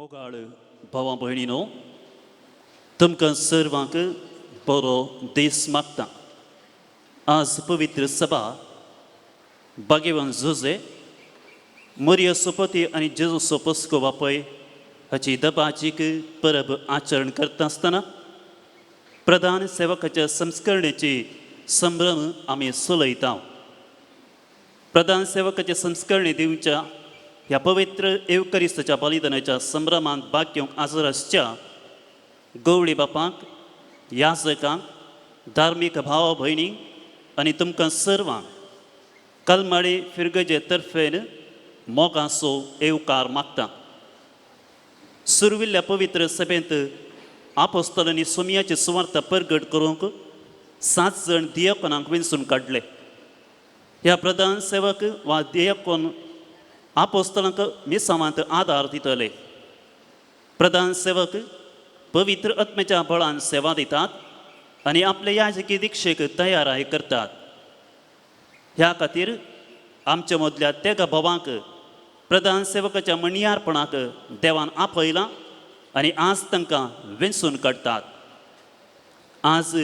मोगाळ भावा भयणीनो, तुमकां सर्वांक बरो दीस मागता. आज पवित्र सभा भाग्यवान जुजे मरिया सोपती आनी जेजूचो पस्को बापय हाची दबाजीक परब आचरण करता आसतना प्रधान सेवकाच्या संस्करणेची संभ्रम आमी चलयता. प्रधान सेवकाचे संस्करणे दिवच्या ह्या पवित्र येवकरिस्ताच्या बलिदानाच्या संभ्रमांत भाग घेवंक हाजर आसच्या गवळी बापांक, याजकांक, धार्मीक भावा भयणी आनी तुमकां सर्वांक कलमाडी फिरगजे तर्फेन मोगाचो येवकार मागता. सुरविल्ल्या पवित्र सभेंत आपोस्तलांनी सोमयाची सुवार्ता परगट करूंक सात जाण दियकोनांक विंचून काडले. ह्या प्रधान सेवक वा दियकोन आपोस्तलांक मिसावांत आदार दितले. प्रधान सेवक पवित्र आत्म्याच्या बळान सेवा दितात आनी आपले याजकी दिक्षेक तयाराय करतात. ह्या खातीर आमच्या मदल्या तेगा भावांक प्रधान सेवकाच्या म्हणयारपणाक देवान आपयलां आनी आज तांकां वेंचून काडटात. आज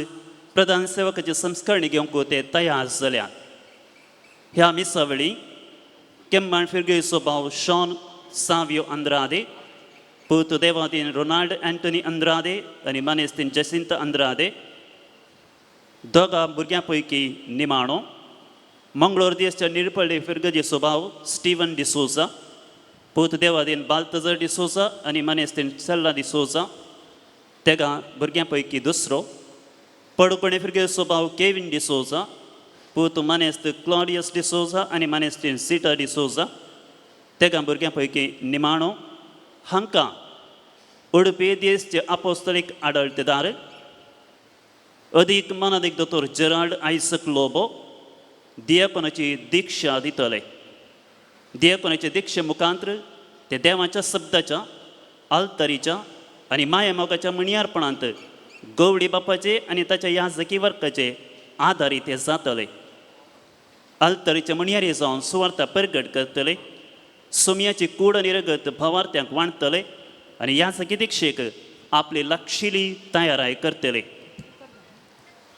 प्रधान सेवकाची संस्करणी घेवंक ते तयार जाल्यात. ह्या मिसा वेळी केम्बाण फिरगेचो भाव शॉन सावियो अंद्रादे, पूत देवादीन रोनाल्ड अँटनी अंद्रादे आनी मानेस्तीन जसिंत अंद्रादे, दोगा भुरग्यां पैकी निमाणो, मंगळूर देशच्या निरपल्ली फिरगजेचो भाव स्टीवन डिसोजा, पूत देवादीन बाल्तजर डिसोजा आनी मानेस्तीन सेल्ला डिसोजा, तेगा भुरग्यां पैकी दुसरो, पडकोणे फिरगेचो भाव केविन डिसोजा, पूत मानेस्त क्लॉडियस डिसोजा आनी मानेस्तीन सिटा डिसोजा, तेगा भुरग्यां पैकी निमाणो, हांकां उडपी देशचे आपोस्तलीक आडळतेदार अदीक मानादीक दोतोर जेराल्ड आयसक लोबो दियकोनाची दीक्षा दितले. दियकोनाचे दीक्षे मुखांत्र ते देवाच्या शब्दाच्या, आल्तरीच्या आनी मायामोगाच्या म्हणयारपणांत गवडी बापाचे आनी ताच्या याजकी वर्काचे आदारी ते जातले. आल्तरीचे म्हणयारी जावन सुवार्ता परगट करतले, सोमयाची कूड आनी रगत भावार्थ्यांक वांटतले आनी याजकी दीक्षेक आपली लागशिली तयाराय करतले.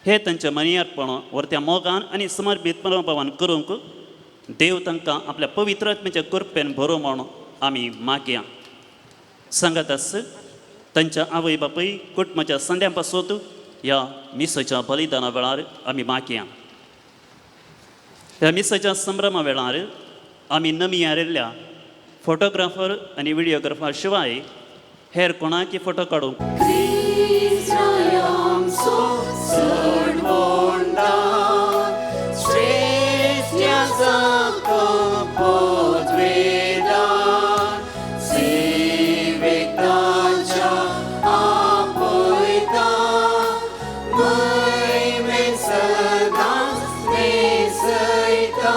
हे तांचे मनियारपण व्हरत्या मोगान आनी समर्पीत मनोभावान करूंक देव तांकां आपल्या पवित्र आत्म्याच्या कृपेन भरो म्हूण आमी मागया. सांगात आस तांच्या आवय बापूय, कुटुंबाच्या संद्यां पासत ह्या मिसाच्या बलिदाना वेळार आमी मागया. ह्या मिसाच्या संभ्रमा वेळार आमी नमी आयिल्ल्या फोटोग्राफर आनी व्हिडियोग्राफर शिवाय हेर कोणाकी फोटो काडूंक क्रिस्तांचो चडवणदार, श्रेश्ठ याजक पदवेदार, सेवेक ताच्या आपयता, महिमेन सदांच न्हेसयता.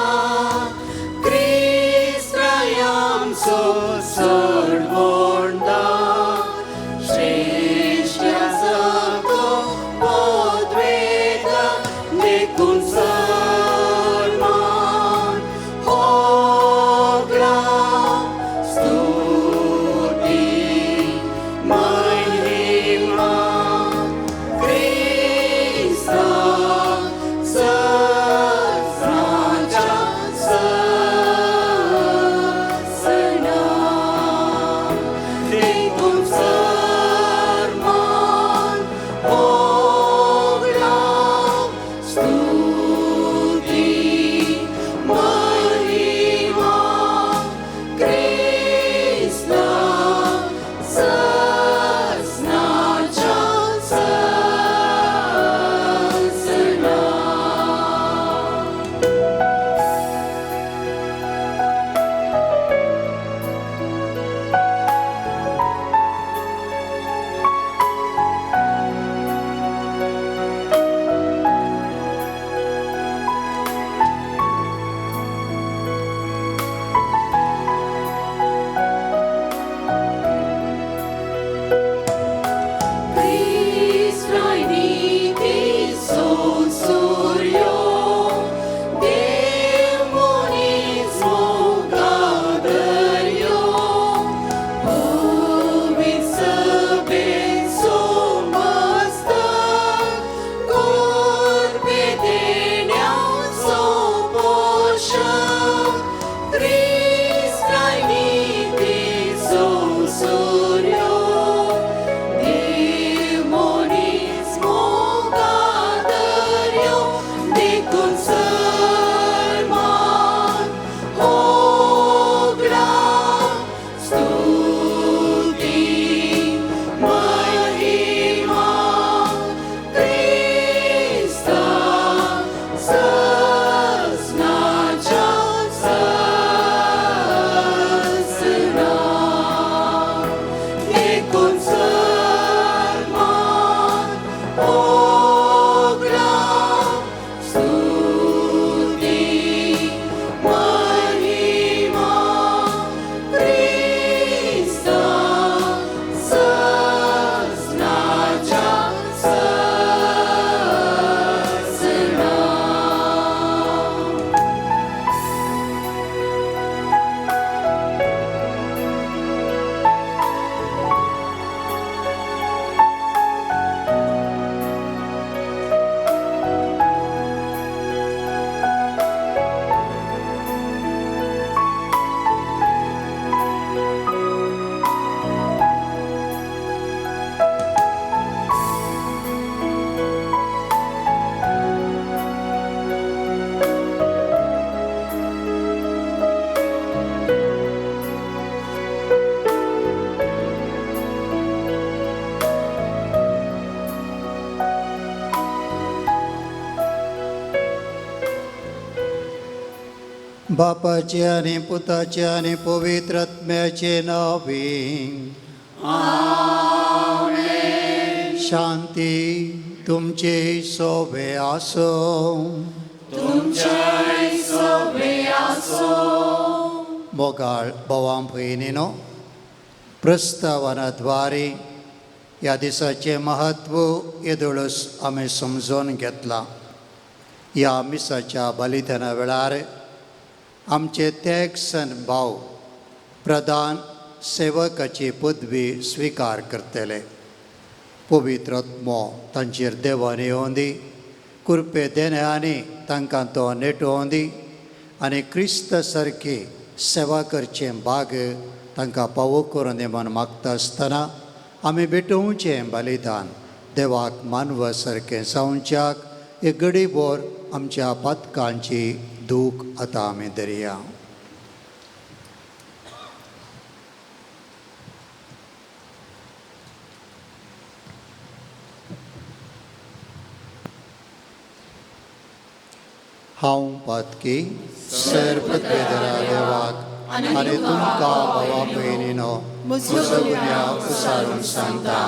क्रिस्तांचो चडवणदार, श्रेश्ठ याजक पदवेदार, देखून सन्मान, होगडावण, स्तुती, महिमा, क्रिस्ता सदनाच्या सदना. देखून सन्मान, होगडावण, स्तुती, महिमा, क्रिस्ता सदनाच्या सदना. बापाचे आनी पुताचे आनी पवित्र आत्म्याचे नांवे शांती तुमचे सोबे आसूं. मोगाळ भावां भयणीनो, प्रस्तावनाद्वारे ह्या दिसाचें म्हत्व येदोळच आमी समजून घेतलां. ह्या मिसाच्या बलिदाना वेळार आमचे त्यागसन भाव प्रधान सेवकाची पदवी स्विकार करतले. पवित्र आत्मो तांचेर देवान येवंदी, कृपे देण्यानी तांकां तो नेटोवन दी आनी क्रिस्त सारकी सेवा करचें भाग तांकां पावो करून दी म्हूण मागता आसतना आमी भेटोवचें बलिदान देवाक मानवा सारकें जावच्याक एक गडीभर आमच्या पातकांची दूख आतां आमी धरया. हांव पातकी सर्वपदवेदरा देवाक आनी तुमकां भावा भयणीनो म्हजो गुन्यांव उसारून सांगता.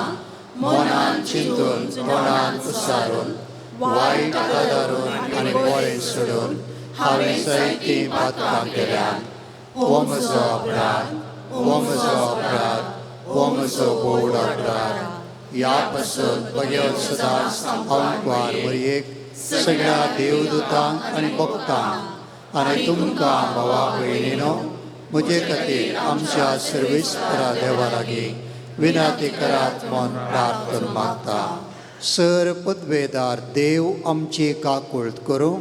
मनान चिंतून, तोंडान उसारून, वायट आदारून आनी बरें सोडून हांवें जायतीं पातकां केल्यात. हो म्हजो अपराध, हो म्हजो अपराध, हो म्हजो व्हड अपराध. ह्या पासून बगेवन सदांच हांव कुवार मरयेक, सगळ्या देवदूतांक आनी भक्तांक आनी तुमकां भावा भयणीनो म्हजे खातीर आमच्या सर्वेस्परा देवा लागीं विनंती करात म्हूण प्रार्थना मागता. सर पदवेदार देव आमची काकुळट करूं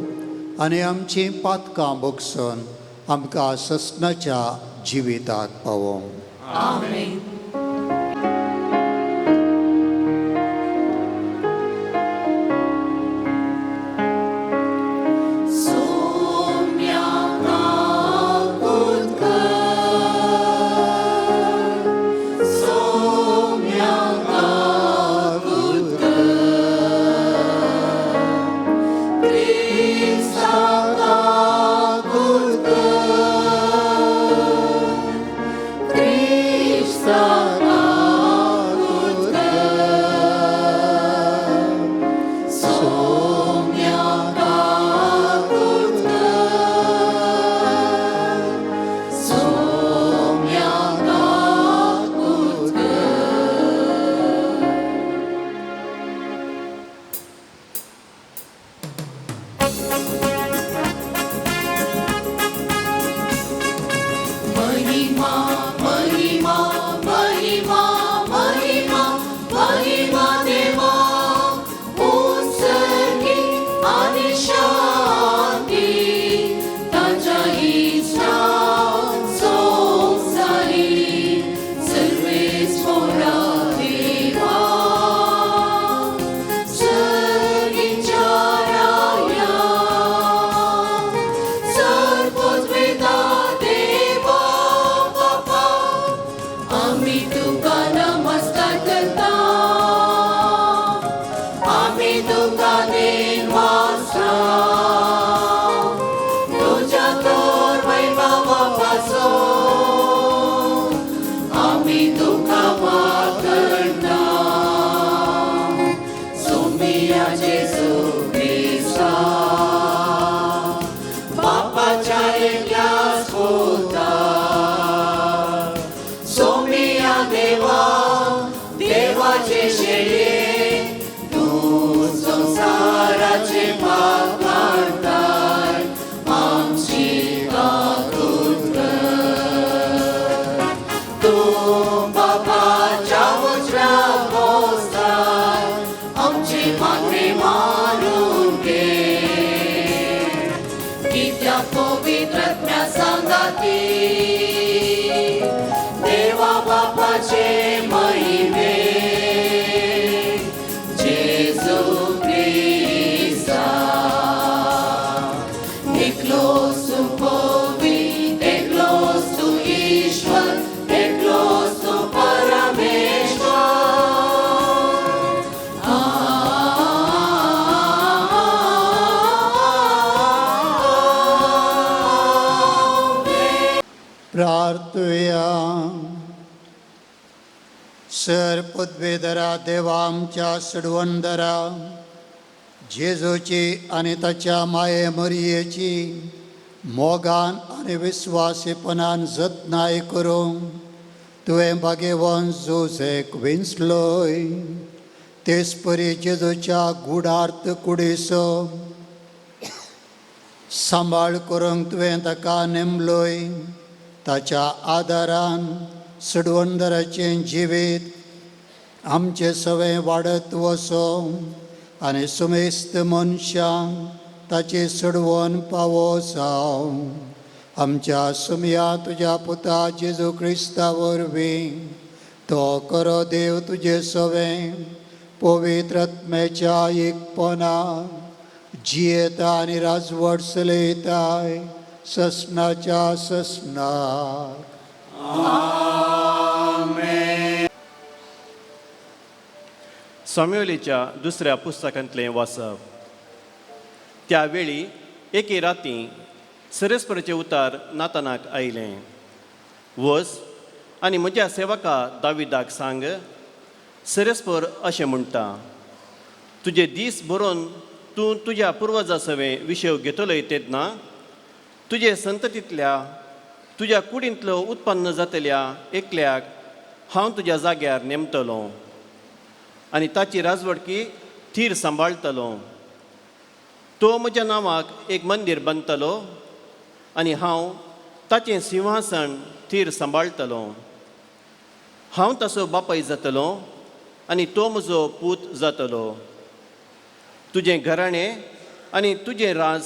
आनी आमची पातकां भोगसून आमकां ससनाच्या जिविताक पावोवं. आमेन. सोम्या काकूत कर, सोम्या काकूत कर, क्रिस्ता काकूत कर, क्रिस्ता काकूत कर, सोम्या काकूत कर, सोम्या काकूत कर. महिमा महिमा महिमा महिमा महिमा देवा उत्सर्गी आणि शांती ताच्या इश्टा संसारी सर्वेस्परा देवा सर्गीच्या राया सर्वोद्वेदा देवा बापा आम्ही तुका नमस्कार करता, आम्ही तुका देवासा तुझ्या तर वैभवापासून आम्ही तुका वाकडता. सोमिया जेजू क्रिस्ता बापाच्या एकल्याच पुता, सोमिया देवा देवाचे शेळये तूं संवसाराचे पाप काडताय आमची काकूत कर. तूं बापाच्या उजव्या बसताय आमची मागणी मानून घे, कित्याक पवित्र आत्म्या सांगाती देवा बापाचे महिमे जेजू क्रिस्ता एकलोच तूं पवित्र, एकलोच तूं ईश्वर, एकलोच तूं परमेश्वर. सर पदवेधरा देवा आमच्या सडवंदरा जेजूची आनी ताच्या माये मरयेची मोगान आनी विस्वासीपणान जतनाय करूंक तुवें भागेवन जोजेक विंचलोय. तेच परी जेजूच्या गुडार्थ कुडीचो सांबाळ करूंक तुवें ताका नेमलोय. ताच्या आदारान सडवंदराचें जिवीत आमचें सवें वाडत वचो आनी सुमेस्त मनशांक ताची सडवण पावो जावं. आमच्या सुमया तुज्या पुता जेजू क्रिस्ता वरवीं तो करो देव तुजे सवें पवित्र आत्म्याच्या एकपणा जियेता आनी राजवट चलयताय ससनाच्या ससनाक. साम्युएलीच्या दुसऱ्या पुस्तकांतलें वाचप. त्या वेळी एके राती सरस्पराचें उतार नातानाक आयलें, वच आनी म्हज्या सेवका दाविदाक सांग, सरस्पर अशें म्हणटा, तुजे दीस बरोवन तूं तुज्या पुर्वजा सवें विशय घेतलोय तेन्ना तुजे संततींतल्या तुज्या कुडींतलो उत्पन्न जातल्या एकल्याक हांव तुज्या जाग्यार नेमतलो आनी ताची राजवटकी थीर सांबाळटलो. तो म्हज्या नांवाक एक मंदीर बांदतलो आनी हांव ताचें सिंहासन थीर सांबाळटलो. हांव ताचो बापाय जातलो आनी तो म्हजो पूत जातलो. तुजें घराणें आनी तुजें राज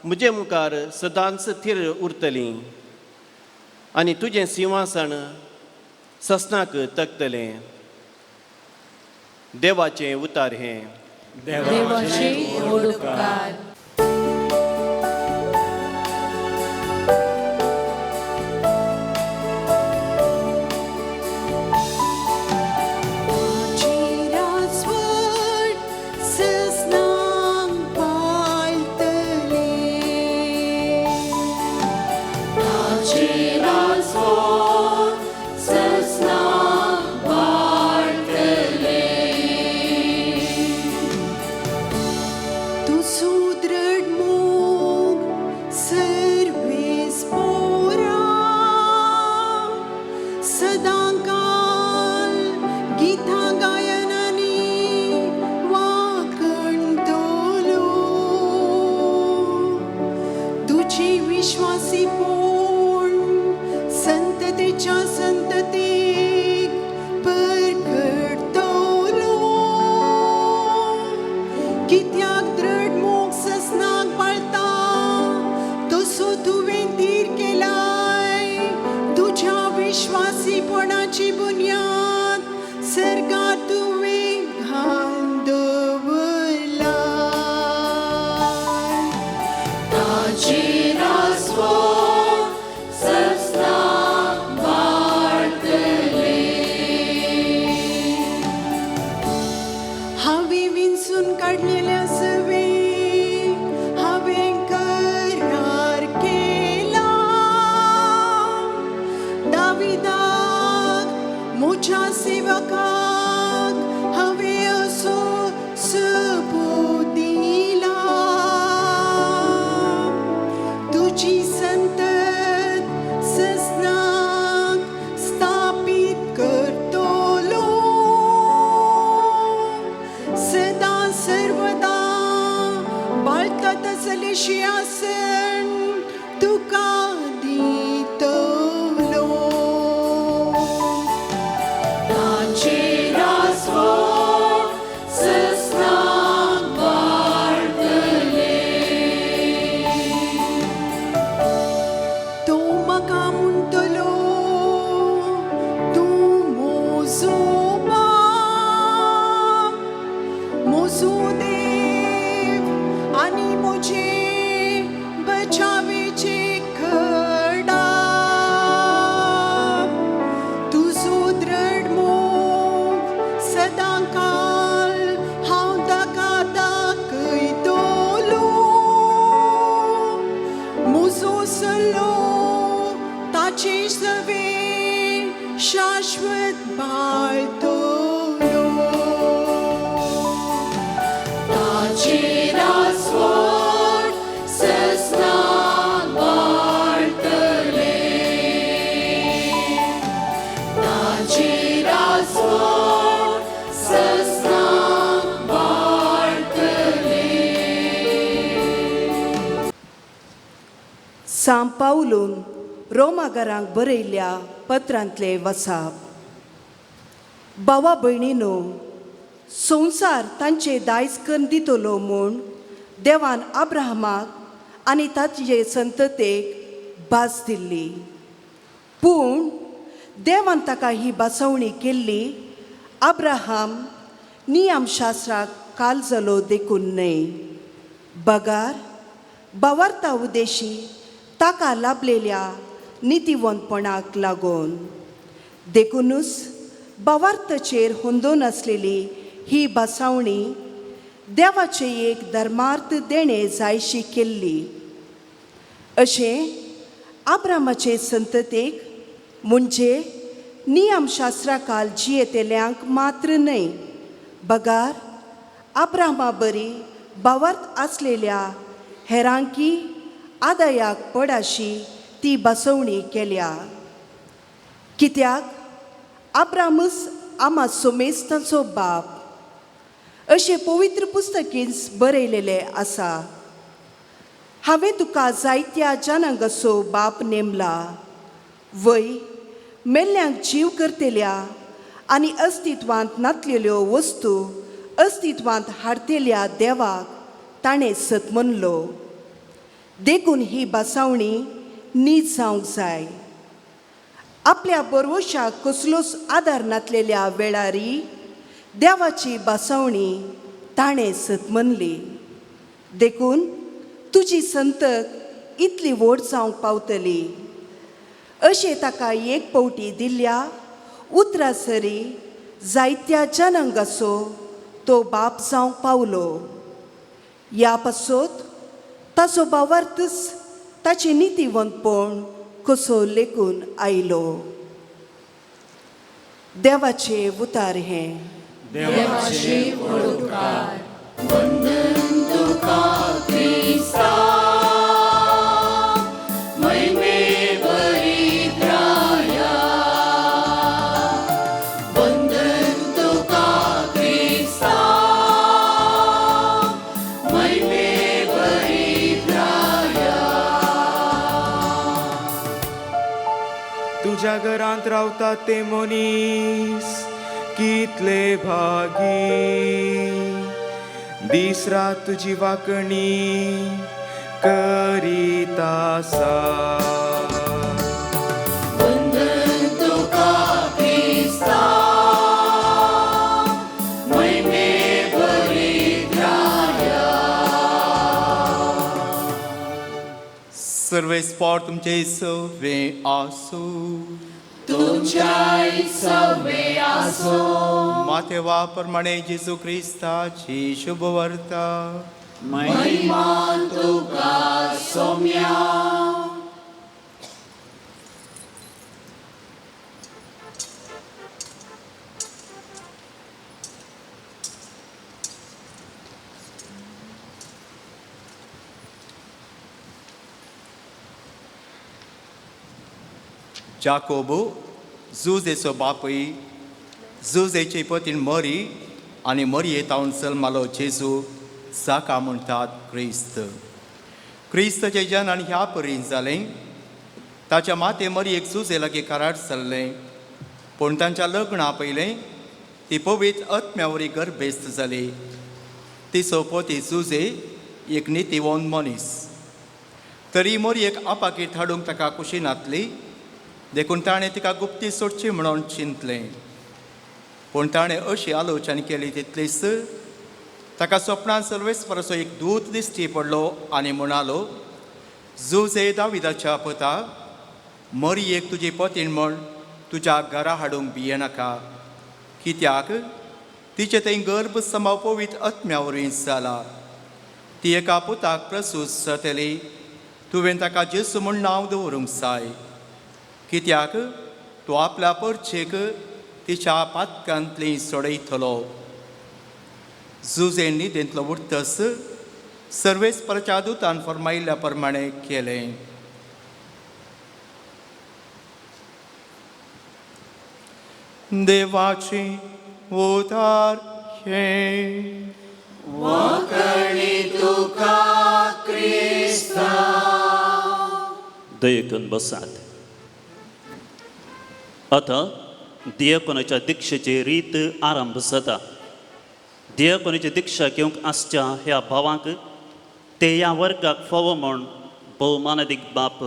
म्हजे मुखार सदांच थीर उरतलीं आनी तुजें सिंहासन ससनाक तकतलें. देवाचें उतार हें. देवाचे व्हड उपकार. राजवट ससनाक पाळटली. ताची राजवट ससनाक वाडटली. तूं सुदृढ मोग सर्वेस पोरा सदांकाल गीतां गायनांनी वाकणटलो. तुजी विश्वासीपण संततेच्या संततीक परगटतलो. कित्याक दृढ मोग ससनाक पाळता तसो तुवें धीर केलाय. तुज्या विश्वासीपणाची बुन्याद सर्गात तुवें घालून दवरलाय. ताची राजवट ससनाक वाडटली. हांवें विंचून काडलेल्या सवें हांवें करार केला. दाविदाक म्हज्या सेवकाक हांवें असो सबूत दिला. तुजी संतत ससनाक स्थापीत करतलो. सदा सर्वदा बाळता तसलें शिंहासन तुका दितलो. ताची राजवट ससनाक वाडटली. तो म्हाका म्हणटलो तूं म्हजो बाप, म्हजो देव आनी म्हजें सां पावलून रोमागरांक बरयल्ल्या पत्रांतले वसाप. भावा भयणीनो, संवसार तांचे दायज करून दितलो म्हूण देवान अब्राहमाक आनी ताचे संततेक भास दिल्ली. पूण देवान ताका ही भासवणी केल्ली अब्राहम नियमशास्त्राक काल जालो देखून न्हय, बगार बावार्ता उदेशी ताका लाभलेल्या नितीवंतपणाक लागून. देखुनूच बावार्थचेर होंदोन आसलेली ही भासावणी देवाचे एक धर्मार्थ देणें जायशी केल्ली. अशें आब्रामाचे संततेक म्हणजे नियमशास्त्रा खाल जियेतल्यांक मात्र न्हय, बगार आब्रामा बरी बावार्थ आसलेल्या हेरांकी आदायाक पडाशी ती बसवणी केल्या. कित्याक आब्रामूच आमा सोमेस्तांचो बाप अशें पवित्र पुस्तकींच बरयलेलें आसा. हांवें तुका जायत्या जनांगाचो बाप नेमला वय, मेल्ल्यांक जीव करतल्या आनी अस्तित्वांत नातलेल्यो वस्तू अस्तित्वांत हाडतेल्या देवाक ताणें सत म्हणलो. देखून ही भासावणी नीज जावंक जाय. आपल्या बरवशाक कसलोच आदार नातलेल्या वेळारी देवाची भासावणी ताणें सत म्हणली. देखून तुजी संतत इतली व्हड जावंक पावतली अशें ताका एक पवटी दिल्ल्या उतरा सरी जायत्या जनांगाचो तो बाप जावंक पावलो. ह्या पासत ताचो भावार्थच ताचें नितीवंतपण कसो लेखून आयलो. देवाचे उतार हें. देवाचे उपकार. वंदन तुका क्रिस्ता, महिमे भरीत राया. वंदन तुका क्रिस्ता, महिमे भरीत राया. तुज्या घरांत रावतात ते मनीस कितले भागी, दीस रात तुजी वाकणी करीत आसा. वंदन तुका क्रिस्ता, महिमे भरीत राया. सर्वेस्पोर तुमचे सवे आसूं. तुमच्याय सवे आसो. मातेवा प्रमाणे जेजू क्रिस्ताची शुभवार्ता. महिमा तुका सोम्या. जाकोबू जुजेचो बापूय, जुजेची पतीण मरी आनी मरये तावन जल्मालो जेजू, जाका म्हणटात क्रिस्त. क्रिस्तचें जनन ह्या परीन जालें. ताच्या माते मरयेक जुजे लागीं करार जाल्लें, पूण तांच्या लग्ना पयलें ती पवित्र आत्म्या वरी गर्भेस्त जाली. तिचो पती जुजे एक नितीवंत मनीस. तरी मरयेक आपाकीर धाडूंक ताका खुशी नातली, देखून ताणें तिका गुप्ती सोडची म्हणून चिंतलें. पूण ताणें अशी आलोचन केली तितलीच ताका सपनान सर्वेस्पराचो एक दूत दिश्टी पडलो आनी म्हणालो, जुजे दाविदाच्या पुता, मरयेक तुजी पतीण म्हण तुज्या घरा हाडूंक भियेनाका, कित्याक तिचें थंय गर्भ समाव पवित्र आत्म्या वरवीं जाला. ती एका पुताक प्रसूत जातली, तुवें ताका जेजू म्हूण नांव दवरूंक जाय, कित्याक तो आपल्या परचेक तिच्या पातकांतली सोडयतलो. जुजे न्हिदेंतलो उठतस सर्वेस्पराच्या दुतान फर्मायिल्ल्या प्रमाणे केलें. देवाची उदार हें. वाकणी तुका क्रिस्ता. दयेकून बसात. आतां दियकोनाच्या दीक्षेची रीत आरंभ जाता. दियकोनाची दीक्षा घेवंक आसच्या ह्या भावांक ते ह्या वर्गाक फावो म्हूण भोवमानादीक बाप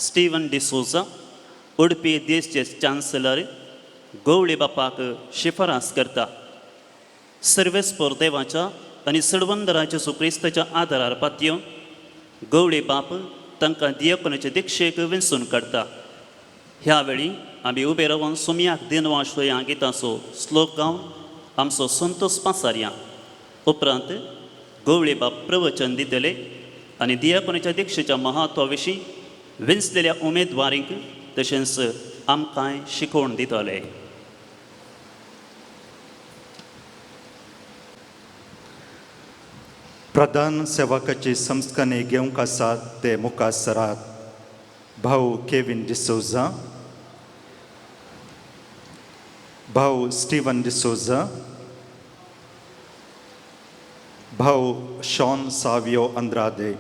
स्टीवन डिसोजा, उडपी देशचे चान्सलर, गवळी बापाक शिफारस करता. सर्वेस्पोर देवाच्या आनी सडवंदरा जेजू क्रिस्ताच्या आदारार पातयेवन गवळी बाप तांकां दियकोनाचे दीक्षेक वेंचून काडटा. ह्या वेळी आमी उबे रावन सोमयाक दिनवास ह्या गिताचो श्लोक गावन आमचो संतोष पासारया. उपरांत गवळी बाप प्रवचन दितले आनी दियाकोनाच्या दीक्षेच्या महत्वा विशीं वेंचलेल्या उमेदवारींक तशेंच आमकांय शिकोवण दितले. प्रधान सेवकाची संस्कारणी घेवंक आसात ते मुखार सरात. भाऊ केविन डिसोजा, भाऊ स्टीवन डिसोजा, भाऊ शॉन सावियो अंद्रादे.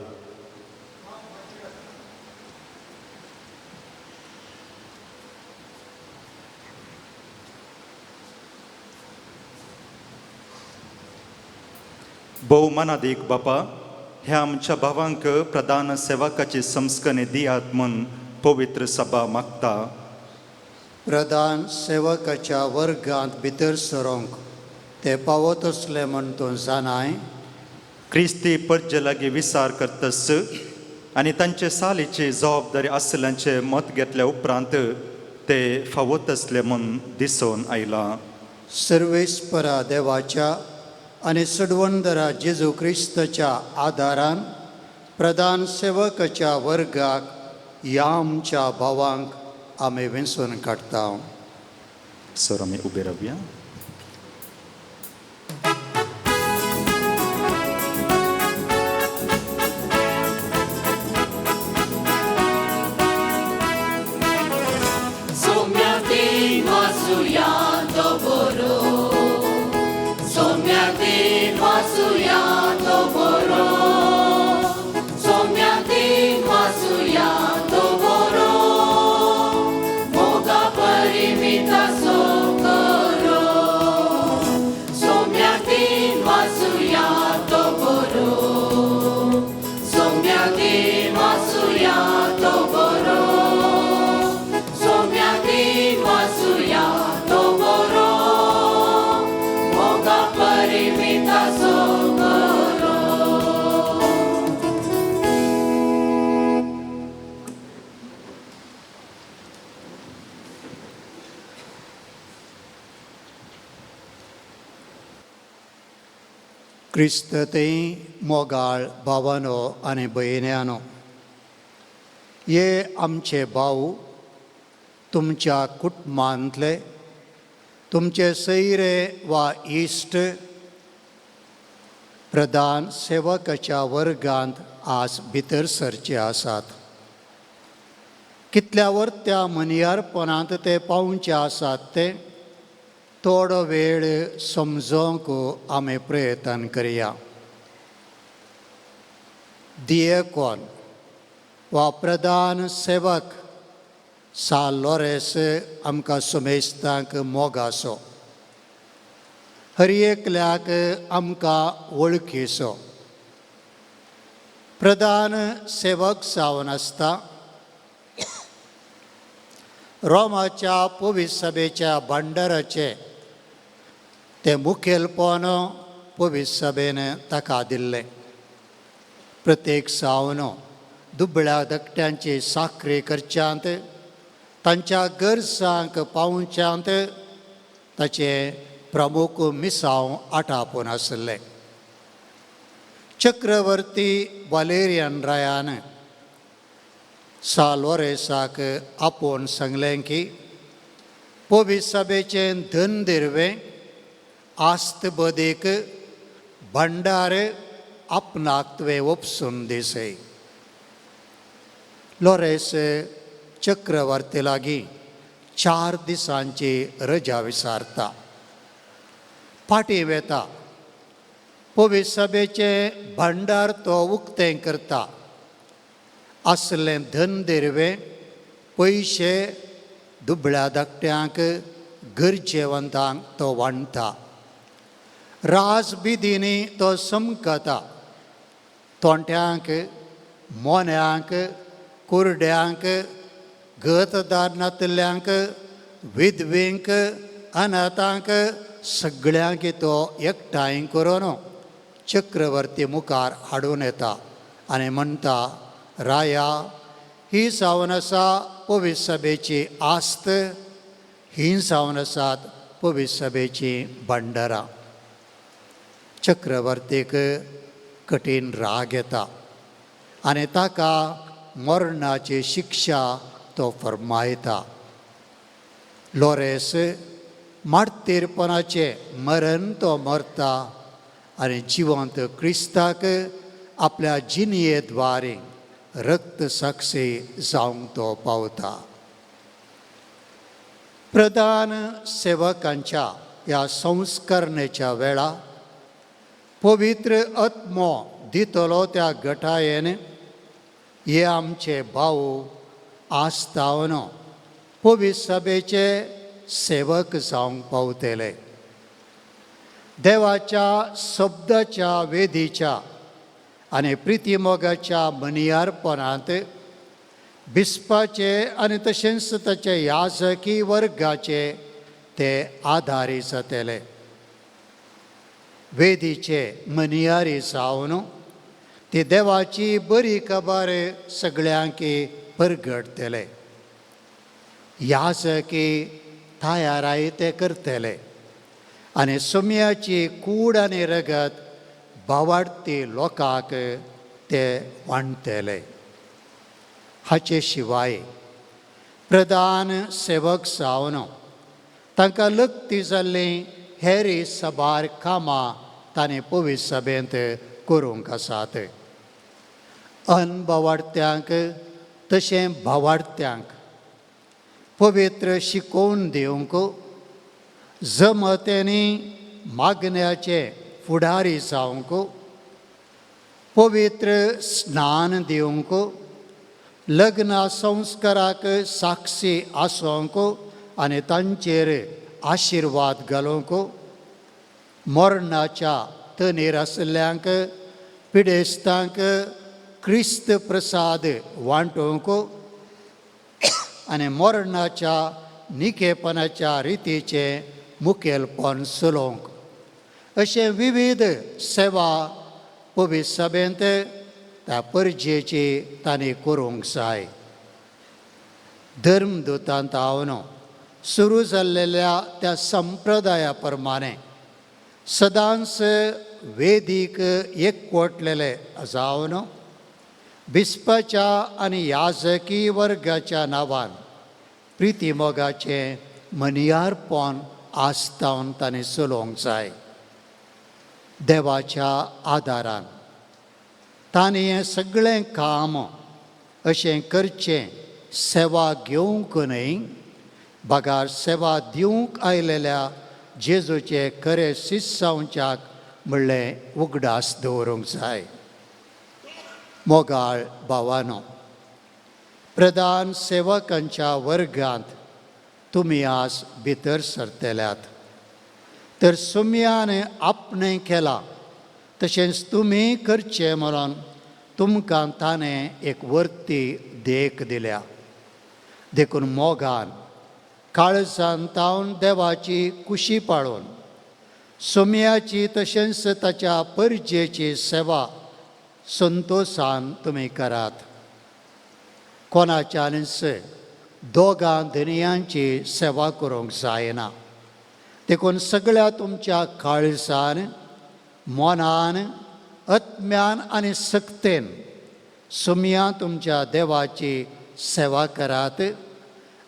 भोवमानादीक बापा, ह्या आमच्या भावांक प्रधान सेवकाची संस्कारणी दियात म्हूण पवित्र सभा मागता. प्रधान सेवकाच्या वर्गांत भितर सरोंक ते पावत असले म्हूण तूं जाणाय. क्रिस्ती परजे लागीं विचार करतस आनी तांचे सालीची जबाबदारी आशिल्ल्यांचें मत घेतल्या उपरांत ते फावत आसले म्हूण दिसून आयलां. सर्वेस्परा देवाच्या आनी सडवंदरा जेजू क्रिस्ताच्या आदारान प्रधान सेवकाच्या वर्गाक ह्या आमच्या भावांक आमी वेंचून काडटा. सर आमी उबे रावया. सोम्याक वाचुया तो बरो, सोम्याक वाचुया तो बरो, सोम्याक वाचुया तो बरो, मोगा परिमिताचो करो. सोम्याक वाचुया तो बरो, सोम्याक वाचुया तो बरो, सोम्याक वाचुया तो बरो, मोगा परिमिताचो करो. क्रिस्त ते मोगाळ भावानो आनी भयण्यानो, हे आमचे भाव तुमच्या कुटुंबांतले तुमचे सैरे वा इश्ट प्रधान सेवकाच्या वर्गांत आज भितर सरचे आसात. कितल्या वर्त्या मनयारपणांत ते पावचे आसात ते थोडो वेळ समजोवंक आमी प्रयत्न करया. दियेकोन वा प्रधान सेवक सा लोरेस आमकां सुमेस्तांक मोगासो, हर एकल्याक आमकां वळखीचो प्रधान सेवक जावन आसता. रोमाच्या पवित्र सभेच्या भांडाराचें तें मुखेलपण पवित्र सभेन ताका दिल्लें. प्रत्येक सावन दुबळ्या धाकट्यांची साखरी करच्यांत, तांच्या गरजांक पावोवच्यांत ताचें प्रमुख मिसांव आटापून आशिल्लें. चक्रवर्ती वालेरियन रायान सालवरेसाक आपोवन सांगलें की पवित्र सभेचें धन दिरवें आस्त बदीक भंडार आपणाक तुवें ओपसून दिसय. लोरेस चक्रवर्ती लागीं 4 दिसांची रजा विचारता. फाटीं वेता, पवित्र सभेचें भंडार तो उक्तें करता आसलें धन देरवें पयशे दुबळ्या धाकट्यांक गरजेवंतांक तो वांट्टा. राजबिदींनी तो समकता. तोंट्यांक, मोन्यांक, कुरड्यांक, गतदार नातल्यांक, विधवींक, अनाथांक सगळ्यांक तो एकठांय करून चक्रवर्ती मुखार हाडून येता आनी म्हणटा, राया, ही जावन आसा पवित्र सभेची आस्त, ही जावन आसात पवित्र सभेची भंडारां. चक्रवर्तीक कठीण राग येता आनी ताका मरणाची शिक्षा तो फर्मायता. लोरेस मार्तीरपणाचें मरण तो मरता आनी जिवंत क्रिस्ताक आपल्या जिणये द्वारे रक्त साक्षी जावंक तो पावता. प्रधान सेवकांच्या ह्या संस्करणेच्या वेळा पवित्र आत्मो दितलो त्या गटायेन हे आमचे भाव आस्तावन पवित्र सभेचे सेवक जावंक पावतले. देवाच्या शब्दाच्या वेदीच्या आनी प्रितीमोगाच्या मनियारपणांत बिस्पाचे आनी तशेंच ताचे याजकी वर्गाचे ते आदारी जातले. वेदीचे मनियारी जावन ती देवाची बरी खबर सगळ्यांक परगटतले. याजकी तयाराय ते करतले आनी सुम्याची कूड आनी रगत भावाडती लोकांक ते वांट्टले. हाचे शिवाय प्रधान सेवक जावन तांकां लक्ती जाल्लीं हेर सबार कामां तांणी पवित्र सभेंत करूंक आसात. अनभावार्थ्यांक तशें भावार्थ्यांक पवित्र शिकोवन दिवंक जमतेनी मागण्याचे फुडारी जावंक, पवित्र स्नान दिवंक, लग्न संस्काराक साक्षी आसूंक आनी तांचेर आशिर्वाद घालूंक, मरणाच्या तनेर आशिल्ल्यांक पिडेस्तांक क्रिस्त प्रसाद वांटूंक आनी मरणाच्या निकेपणाच्या रितीचें मुखेलपण चलोवंक अशें विविध सेवा पवित्र सभेंत त्या परजेची तांणी करूंक जाय. धर्मदूतांत हांव सुरू जाल्लेल्या त्या संप्रदाया प्रमाणे सदांच वेदीक एकवटलेले जावन बिस्पाच्या आनी याजकी वर्गाच्या नांवान प्रितीमोगाचें मनियारपण आस्तावन तांणी चलोवंक जाय. देवाच्या आदारान तांणी हें सगळें काम अशें करचें, सेवा घेवंक न्हय बगार सेवा दिवंक आयलेल्या जेजूचे खरे शिस्सांवच्याक म्हणलें उगडास दवरूंक जाय. मोगाळ भावानो, प्रधान सेवकांच्या वर्गांत तुमी आज भितर सरतल्यात तर सुम्यान आपणें केलां तशेंच तुमी करचें म्हणून तुमकां ताणें एक वर्ती देख दिल्या. देखून मोगान काळजान तावन देवाची कुशी पाळून सोम्याची तशेंच ताच्या परजेची सेवा संतोशान तुमी करात. कोणाच्यानच दोगां धनयांची सेवा करूंक जायना. देखून सगळ्या तुमच्या काळजान, मनान, आत्म्यान आनी सक्तेन सुमया तुमच्या देवाची सेवा करात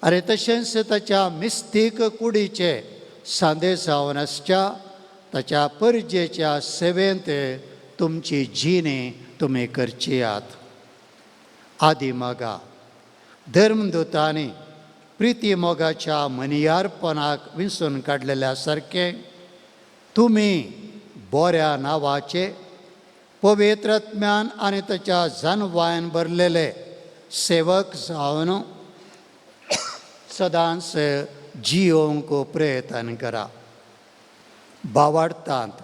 आनी तशेंच ताच्या मिस्तीक कुडीचे सांदे जावन आसच्या ताच्या परजेच्या सेवेंत तुमची जिणी तुमी करची आत. आदी मोगा धर्मदूतांनी प्रिती मोगाच्या मनियारपणाक विंचून काडलेल्या सारकें तुमी बऱ्या नांवाचे पवित्र आत्म्यान आनी ताच्या जानवायन भरलेले सेवक जावन सदांच जियोवंक प्रयत्न करा. बावाडटांत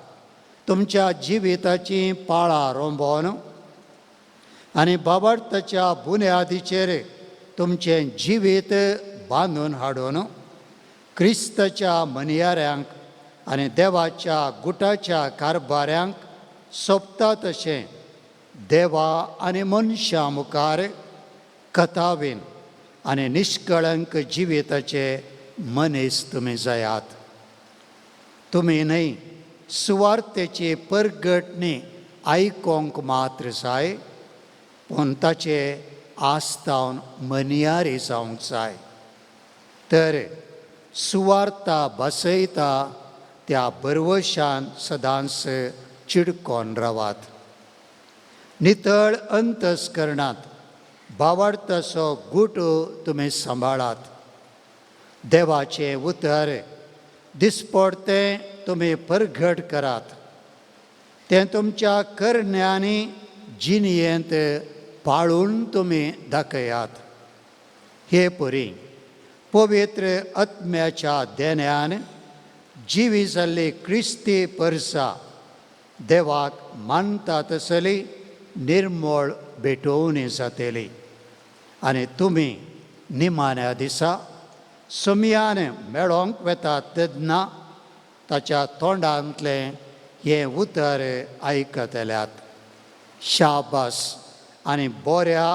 तुमच्या जिविताचीं पाळां रोंबोवन आनी बाबार्थाच्या बुन्यादीचेर तुमचें जिवीत बांदून हाडून क्रिस्ताच्या मनयाऱ्यांक आनी देवाच्या गुटाच्या कारभाऱ्यांक सोबता तशें देवा आनी मनशां मुखार कथावीन आनी निश्कळंक जिविताचे मनीस तुमी जायात. तुमी न्हय सुवार्थेची परगटणी आयकोंक मात्र जाय, पूण ताचे आस्तावन मनयारी जावंक जाय. तर सुवार्ता बसयता त्या बरवशान सदांच चिडकोन रावात. नितळ अंतस्करणांत बावार्थाचो गुट तुमी सांबाळात. देवाचें उतर दिसपडतें तुमी परगट करात. तें तुमच्या करण्यांनी जिणयेंत पाळून तुमी दाखयात. हे परी पवित्र आत्म्याच्या देण्यान जिवी जाल्ली क्रिस्ती परसा देवाक मानता तसली निर्मळ भेटोवणी जातली आनी तुमी निमाण्या दिसा सम्यान मेळोंक वेतात तेन्ना ताच्या तोंडांतलें हें उतर आयकतल्यात. शाबास आनी बऱ्या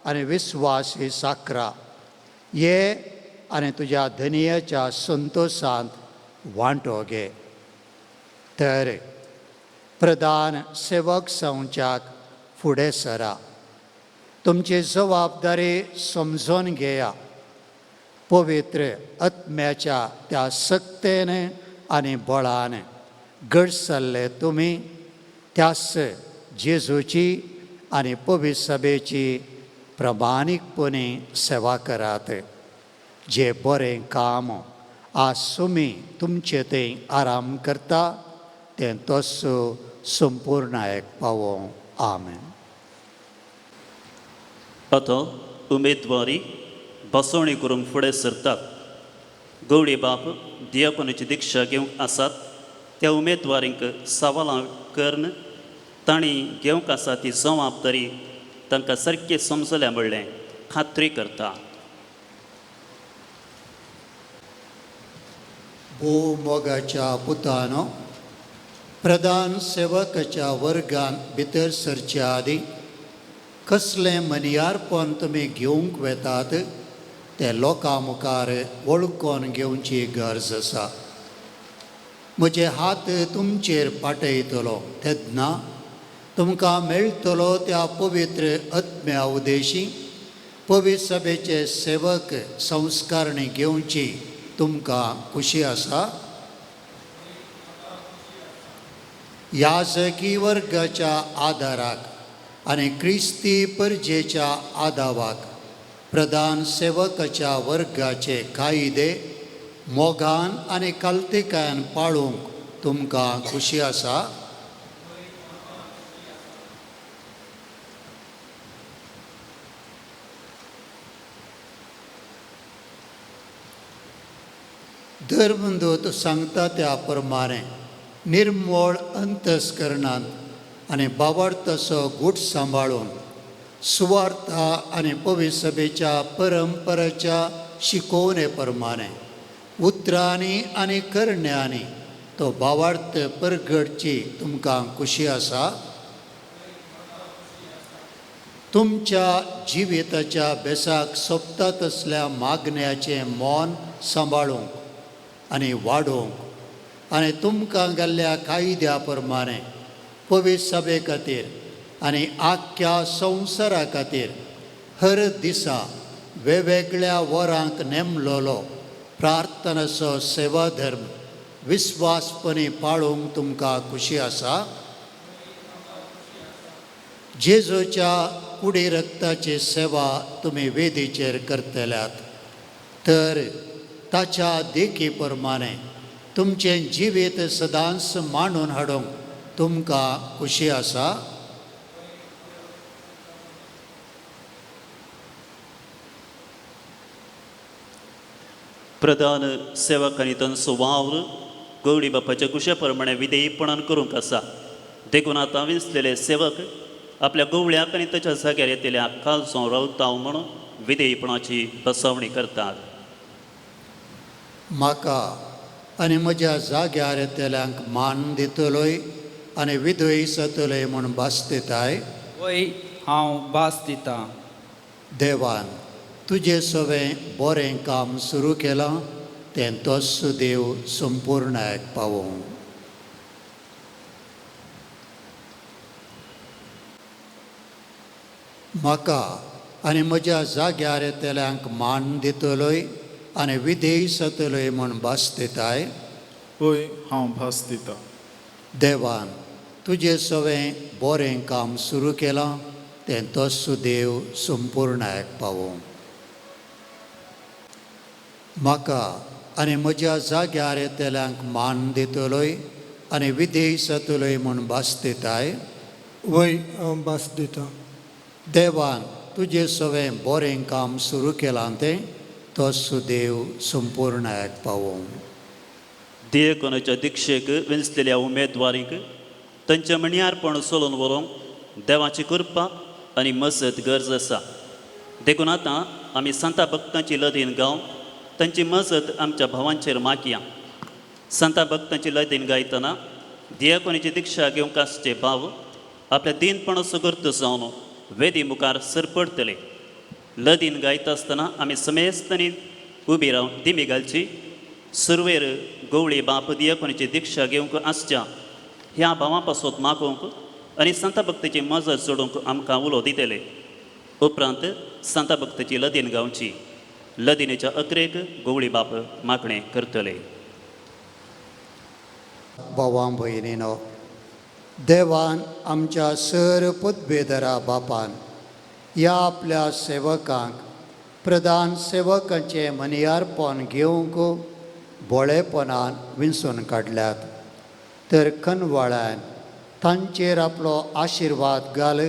आनी विस्वासी साकरा, ये आनी तुज्या धनयाच्या संतोशांत वांटो घे. तर प्रधान सेवक संवच्याक फुडें सरा. तुमची जबाबदारी समजून घेया. पवित्र आत्म्याच्या त्या सक्तेन आनी बळान गडसल्ले तुमी त्यास जेजूची आनी पवित्र सभेची प्रमाणीकपणी सेवा करात. जे बरें काम आज तुमी तुमचे थंय आराम करता तें तसो संपुर्णायक पावों. आमेन. आतां उमेदवारी बसवणी करूंक फुडें सरतात. गवळी बाप दियाकोनाची दिक्षा घेवंक आसात त्या उमेदवारींक सवालां करून तांणी घेवंक आसा ती जबाबदारी तांकां सारकी समजल्या म्हणलें खात्री करता. भोव मोगाच्या पुतानो, प्रधान सेवकाच्या वर्गान भितर सरच्या आदीं कसलें मनियारपण तुमी घेवंक वेतात तें लोकां मुखार वळखून घेवची गरज आसा. म्हजे हात तुमचेर पाटयतलो तेन्ना तुमकां मेळटलो त्या पवित्र आत्म्या उदेशी पवित्र सभेचे सेवक संस्कारणी घेवची तुमकां खुशी आसा. याजकी वर्गाच्या आदाराक आनी क्रिस्ती परजेच्या आदावाक प्रधान सेवकाच्या वर्गाचे कायदे मोगान आनी कालतिकायन पाळूंक तुमकां खुशी आसा. धर्मदूत सांगता त्या प्रमाणे निर्मळ अंतस्करणांत आनी बावार्थाचो गूट सांबाळून सुवार्था आनी पवित्र सभेच्या परंपरेच्या शिकोवणे प्रमाणे उतरांनी आनी करण्यांनी तो भावार्थ परगटची तुमकां खुशी आसा. तुमच्या जिविताच्या बेसाक सोबता तसल्या मागण्याचें मन सांबाळूंक आनी वाडोवंक आनी तुमकां घाल्ल्या कायद्या प्रमाणे पवित्र सभे खातीर आनी आख्ख्या संवसारा खातीर हर दिसा वेगवेगळ्या वरांक नेमलोलो प्रार्थनाचो सेवाधर्म विस्वासपणी पाळूंक तुमकां खुशी आसा. जेजूच्या कुडी रक्ताची सेवा तुमी वेदीचेर करतल्यात तर ताच्या देखी प्रमाणे तुमचें जिवीत सदांच मांडून हाडूंक तुमकां खुशी आसा. प्रधान सेवकांनी तांचो वावर गवळी बापाच्या कुशा प्रमाणे विधेयीपणान करूंक आसा. देखून आतां विंचलेले सेवक आपल्या गवळ्याक आनी ताच्या जाग्यार येतल्या कालचो रावता म्हणून विधेयीपणाची बसवणी करतात. म्हाका आनी म्हज्या जाग्यार येतल्यांक मान दितलोय आनी विधय जातलोय म्हूण भास दिताय. वय, हांव भास दितां. देवान तुजें सवें बरें काम सुरू केलां तें तोच देव संपुर्णायक पावोवं. म्हाका आनी म्हज्या जाग्यार येतल्यांक मान दितलोय आनी विधेय जातलोय म्हूण भास दिताय. वय, हांव भास दितां. देवान तुजें सवें बरें काम सुरू केलां तें तोच देव संपुर्णायक पावोवं. म्हाका आनी म्हज्या जाग्यार येतल्यांक मान दितलोय आनी विधेय जातलोय म्हूण भास दिताय. वय, हांव भास दितां. देवान तुजें सवें बरें काम सुरू केलां तें तोच देव संपुर्णायक पावोवं. दियकोनाच्या दिक्षेक विंचलेल्या उमेदवारींक तांचें म्हणयारपण चलोवन व्हरूंक देवाची कृपा आनी मजत गरज आसा. देखून आतां आमी सांता भक्तांची लदीन गावन तांची मजत आमच्या भावांचेर मागया. सांता भक्तांची लदीन गायतना दियाकोनीची दिक्षा घेवंक आसचे भाव आपल्या दीनपणाचो गर्त जावन वेदी मुखार सरपडटले. लदीन गायता आसतना आमी समेस्तांनी उबी रावन दिमी घालची. सुरवेर गवळी बाप दियाकोनीची दिक्षा घेवंक आसच्या ह्या भावां पासत मागूंक आनी सांता भक्तीची मजत जोडूंक आमकां उलो दितले. उपरांत सांता भक्तीची लदीन गावची. लदिनेच्या अकरेक गवळी बाप मागणें करतले. भावां भयणीनो, देवान आमच्या सर पदवेधरा बापान ह्या आपल्या सेवकांक प्रधान सेवकांचें मनियारपण घेवंक भोळेपणान विंचून काडल्यात, तर खनवाळ्यान तांचेर आपलो आशिर्वाद घाल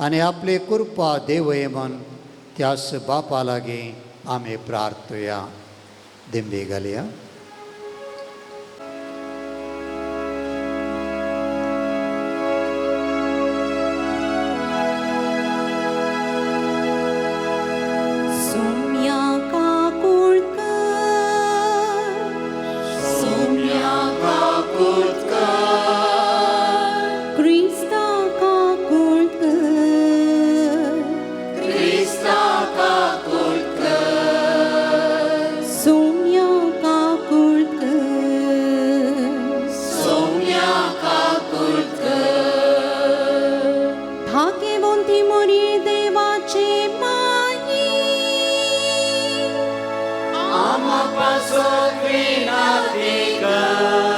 आनी आपली कृपा देवय म्हूण त्याच बापा लागीं आमी प्रार्थुया. दिंबी घालया. सोम्या काकुळकर, सोम्या काकुळकर, क्रिस्ता काकुळकर, क्रिस्ता काकुळकर, सोम्या काकुळकर, सोम्या काकुळकर, भाग्यवंती मोरी देवाचे माई, आमा पासत विनाती कर,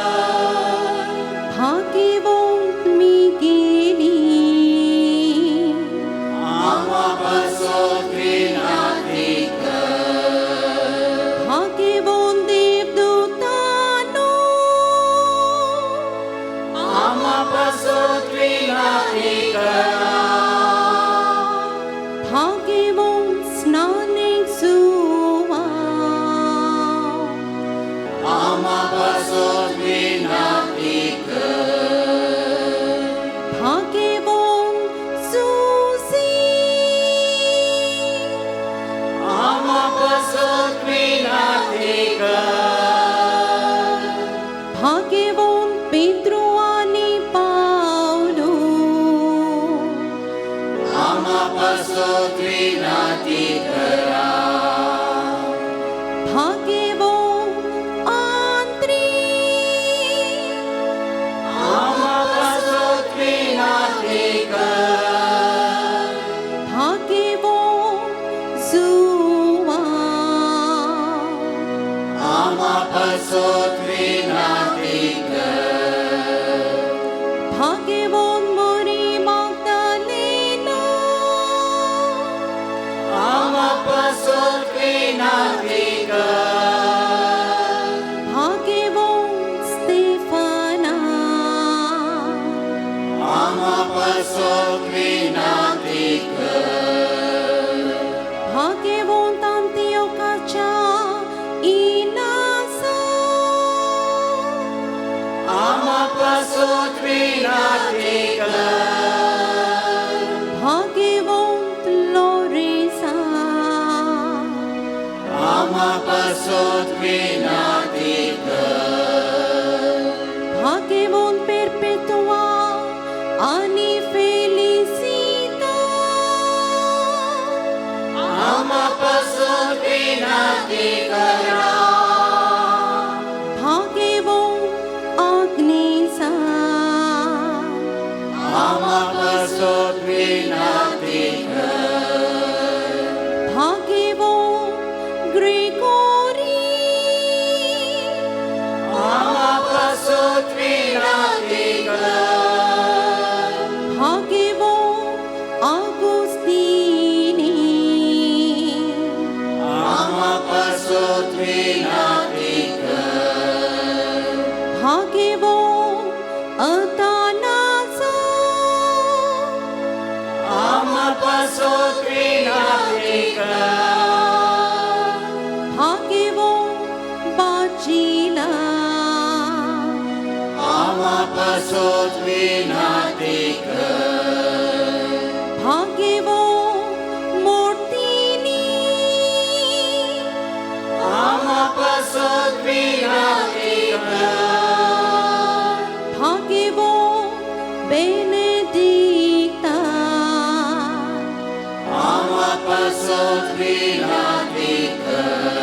भाग्यवंत मी गेली, आमा पासत विनाती कर, भाग्यवंत देवदूतानो, आमा पासत विनाती कर, भाग्यवंत स्नानेक सुवा, आमा पासत विनाती कर, भाग्यवंत सुसी, आमा पासत विनाती कर, भाग्यवंत पेत्रो आनी पावलो, आमा पासत विनाती करा, भाग्यवंत आंत्री, आमा पासत विनाती कर, भाग्यवंत जुवा, आमा पासत विनाती कर, भाग्यवंत मोरी मागदालेना, पासोत विनाती कर. भाग्यवंत लोरेसा आमा पासोत विनाती कर. भाग्यवंत पेरपेतुआ आनी फेलिसिता आमा पासोत विनाती करा. भाग्यवंत आग्नेसा आमा पासोत विनाती कर. भाग्यवंत ग्रेगोरी आमा पासोत विनाती कर. भाग्यवंत आगुस्तीनी आमा पासोत विनाती कर. भाग्यवंत अतानासा आमा पासोत विनाती कर. भाग्यवंत बाजिला आमा पासोत विनाती कर. भाग्यवंत मोर्तिनी आमा पासोत विनाती कर. भाग्यवंत बेनेदिक्ता आमा पासोत विनाती कर.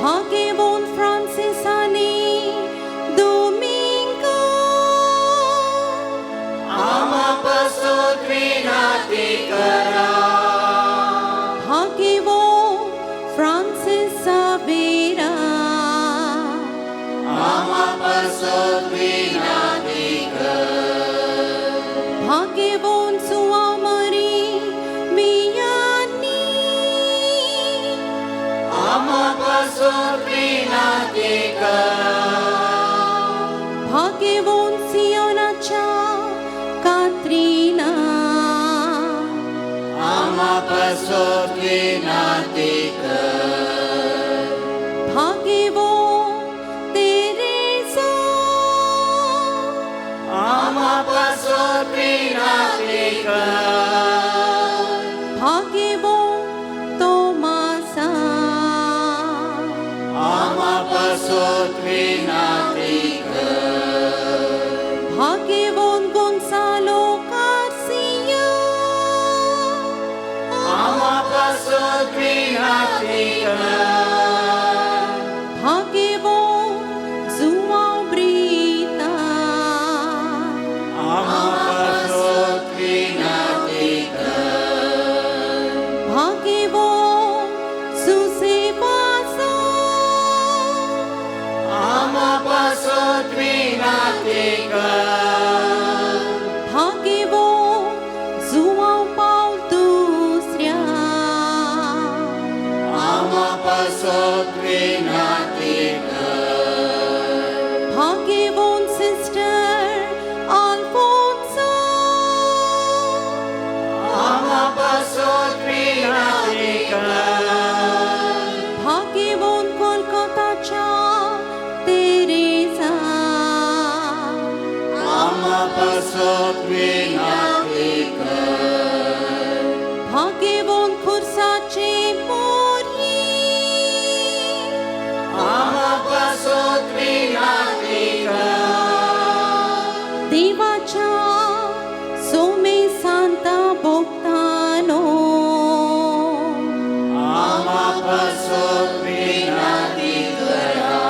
भाग्यवंत फ्रांसिस आनी दोमिंगो आमा पासोत विनाती करा. भाग्यवंत फ्रांसिस सावेरा आमा पासोत विनाती कर. भाग्यवंत सुआमरी वियानी आमा पासोत विनाती कर. भाग्यवंत सियोनाच्या कात्रिना आमा पासोत विनाती कर. भाग्यवंत तेरेसा आमा पासोत विनाती कर. भाग्यवंत तोमासा आमा पासोत विनाती कर. भाग्यवंत गोंसालो गार्सिया आमा पासोत विनाती कर. भाग्यवंत जुआव ब्रिता आमा पासोत विनाती कर. भाग्यवंत सुसेवासा आमा पासोत विनाती कर. भाग्यवंत जुआव पावल दुसऱ्या आमा पासोत विनाती कर. भाग्यवंत सिस्टर आल्फोन्सा आमा पासोत विनाती कर. भाग्यवंत कोलकाताच्या तेरेसा आमा पासोत विनाती कर. भाग्यवंत खुर्साचे मोरी आमा पासोत विनाती कर. देवाच्या सोमे सांता भोगतानो आमा पासोत विनाती करा.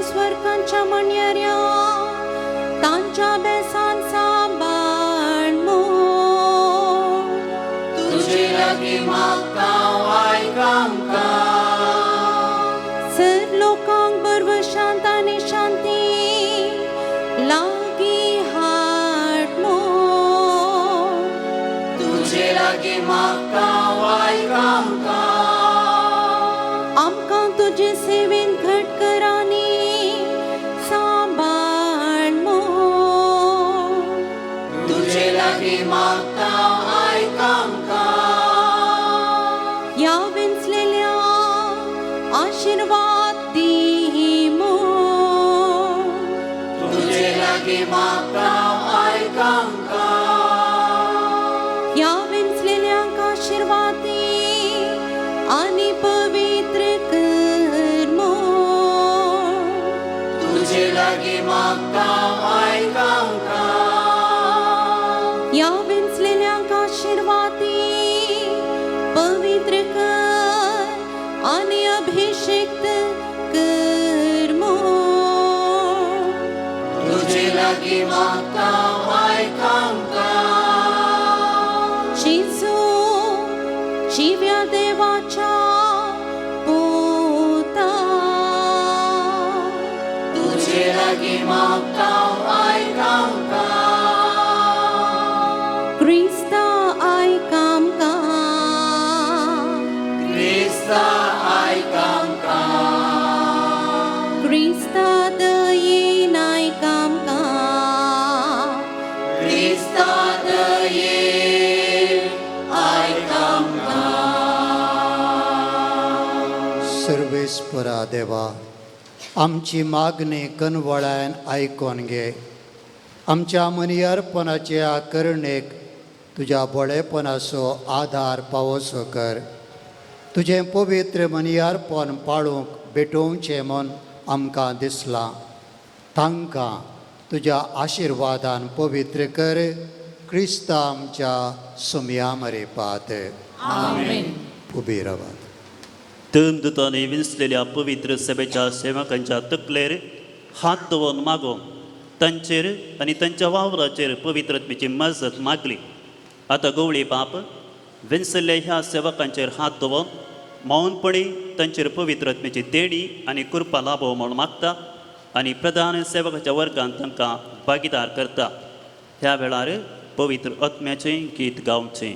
स्वर्गांच्या म्हणयाऱ्या तांच्या बेसान सांबाळ म्हूण. तुजे लागीं मागता आयक आमकां. सर लोकांक बरबर शांत आनी शांती लागीं हाड म्हूण. तुजे लागीं मागता आयक आमकां. आमकां तुजे सेवेन घट कर आनी सांबाळ म्हूण. तुजे लागीं मागता आयक आमकां. ह्या वेंचलेल्या आशिर्वाद दी म्हूण. तुजे लागीं मागता आयक आमकां. ह्या वेंचलेल्यांक आशिर्वाद दी आनी पवित्र कर म्हूण. तुजे लागीं मागता आयक आमकां. ह्या वेंचलेल्यांक आशिर्वाद दी, पवित्र कर आनी अभिषिक्त कर म्हूण. तुजे लागीं मागता आयक आमकां. जेजू जिव्या देवाच्या पुता, तुजे लागीं मागता आयक आमकां. क्रिस्ता आयक आमकां. क्रिस्ता आयक आमकां. क्रिस्ता दयेन आयक आमकां. क्रिस्ता दयेन आयक आमकां. सर्वेस्परा देवा, आमची मागणी कनवळान आयकोन घे. आमच्या मनियारपणाच्या करणेक तुज्या बळेपणाचो आधार पावोसो कर. तुजें पवित्र मनियारपण पाळूंक भेटोवचें म्हूण आमकां दिसलां. तांकां तुज्या आशिर्वादान पवित्र कर. क्रिस्ता आमच्या सुमया मरेपात. आमेन. उबी रावात. धर्मदूतांनी विंचलेल्या पवित्र सभेच्या सेवकांच्या तकलेर हात दवरून मागोवन तांचेर आनी तांच्या वावराचेर पवित्रत्मेची मजत मागली. आतां गवळी बाप विंचल्ल्या ह्या सेवकांचेर हात दवरून मौनपणी तांचेर पवित्रत्मेची देणी आनी कृपा लाभो म्हूण मागता आनी प्रधान सेवकाच्या वर्गान तांकां भागीदार करता. ह्या वेळार पवित्र आत्म्याचें गीत गावचें.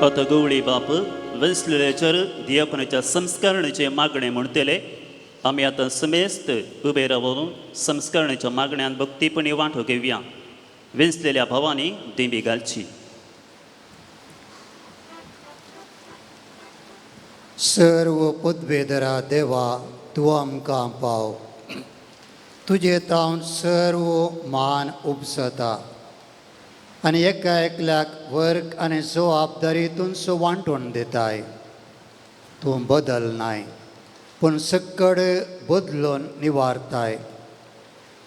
आतां गवळी बाप वेंचलेल्याचेर दियापणाच्या संस्करणाचे मागणें म्हणटले. आमी आतां समेस्त उबे रावन संस्करणाच्या मागण्यान भक्तीपणी वांटो घेवया. वेंचलेल्या भावांनी दिंबी घालची. सर्व पदवेधरा देवा, तूं आमकां पाव. तुजे तावन सर्व मान उपजता आनी एका एकल्याक वर्ग आनी जबाबदारी तुमचो वांटून दिताय. तूं बदल नाय पूण सक्कड बदलून निवारताय.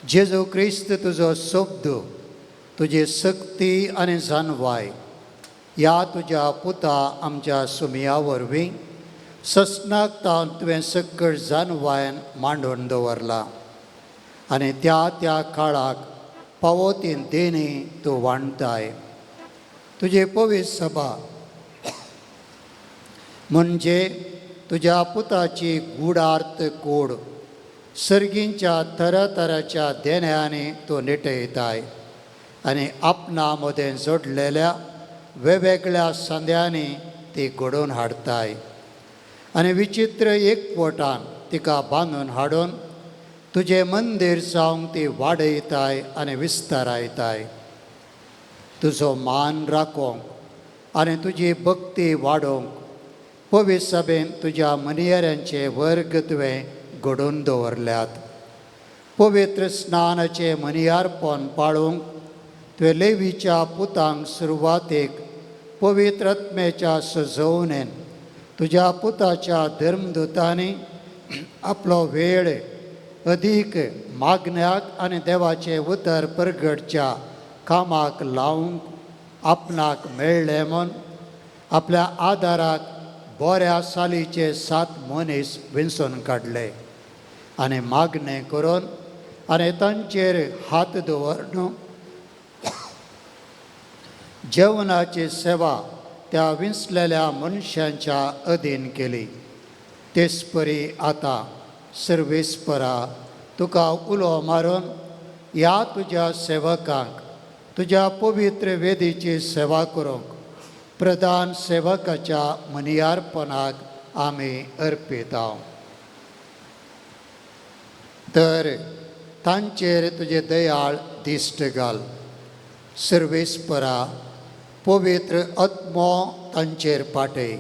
जेजू क्रिस्त तुजो शब्द, तुजी शक्ती आनी जानवाय ह्या तुज्या पुता आमच्या सुमया वरवीं ससनाक तावन तुवें सक्कड जानवायन मांडून दवरला आनी त्या त्या काळाक पावो ती देणी तूं वांटताय. तुजी पवित्र सभा म्हणजे तुज्या पुताची गुडार्थ कोड सर्गींच्या तरातराच्या देण्यांनी तूं निटयताय आनी आपणा मदें जोडलेल्या वेगवेगळ्या संद्यांनी ती घडोवन हाडताय आनी विचित्र एकवटान तिका बांदून हाडून तुजें मंदीर जावंक ती वाडयताय आनी विस्तारायताय. तुजो मान राखोवंक आनी तुजी भक्ती वाडोवंक पवित्र सभेन तुज्या मनियऱ्यांचे वर्ग तुवें घडोवन दवरल्यात. पवित्र स्नानाचें मनियारपण पाळूंक तुवें लेवीच्या पुतांक सुरवातेक पवित्र आत्म्याच्या सजोवणेन तुज्या पुताच्या धर्मदुतांनी आपलो वेळ अदीक मागण्याक आनी देवाचें उतर परगटच्या कामाक लावंक आपणाक मेळ्ळें म्हूण आपल्या आदाराक बऱ्या सालीचे 7 मनीस विंचून काडले आनी मागणें करून आनी तांचेर हात दवरून जेवणाची सेवा त्या विंचलेल्या मनशांच्या अधीन केली. तेचपरी आतां सर्वेस्परा तुका उलो मारून ह्या तुज्या सेवकांक तुज्या पवित्र वेदीची सेवा करूंक प्रधान सेवकाच्या मनियारपणाक आमी अर्पिता. तर तांचेर तुजें दयाळ दिश्ट घाल. सर्वेस्परा पवित्र आत्मो तांचेर पाटय.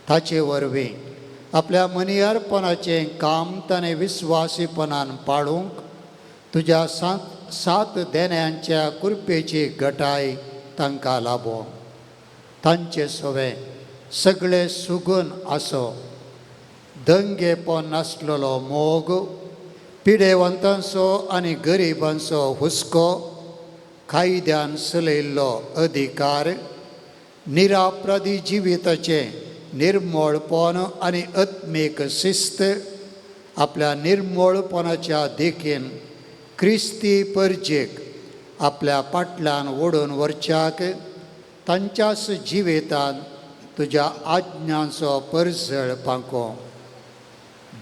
ताचे वरवीं आपल्या मनियारपणाचें काम ताणें विस्वासीपणान पाळूंक तुज्या 7 देण्यांच्या कृपेची गटाय तांकां लाबो. तांचे सवें सगळे सुगून आसो, दंगेपण नासलेलो मोग, पिडेवंतांचो आनी गरिबांचो हुस्को, कायद्यान चलयल्लो अधिकार, निरापराधी जिविताचें निर्मळपण आनी आत्मीक शिस्त आपल्या निर्मळपणाच्या देखीन क्रिस्ती परजेक आपल्या पाटल्यान ओडून व्हरच्याक तांच्याच जिवितान तुज्या आज्ञांचो परजळ पांको.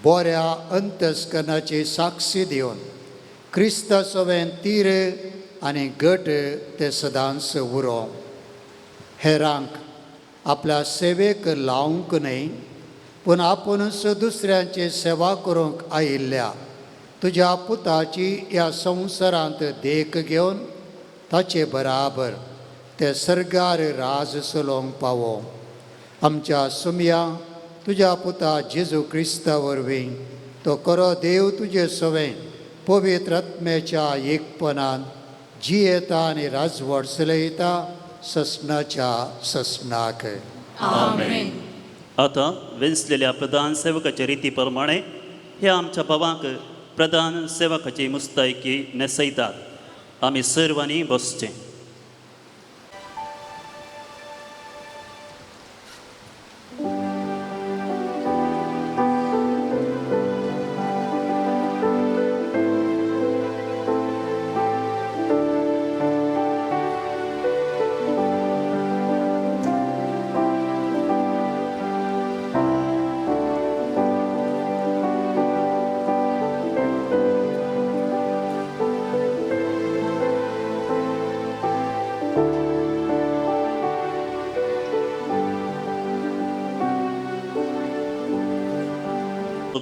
बऱ्या अंतस्करणाची साक्षी दिवन क्रिस्ता सवें तीर आनी गट ते सदांच उरो. हेरांक आपल्या सेवेक लावंक न्हय पूण आपुणूच दुसऱ्यांची सेवा करूंक आयिल्ल्या तुज्या पुताची ह्या संवसारांत देख घेवन ताचे बराबर ते सर्गार राज चलोवंक पावो. आमच्या सुमया तुज्या पुता जेजू क्रिस्ता वरवीं तो करो देव तुजे सवें पवित्र आत्म्याच्या एकपणान जियेता आनी राजवट चलयता ससनाच्या ससनाक. आमेन. आतां वेंचलेल्या प्रधान सेवकाच्या रिती प्रमाणे ह्या आमच्या भावांक प्रधान सेवकाची मुस्तायकी न्हेसयतात. आमी सर्वांनी बसचें.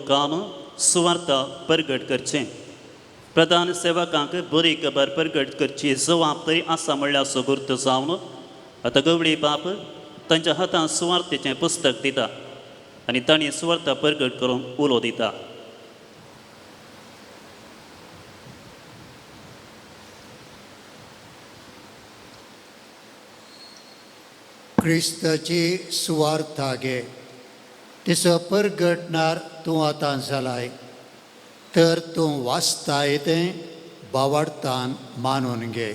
काम सुवार्ता परगट करचें. प्रधान सेवकांक बरी खबर परगट करची जबाबदारी आसा म्हणल्यार सगुर्त जावन आतां गवळी बाप तांच्या हातांत सुवार्तेचें पुस्तक दिता आनी तांणी सुवार्ता परगट करून उलो दिता. क्रिस्ताची सुवार्था घे, तिचो परगटणार तूं आतां जालाय, तर तूं वाचताय तें बावार्थान मानून घे.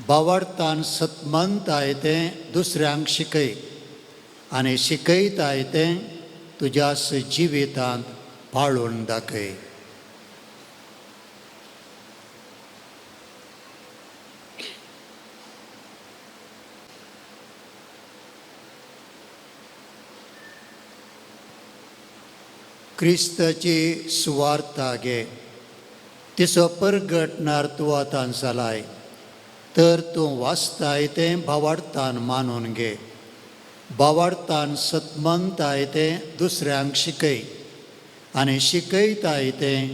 बावार्थान सतमनताय तें दुसऱ्यांक शिकय आनी शिकयताय तें तुज्याच जिवितांत पाळून दाखय. क्रिस्ताची सुवार्था घे, तिचो परगटणार तूं आतां जालाय, तर तूं वाचताय तें भावार्थान मानून घे. भावार्थान सतमनताय तें दुसऱ्यांक शिकय आनी शिकयताय तें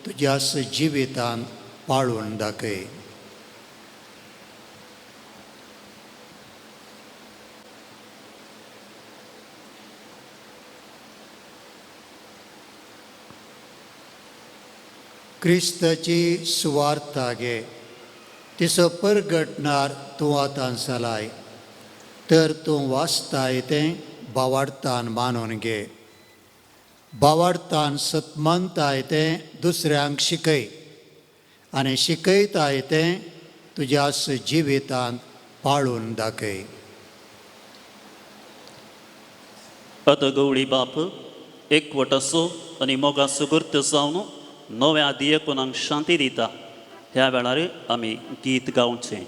तुज्याच जिवितांत पाळून दाखय. क्रिस्ताची सुवार्था घे, तिचो परगटणार तूं आतां जालाय, तर तूं वाचताय तें भावार्थान मानून घे. भावार्थान सतमनताय तें दुसऱ्यांक शिकय आनी शिकयताय तें तुज्याच जिवितांत पाळून दाखय. आतां गवळी बाप एकवटाचो आनी मोगाचो गुर्त जावन नव्या दियकोनांक शांती दिता. ह्या वेळार आमी गीत गावचें.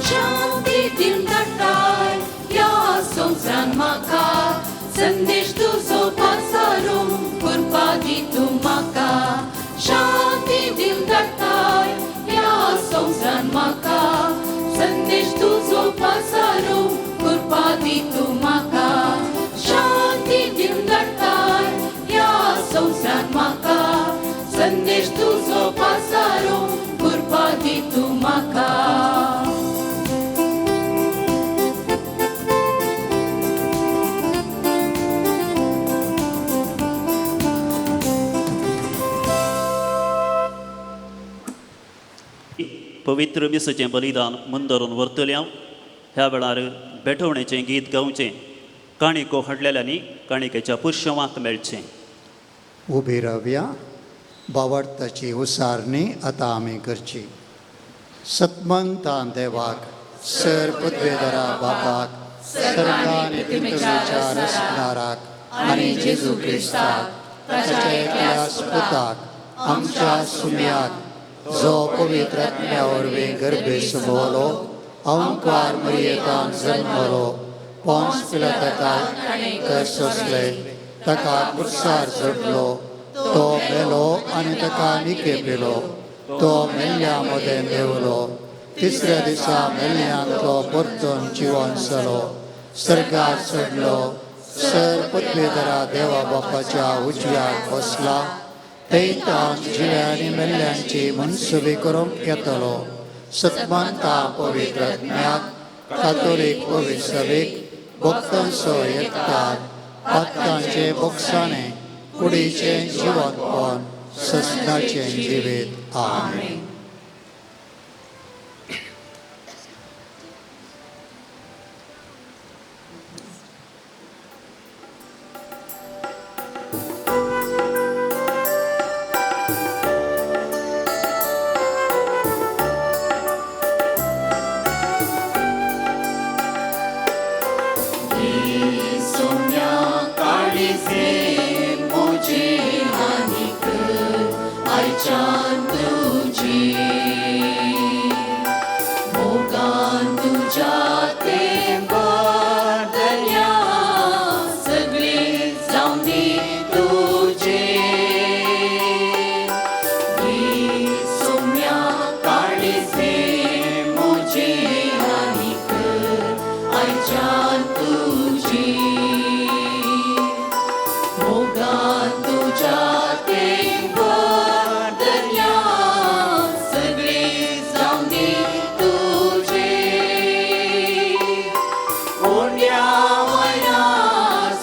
शांती दिवंक ह्या संवसारान म्हाका, संदेश तुजो पासारूंक कृपा दी तूं म्हाका. शांती दिवंक ह्या संवसारान म्हाका, संदेश तुजो पासारूंक कृपा दी तूं म्हाका. शांती दिवंक ह्या संवसारान म्हाका, संदेश तुजो पासारूंक कृपा दी तूं म्हाका. पवित्र मिसाचें बलिदान मुंदरून व्हरतल्या ह्या वेळार भेटवणेचें गीत गावचें. काणिको हाडलेल्यांनी काणिकेच्या पुरशवाक मेळचें. उबी रावया. बावडताची उसारणी आतां आमी करची. सतमंतान देवाक, सर पृथ्वेधरा बापाक, सर्गान पृथ्वेच्या रचणाराक आनी जेजू क्रिस्ताक ताच्या एकल्या पुताक आमच्या सुम्याक, जो पवित्र आत्म्या वरवीं गर्भेस भोवलो, अंकार मरियेतान जल्मलो, पोंस पिलाताका कर सोंसले, ताका कुर्सार चडलो, तो मेलो आनी ताका निके पिलो, तो मेल्ल्या मदें देंवलो, तिसऱ्या दिसा मेल्ल्यान तो परतून जिवन जालो, सर्गार चडलो, सर पदवेधरा देवा बापाच्या उजव्याक बसला, थंय जिव्या आनी मेल्ल्यांची मनसुबी करूंक येतलो. सतमानता पवित्र आत्म्याक, कातोलीक पवित्र सभेक, भक्तांचो एकतार, पातकांचे बोगसाणे, कुडीचें जिवंतपण, ससनाचें जिवीत. आमेन.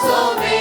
Sobe,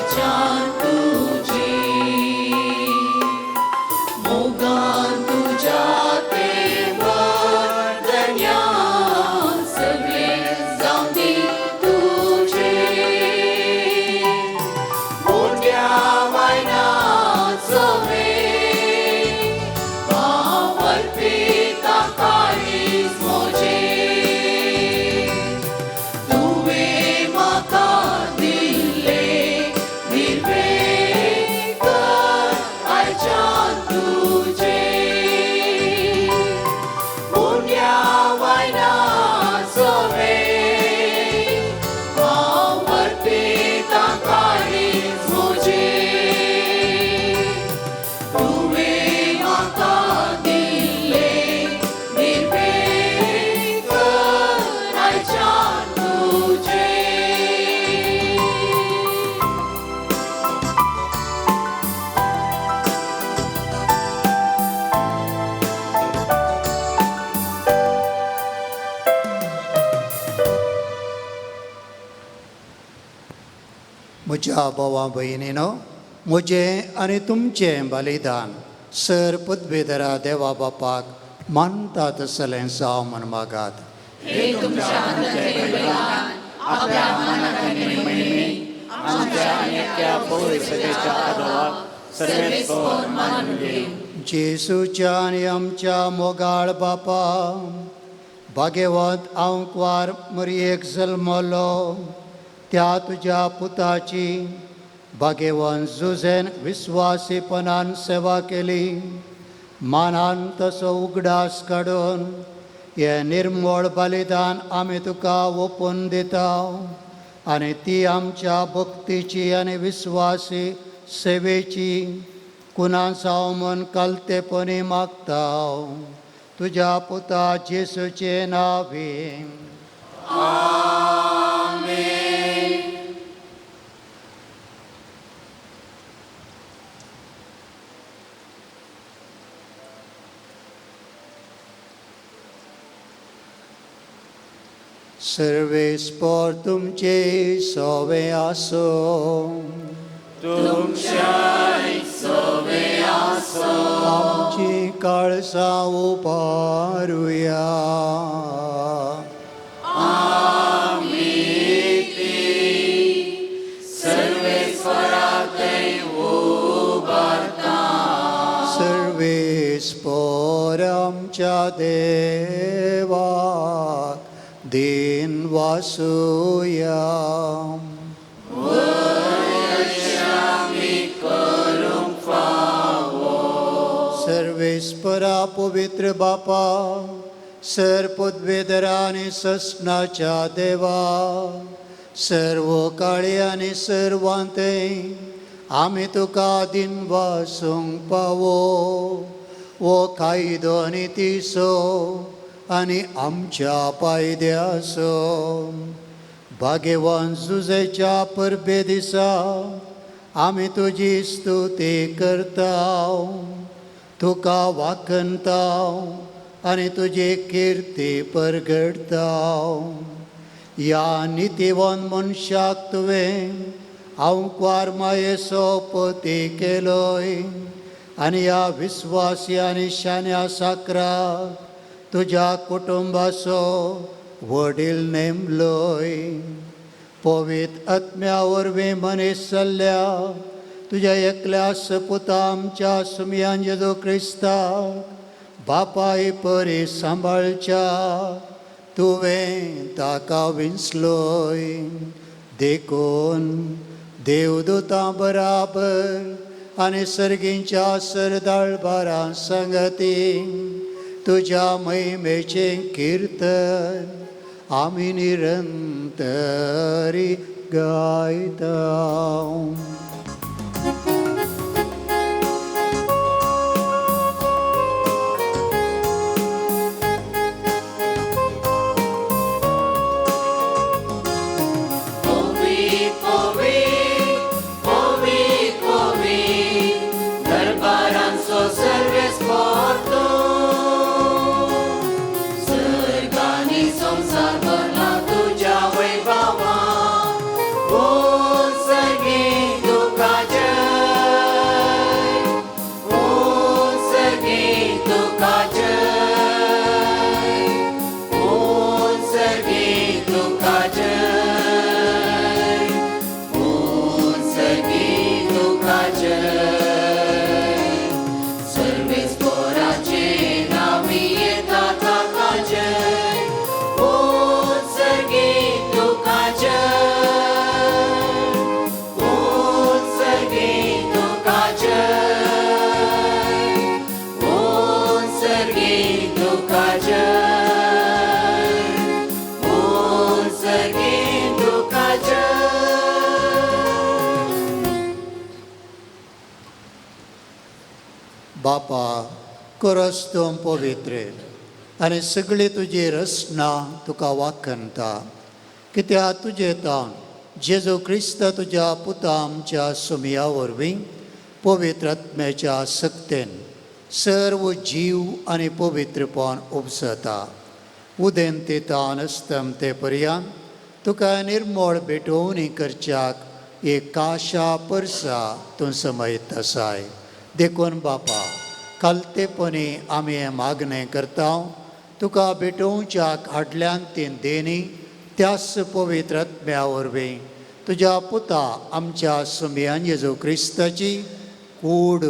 आयच्यान तुजी मोगान तुज्या तेवर धन्या सगळें जावं दी तुजें मोठ्या वायनाचो वेग हांव अर्पिता काळीज म्हजें तुवें म्हाका दिल्लें निर्वें कर आयच्यान तुजें मोठ्या वायनाचो वेग हांव अर्पिता काळीज म्हजें तुवें म्हाका दिल्लें निर्वें कर आयच्यान तुजें. म्हज्या भावा भयणीनो म्हजें आनी तुमचें बलिदान सर पदवेधरा देवा बापाक मानता तसलें जावं म्हूण मागात. हे तुमच्या हातांतलें बलिदान आपल्या मनाक आनी महिमेक आमच्या आनी त्या पवित्र सभेच्या आदराक सर्वेस्पर मानून घेवं. जेसूच्या आनी आमच्या मोगाळ बापा भाग्यवंत आंकवार मरयेक जल्मलो त्या तुज्या पुताची भाग्यवंत जुझेन विस्वासीपणान सेवा केली मानान तसो उगडास काडून हें निर्मळ बलिदान आमी तुका ओपून दिता आनी ती आमच्या भक्तीची आनी विस्वासी सेवेची कुना जावं म्हूण कालतेपणी मागता तुज्या पुता जेसूचे नांवे. आमेन. सर्वेस्पर तुमचे सोवे आसो. तुमच्याय सोवे आसो. आमची काळसां उबारुया. आमी ती सर्वेस्पराकय उबारता. सर्वेस्पर आमच्या देवाक दिन वासुया. आमी करूंक फावो. सर्वेस्परा पवित्र बापा सर पदवेधरा आनी ससनाच्या देवा सर्व काळी आनी सर्वांते आमी तुका दिन वासूंक पावो वो कायदो आनी तिसो आनी आमच्या पायद्यासो भाग्यवान जुजेच्या परबे दिसा आमी तुजी स्तुती करता तुका वाखणता आनी तुजी किर्ती परगडता. ह्या नितीवन मनशाक तुवें आंकवार मायेचो पती केलोय आनी ह्या विस्वासी आनी शाण्या साकराक तुज्या कुटुंबाचो वडील नेमलोय. पवित्र आत्म्या वरवीं मनीस जाल्ल्या तुज्या एकल्या सपुता आमच्या सुमयान जेजू क्रिस्ताक बापाय परी सांबाळच्या तुवें ताका विंचलोय. देखून देवदूतां बराबर आनी सर्गींच्या सरदाळबारां संगती तुज्या महिमेचें किर्तन आमी निरंतरी गायता. पवित्र पवित्र पवित्र पवित्र दरबारांचो सर्वेस्पर तूं. सर्ग आनी संवसार भरला तुज्या वैभवान. बोल सर्गे बापा, करस तूं पवित्र आनी सगळी तुजी रचना तुका वाखणता, कित्याक तुजे तावन जेजू क्रिस्त तुज्या पुता आमच्या सुमया वरवीं पवित्र आत्म्याच्या सक्तेन सर्व जीव आनी पवित्रपण उपजता. उदेंते तान अस्तमते पर्यंत तुका निर्मळ भेटोवणी करच्याक एक काशा परसा तूं समयत आसाय. देखून बापा, कालतेपणी आमी हें मागणें करता, तुका भेटोवच्याक हाडल्यान तीन देणी त्याच पवित्र आत्म्या वरवीं तुज्या पुता आमच्या सुमयान जेजू क्रिस्ताची कूड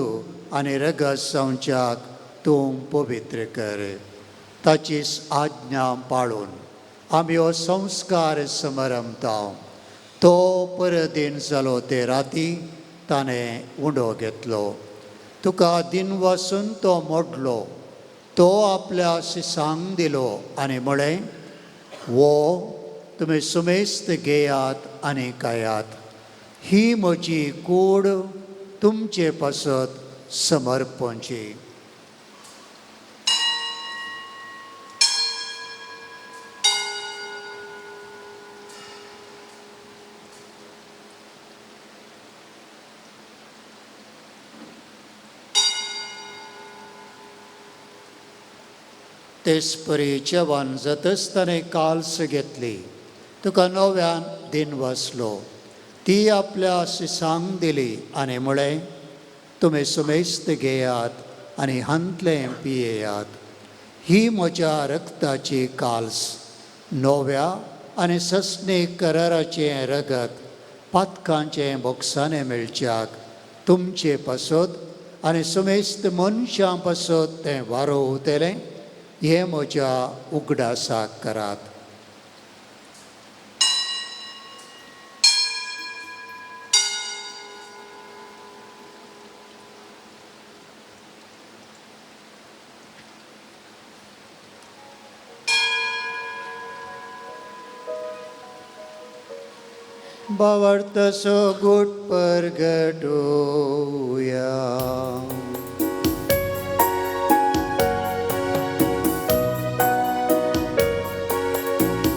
आनी रगत जावच्याक तूं पवित्र कर. ताचीच आज्ञा पाळून आमी हो संस्कार समारंभता. तो परदीन जालो ते राती ताणें उंडो घेतलो, तुका दिन वासून तो मोडलो, तो आपल्या शिसांक दिलो आनी म्हळें, वो तुमी सुमेस्त घेयात आनी खायात, ही म्हजी कूड तुमचे पासत समर्पणची. तेच परी जेवण जातच ताणें काल्स घेतली, तुका नव्यान दिन वाचलो, ती आपल्या शिसांक दिली आनी म्हळें, तुमी सुमेस्त घेयात आनी हांतलें पियेयात, ही म्हज्या रक्ताची काल्स, नव्या आनी सस्नी कराराचें रगत पातकांचें बोगसाणें मेळच्याक तुमचे पासत आनी सुमेस्त मनशां पासत तें वारोवतलें, हें म्हज्या उगडासाक करात. भावार्थाचो गूट परगटोवया.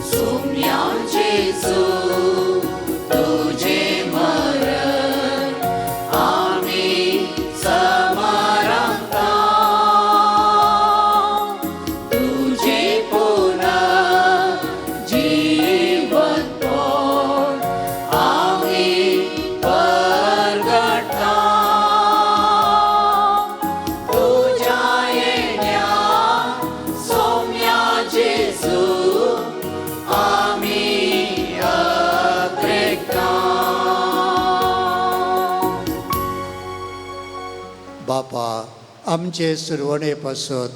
सोम्या जेजू तुझे मरण आमी समारंभता, तुझे पुनर्जीवनपण आमी परगटता, तुझ्या येण्या सोम्या जेजू आमी अग्रेकता. बापा, आमचे सुरवणे पासत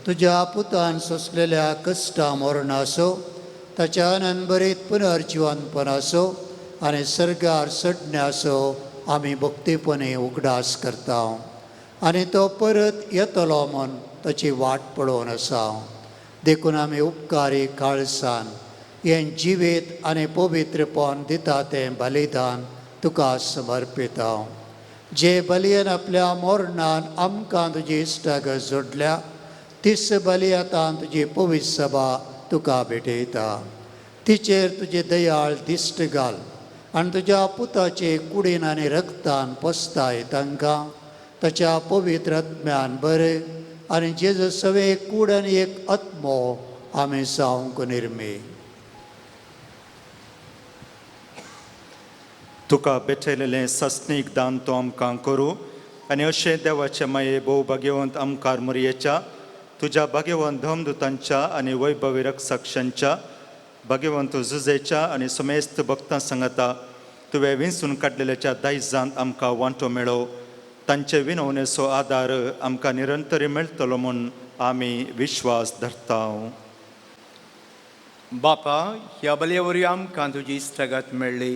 तुज्या पुतान सोंसलेल्या कश्टा मरणाचो, ताच्या आनंदभरीत पुनर्जिवनपणाचो आनी सर्गार चडण्याचो आमी भक्तीपणी उगडास करता आनी तो परत येतलो म्हूण ताची वाट पळोवन आसा. देखून आमी उपकारी काळसान हें जिवीत आनी पवित्रपण दिता तें बलिदान तुका समर्पिता. जे बलयेन आपल्या मरणान आमकां तुजी इश्टागत जोडल्या, तीच बली आतां तुजी पवित्र सभा तुका भेटयता. तिचेर तुजी दयाळ दिश्ट घाल आनी तुज्या पुताचे कुडीन आनी रक्तान पोसताय तांकां ताच्या पवित्र आत्म्यान बरें आनी जेजू सवे एक कूड आनी एक आत्मो आमी जावंक निर्मी. तुका भेटयलेलें सस्नीक दान तो आमकां करूं आनी अशें देवाचे माये भोव भाग्यवंत आमकार मोरयेच्या तुज्या भाग्यवंत धमदुतांच्या आनी वैभवी रक्षाक्षांच्या भाग्यवंत जुजेच्या आनी समेस्त भक्तां सांगता तुवें विंचून काडलेल्याच्या दायजांत आमकां वांटो मेळो, तांचे विनवणेचो आदार आमकां निरंतरी मेळटलो म्हूण आमी विश्वास धरता. बापा, ह्या बलये वरवीं आमकां तुजी इश्टागत मेळ्ळी,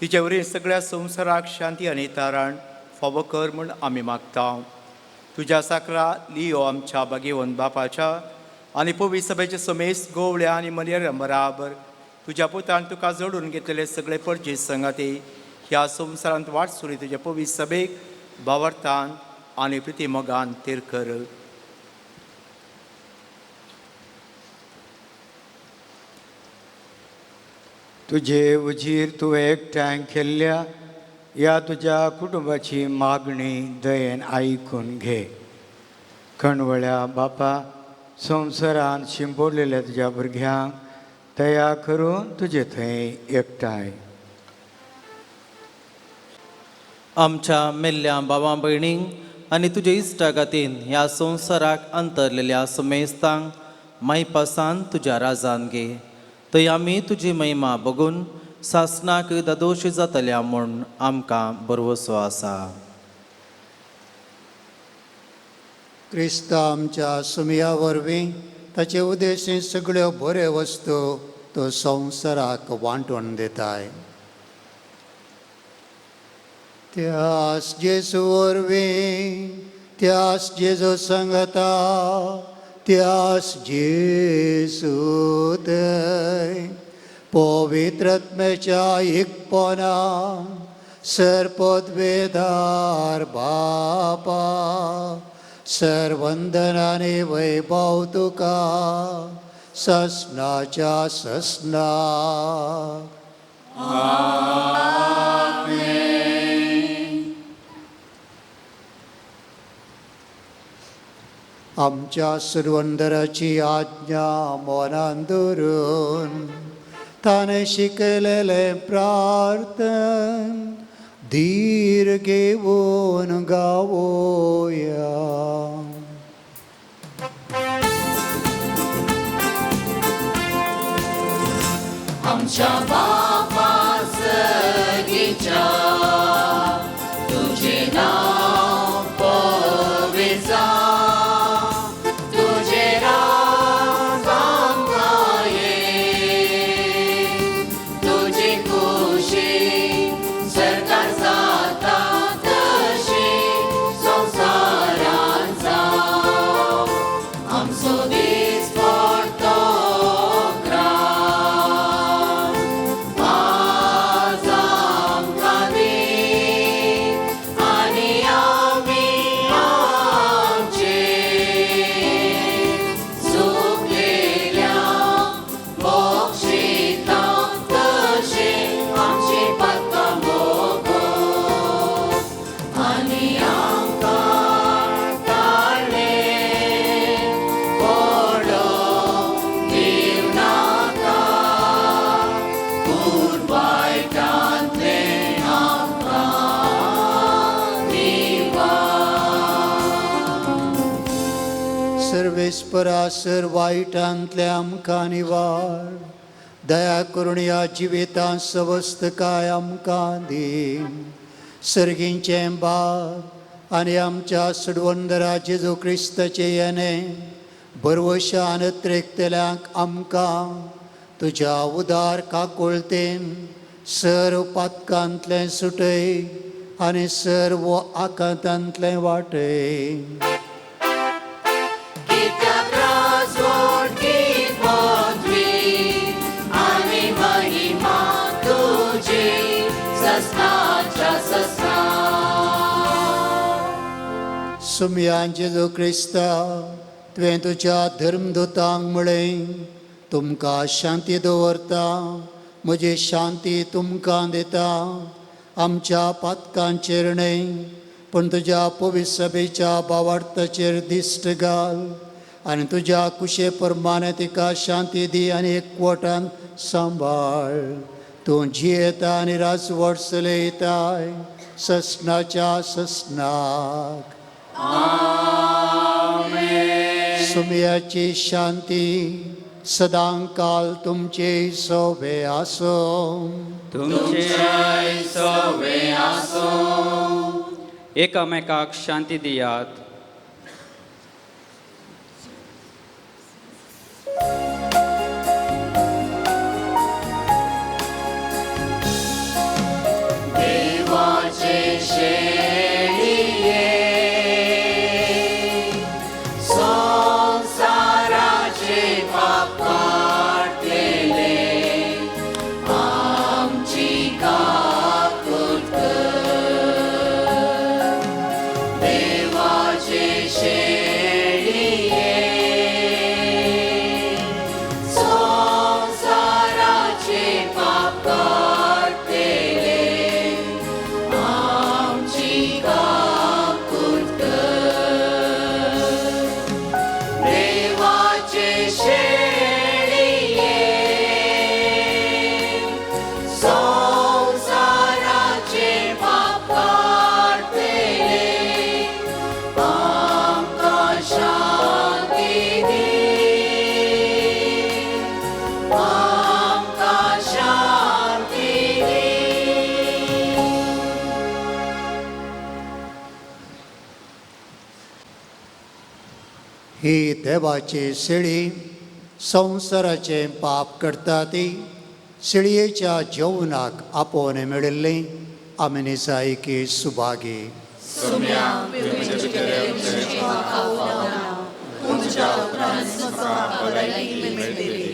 तिचे वरवीं सगळ्या संवसाराक शांती आनी तारण फावो कर म्हूण आमी मागता. तुज्या साकरा लियो आमच्या भागेवन बापाच्या आनी पवित्र सभेचे समेस्त गोवळ्या आनी मनेर बराबर तुज्या पुतान तुका जोडून घेतलेले सगळे परजे संगाती ह्या संवसारांत वाट सुरी तुज्या पवित्र सभेक भावार्थान आनी प्रिती मोगान थीर कर. तुजे उजीर तुवें एकठांय केल्ल्या ह्या तुज्या कुटुंबाची मागणी दयेन आयकून घे. कणवळ्या बापा, संवसारान शिंपोडलेल्या तुज्या भुरग्यांक दया करून तुजे थंय एकठांय. आमच्या मेल्ल्या भावां भयणींक आनी तुजे इश्टागतीन ह्या संवसाराक अंतरलेल्या समेस्तांक मायपासान तुज्या राजान घे. थंय आमी तुजी महिमा बघून सासणाक दादोशी जातल्या म्हूण आमकां भरवसो आसा. क्रिस्ता आमच्या सुमया वरवीं ताचे उद्देशी सगळ्यो बऱ्यो वस्तू तो संवसाराक वांटून दिताय. त्यास जेजू वरवीं, त्यास जेजू संगता, त्यास जेजू थंय पवित्रत्मेच्या एकपणा सर्पद्वेदार बापा सर्वंदनाने वैभव तुका ससनाच्या ससना. आमच्या सुरवंदराची आज्ञा मनान धरून ताणें शिकयलेलें प्रार्थन धीर घेवन गावोया. आमच्या बापा सगीच्या तुझे नाव पवित्र जावं, तुझे राज आमकां ये, तुजी खुशी सरकार जाता तशी संवसारांत जावं. आमचो दीस पडतो ग्रास आज आमकां दी आनी आमी आमचे चुकलेल्या बक्षिता तशें आमची पातकां भोगो आनी आमकां ताळें पडोवंक दिवनाका, पूण वायटांतलें आमकां निवार. सर्वेस्परा सर वायटांतल्या आमकां निवार, दया करून ह्या जिवितांत सवस्तकाय आमकां दी. सर्गींचें बाब आनी आमच्या सुडवंदरा जेजू क्रिस्ताचें येणें भरवशान त्रेकतल्यांक आमकां तुज्या उदार काकुळतेन सर्व पातकांतलें सुटय आनी सर्व आकांतांतलें वाटय. कित्याक राजवटी पदवी आनी महिमा तुजी ससनाच्या ससना. सुमयान जेजू क्रिस्ता, तुवें तुज्या धर्मदूतांक म्हळें, तुमकां शांती दवरता, म्हजी शांती तुमकां दिता. आमच्या पातकांचेर न्हय पूण तुज्या पवित्र सभेच्या बावार्थाचेर दिश्ट घाल आनी तुज्या कुशे प्रमाणे तिका शांती दी आनी एकवटान सांबाळ. तूं जियेता आनी राजवट चलयताय ससनाच्या ससनाक. सुमयाची शांती सदांकाल तुमचे सोबे आसूं. तुमचेय सोबे आसूं. एकामेकाक शांती दियात. देवाचे शेळये संवसाराचे पाप काडटले आमची काकूट कर. देवाचे ही देवाची शेळी संवसाराचें पाप करता ती शेळयेच्या जेवणाक आपोवन मेळिल्ली आमी निजायकी सुभागी. सोम्या, तुमचे देवचें म्हाका फावना, पूण तुज्या उपरांत म्हाका भलायकी मेळटली.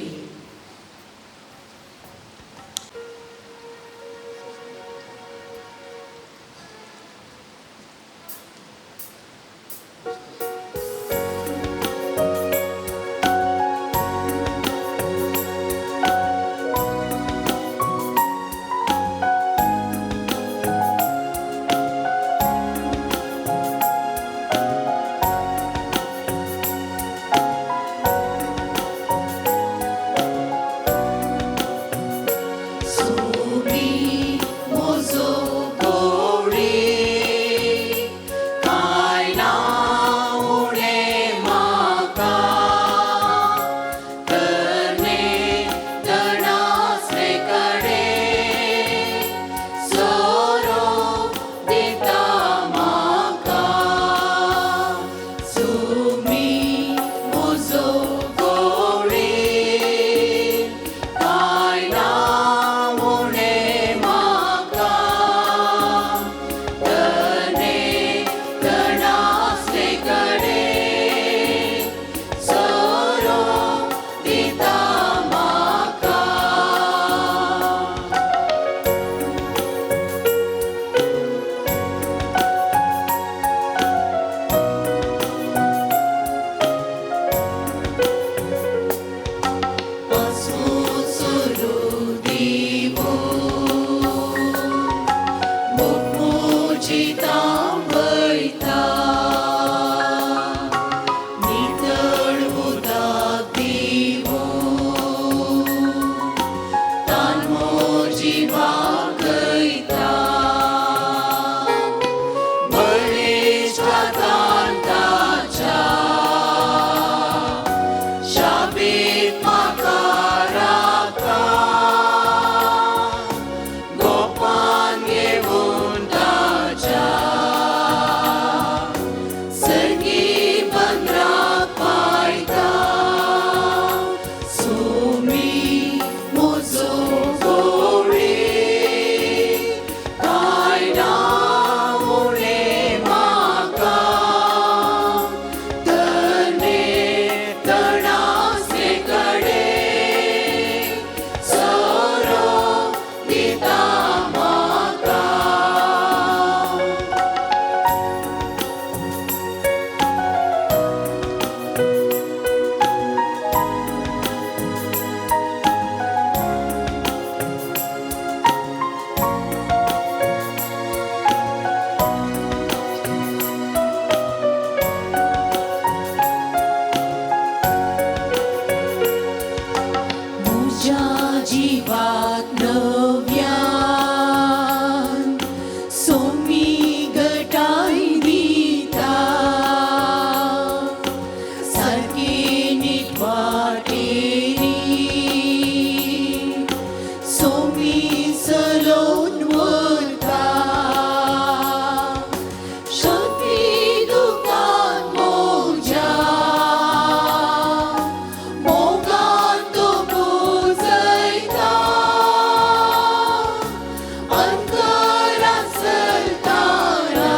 अंतरा चलताना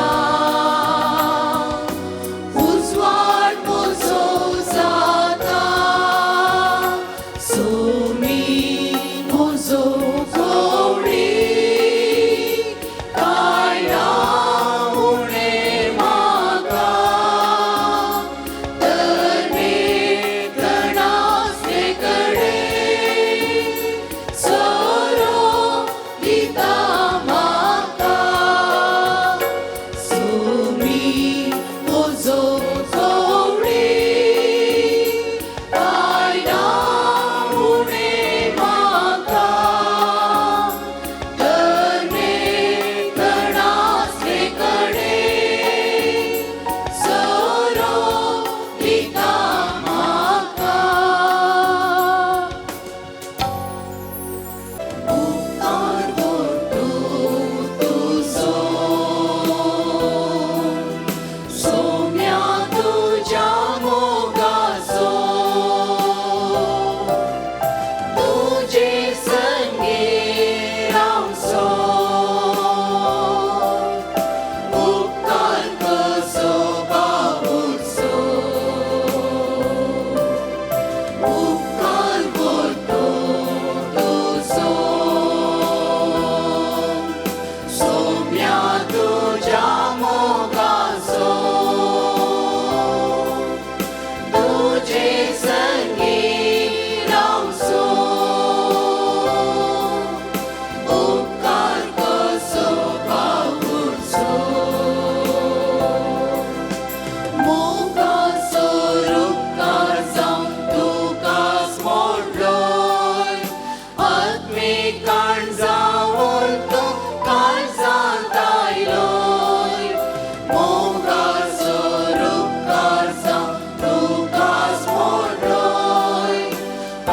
मोगाचो रुपकार जावन तुकाच मोडलोय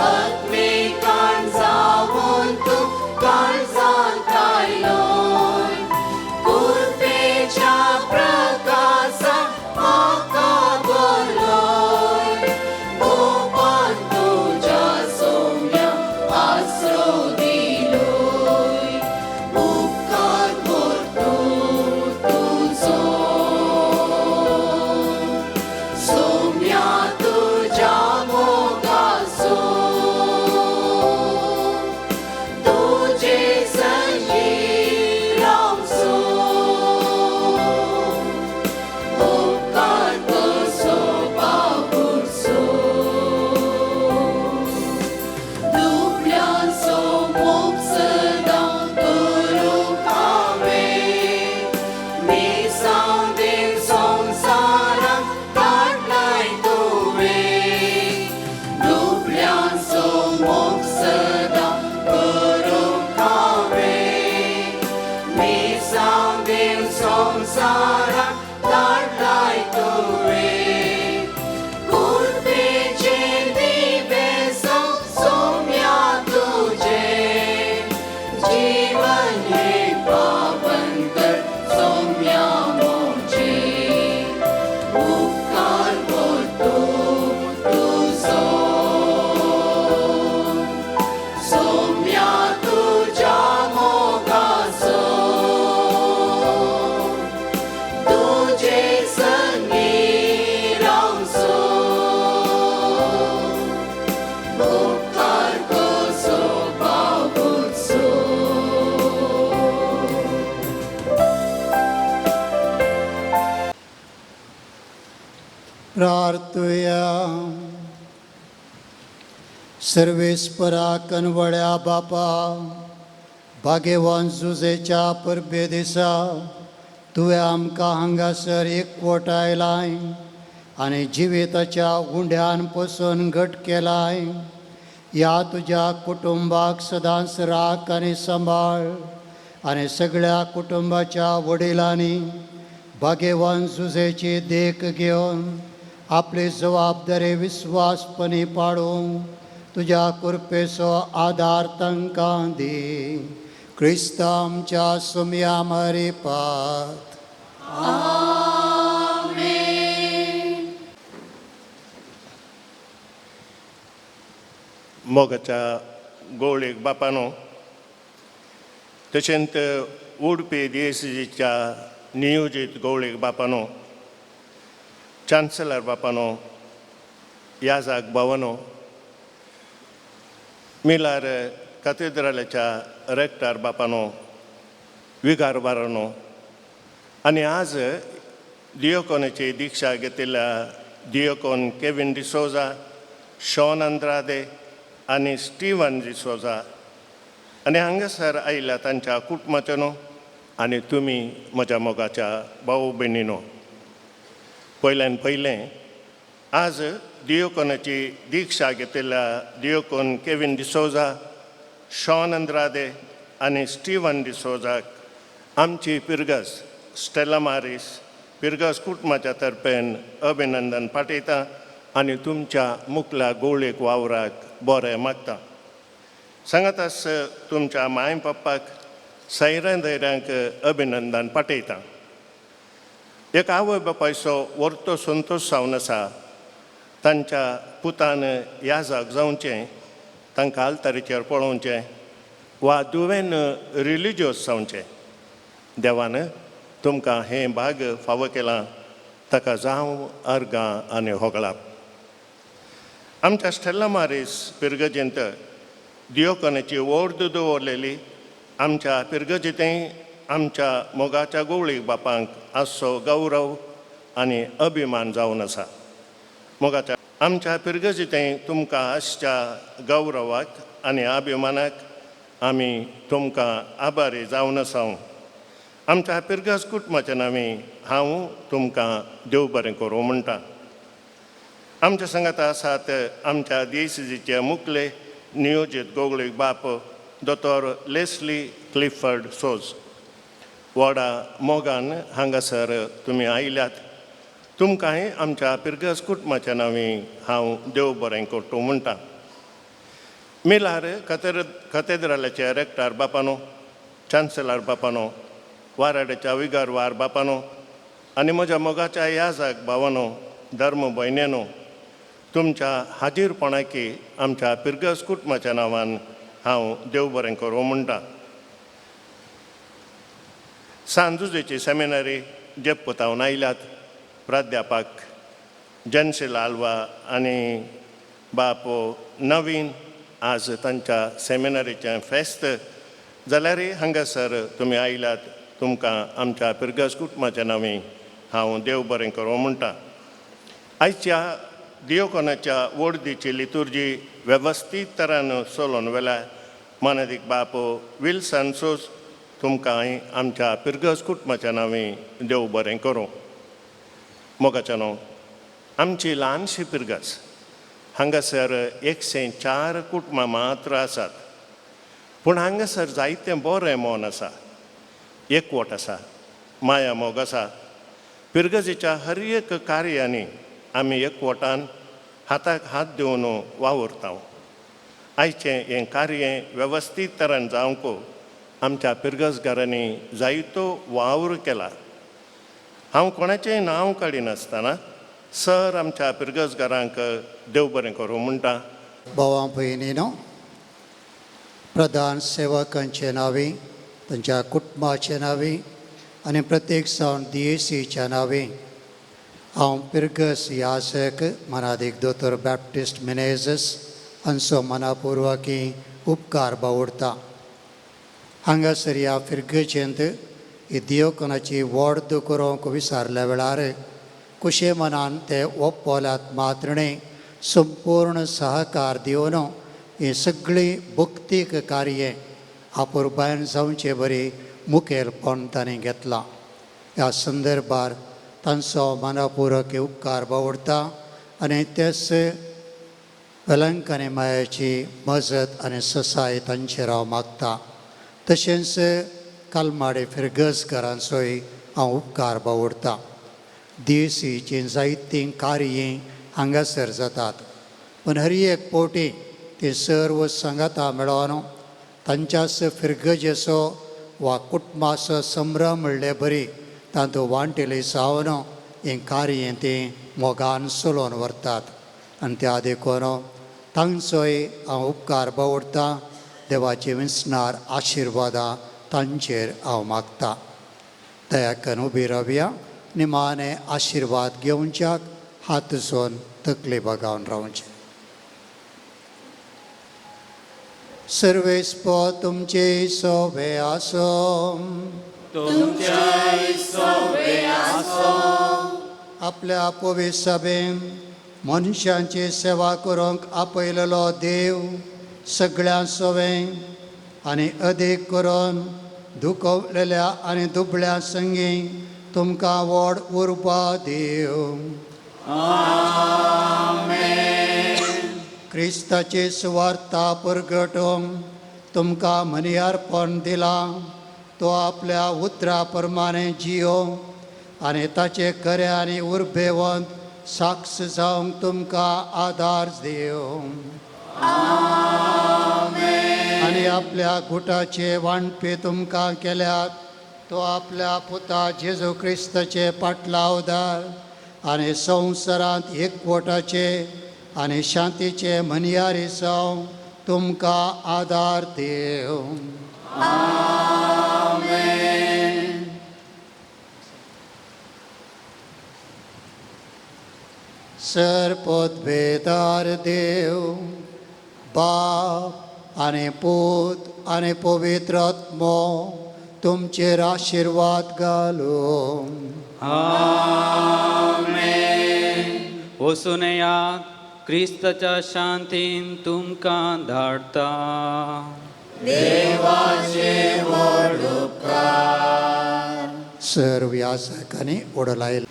आत्मिकान जावन तूं काळजांत आयलोय कृपेच्या प्रकाशान म्हाका भरलोय गोपान तुज्या सोम्या आसरो दिलोय उपकार करतूं तुजो सोम्या तुज्या मोगाचो तुजे संगी रावचो उपकार कसो बाबुरचो दुबळ्यांचो मोग सदां करूंक हांवें मिसांव देव संवसाराक धाडलाय तुवें दुबळ्यांचो मोग सदां करूंक हांवें मिसांव देव संवसाराक धाडलाय तुवें कृपेचें दिवेसांव सोम्या तुजें जीवन हें पावन कर सोम्या म्हजें उपकार करतूं तुजो सोम्या तुज्या मोगाचो तुजे संगी रावचो उपकार कसो बाबुरचो. प्रार्थुया. सर्वेस्परा कनवळ्या बापा, भाग्यवान जुजेच्या परबे दिसा तुवें आमकां हांगासर एकवटायलाय आनी जिविताच्या उंड्यान पसून घट केलाय. ह्या तुज्या कुटुंबाक सदांच राख आनी सांबाळ आनी सगळ्या कुटुंबाच्या वडिलांनी भाग्यवान जुजेची देख घेवन आपली जबाबदारी विस्वासपणी पाडूंक तुज्या कृपेचो आदार तांकां दी. क्रिस्त आमच्या सुमया मरिपात. मोगाच्या गोवळेक बापानो, तशेंच उडपी डीएसीच्या नियोजीत गोवळेक बापानो, चान्सलर बापानो, याजाक भावानो, मिलार कथेद्रालाच्या रेक्टर बापानो, विगार बारानो आनी आज दियोकोनाची दीक्षा घेतिल्ल्या दियोकोन केवीन डिसोजा, शॉन अंद्रादे आनी स्टिवन डिसोजा आनी हांगासर आयिल्ल्या तांच्या कुटुंबाच्यानो आनी तुमी म्हज्या मोगाच्या भाव भयणीनो, पयल्यान पयलें आज दियोकोनाची दीक्षा घेतिल्ल्या दियोकोन केवीन डिसोजा, शॉन अंद्रादे आनी स्टिवन डिसोजाक आमची पिरगस स्टेला मारीस पिरगस कुटुंबाच्या तर्फेन अभिनंदन पाठयता आनी तुमच्या मुखल्या गोवळेक वावराक बरें मागता. सांगातास तुमच्या माय पप्पाक सैऱ्यां धैर्यांक अभिनंदन पाठयता. एक आवय बापायचो वर्तो संतोश जावन आसा तांच्या पुतान याजाक जावचें, तांकां आल्तारीचेर पळोवचें वा दुवेन रिलिजियस जावचें. देवान तुमकां हें भाग फावो केलां, ताका जावं अर्गां आनी होगळाप. आमच्या स्टेला मारीस पिरगजेंत दियोकनाची ओर्द दवरलेली आमच्या पिरगजेंतय आमच्या मोगाच्या गोवळीक बापांक आसचो गौरव आनी अभिमान जावन आसा. मोगाच्या आमच्या पिरगजेंतय तुमकां आसच्या गौरवाक आनी अभिमानाक आमी तुमकां आभारी जावन आसा. आमच्या पिरगज कुटुंबाच्या नांवी हांव तुमकां देव बरें करूं म्हणटा. आमच्या सांगाता आसात आमच्या डीसीजीचे मुखले नियोजीत गोगळीक बाप दोतोर लेस्ली क्लिफर्ड सोज. व्हडा मोगान हांगासर तुमी आयल्यात. तुमकांय आमच्या पिरगस कुटुंबाच्या नांवी हांव देव बरें करतू म्हणटा. मिलार कथेद्रालाचे रेक्टर बापानो, चान्सलर बापानो, वाराड्याच्या विगारवार बापानो आनी म्हज्या मोगाच्या याजाक भावानो, धर्म भयणेनो, तुमच्या हाजीरपणाकी आमच्या पिरगस कुटुंबाच्या नांवान हांव देव बरें करूं म्हणटा. सांजुजेची सेमिनरी जेप्पुतावन आयल्यात प्राध्यापक जनशील आल्वा आनी बाप नवीन आज तांच्या सेमिनरीचें फेस्त जाल्यार हांगासर तुमी आयल्यात. तुमकां आमच्या पिरगस कुटुंबाच्या नांवी हांव देव बरें करूं म्हणटा. आयच्या दियोकोनाच्या वडदीची लितुर्जी वेवस्थीत तरान चलोवन वेल्या मानादीक बाप विल्सन सोज तुमकांय आमच्या पिरगस कुटुंबाच्या नांवी देव बरें करूं. मोगाच्या न्हू आमची ल्हानशी पिरगस हांगासर 104 कुटुंबां मात्र आसात, पूण हांगासर जायतें बरें मन आसा, एकवट आसा, माया मोग आसा. पिरगजेच्या हर एक कार्यांनी आमी एकवटान हाताक हात दिवन वावुरता. आयचें हें कार्य वेवस्थीत तरान जावंक आमच्या पिरगसगारांनी जायतो वावर केला. हांव कोणाचेंय नांव काडिनासतना सर आमच्या पिरगसगारांक देव बरें करूं म्हणटा. भावां भयणीनो, प्रधान सेवकांचे नांवी, तांच्या कुटुंबाचे नांवी आनी प्रत्येक जावन DACच्या नांवी हांव पिरगस यासक मनादीक दोतोर बॅप्टिस्ट मिनेजस हांचो मनापुर्वकी उपकार बावडटा. हांगासर ह्या फिरगजेंत ही दियोकनाची वॉर्द करूंक विसारल्या वेळार कुशे मनान ते ओप्पोल्यात मात्र न्ही संपूर्ण सहकार दिवन ही सगळीं भक्तीक कार्य आपुरबायन जावचे बरी मुखेलपण तांणी घेतलां. ह्या संदर्भार तांचो मनापुर्वक उपकार बावडटा आनी तेच वेलंकानी मायाची मजत आनी ससाय तांचेर हांव मागता. तशेंच कालमाडे फिरगजकारांचोय हांव उपकार बावडटा. DACचीं जायतीं कार्यां हांगासर जातात, पूण हर एक फावटी ती सर्व सांगाता मेळोन तांच्याच फिरगजेचो वा कुटुंबाचो संभ्रम म्हणले बरी तातूंत वांटेली जावन हें कार्य तीं मोगान चलोवन व्हरतात आनी त्या देखून तांचोय हांव उपकार बावडटा. देवाचे विंचणार आशिर्वादां तांचेर हांव मागता. दया करून उबी रावया, निमाणे आशिर्वाद घेवच्याक हात जोन तकली बगावन रावचें. सर्वेस्पो तुमचे सोबे आसो, तुमचे सोबे आसो. आपल्या पवित्र सभेन मनशांची सेवा करूंक आपयलेलो देव सगळ्यां सोवे आनी अदीक करून दुखवलेल्या आनी दुबळ्या संगी तुमकां व्हड उर्बा देव. क्रिस्ताची सुवार्ता परगटूंक तुमकां मनियारपण दिलां, तो आपल्या उतरा प्रमाणे जियो आनी ताचे खरे आनी उर्बेवंत साक्ष जावंक तुमकां आदार देव. आनी आपल्या गुटाचे वांटपी तुमकां केल्यात, तो आपल्या पुता जेजू क्रिस्ताचे पाटलावदार आनी संवसारांत एकवटाचे आनी शांतीचे मनियारी जावं तुमकां आदार देव. सरपदभेदार देव बाप आनी पूत आनी पवित्र आत्मो तुमचेर आशिर्वाद घालूं. आमेन. वचून येयात, क्रिस्ताच्या शांतीन तुमकां धाडटा. देवाचे व्हड उपकार. सर्व यासकांनी ओडलायलो.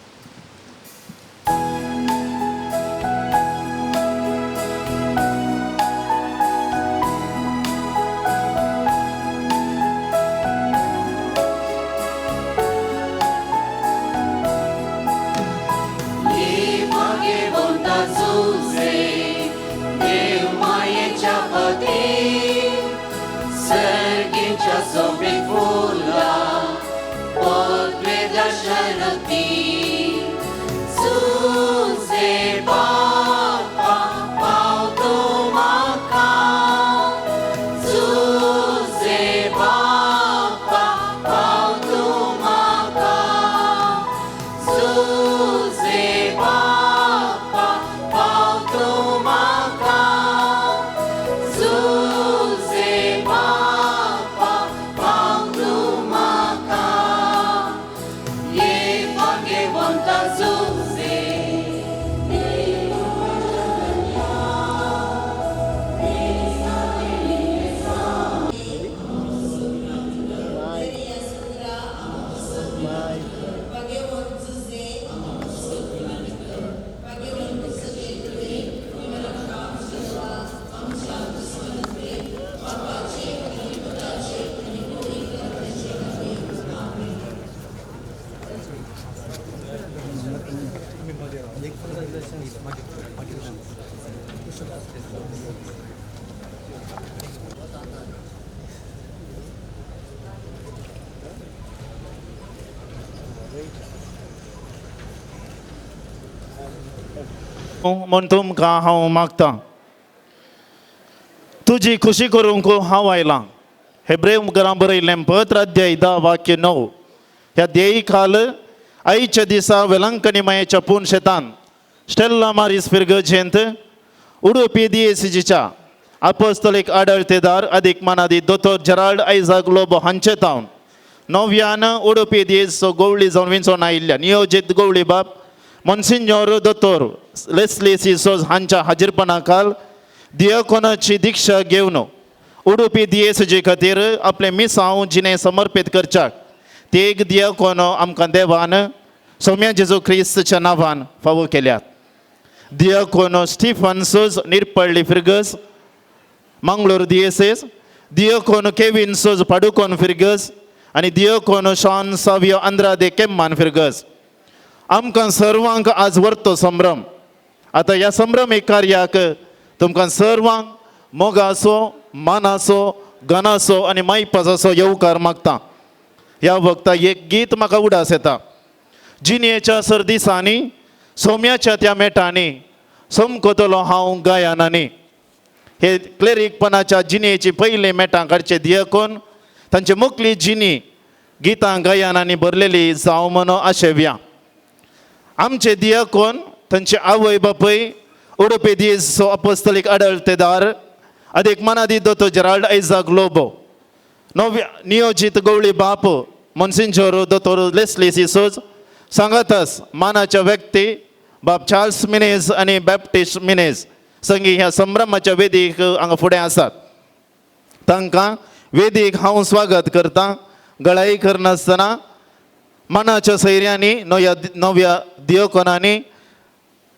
शरती जुझे बापा पावतो म्हाका जुझे बापा पावतो म्हाका जुझे बापा पावतो म्हाका जुझे बापा पावतो म्हाका ये भाग्यवंता जुझे. म्हूण तुमकां हांव मागतां. तुजी खुशी करूंक हांव आयलां. हेब्रेव घरां बरयल्लें पत्र अध्याय 10 वाक्य 9. ह्या ध्येय खाल आयच्या दिसा वेलंकनी मायेच्या पूण शेतान स्टेल्ला मारीस फिरगजेंत उडुपी दियेसीच्या आपोस्तोलीक आडळतेदार अदीक मानादी दोतोर जेराल्ड आयझाक लोबो हांचे तावन नव्यान उडुपी दियेसचो गोवळी जावन विंचोन आयिल्ल्या नियोजीत गोवळी बाप मोन्सिन्योर दोतोर लेस्ली सिसोज हांच्या हाजीरपणा खाल दियकोनाची दीक्षा घेवन उडुपी दियेसजे खातीर आपलें मिसांव जिणें समर्पीत करच्याक तेग दियकोनो आमकां देवान सोम्या जेजू क्रिस्तच्या नांवान फावो केल्यात. दियकोनो स्टिफन सोज निरपळ्ळी फिरगस मंगळूर दियेसेस, दियकोनो केवीन सोज पाडुकोन फिरगस आनी दियकोनो शॉन सावियो आंद्रादे केम्मान फिरगस. आमकां सर्वांक आज वर्तो संभ्रम. आतां ह्या संभ्रमीक कार्याक तुमकां सर्वांक मोगाचो मानाचो गनाचो आनी मायपासाचो येवकार मागता. ह्या वखता एक गीत म्हाका उडास येता. जिणेच्या सर दिसांनी सोम्याच्या त्या मेटांनी समकतलो हांव गायनांनी. हे क्लेरीकपणाच्या जिणेची पयलीं मेटां काडचे दियकोन तांचे मुखली जिणी गितां गायनांनी भरलेली जावं म्हणून आशेव्या. आमचे दियकोन तांचे आवय बापूय उडुपी दीस अपोस्तलीक आडळतेदार अदीक मनादी दोतो जेराल्ड आयझाक लोबो नव्या नियोजीत गवळी बाप मोन्सिंजोर दोतोर लेस्ली सिसोज सांगातस मानाच्या व्यक्ती बाप चार्ल्स मिनेज आनी बॅप्टिस्ट मिनेज संगी ह्या संभ्रमाच्या वेदीक हांगा फुडें आसात. तांकां वेदीक हांव स्वागत करतां. गळाई करनासतना मानाच्या सैऱ्यांनी नव्या नव्या दियोकोनांनी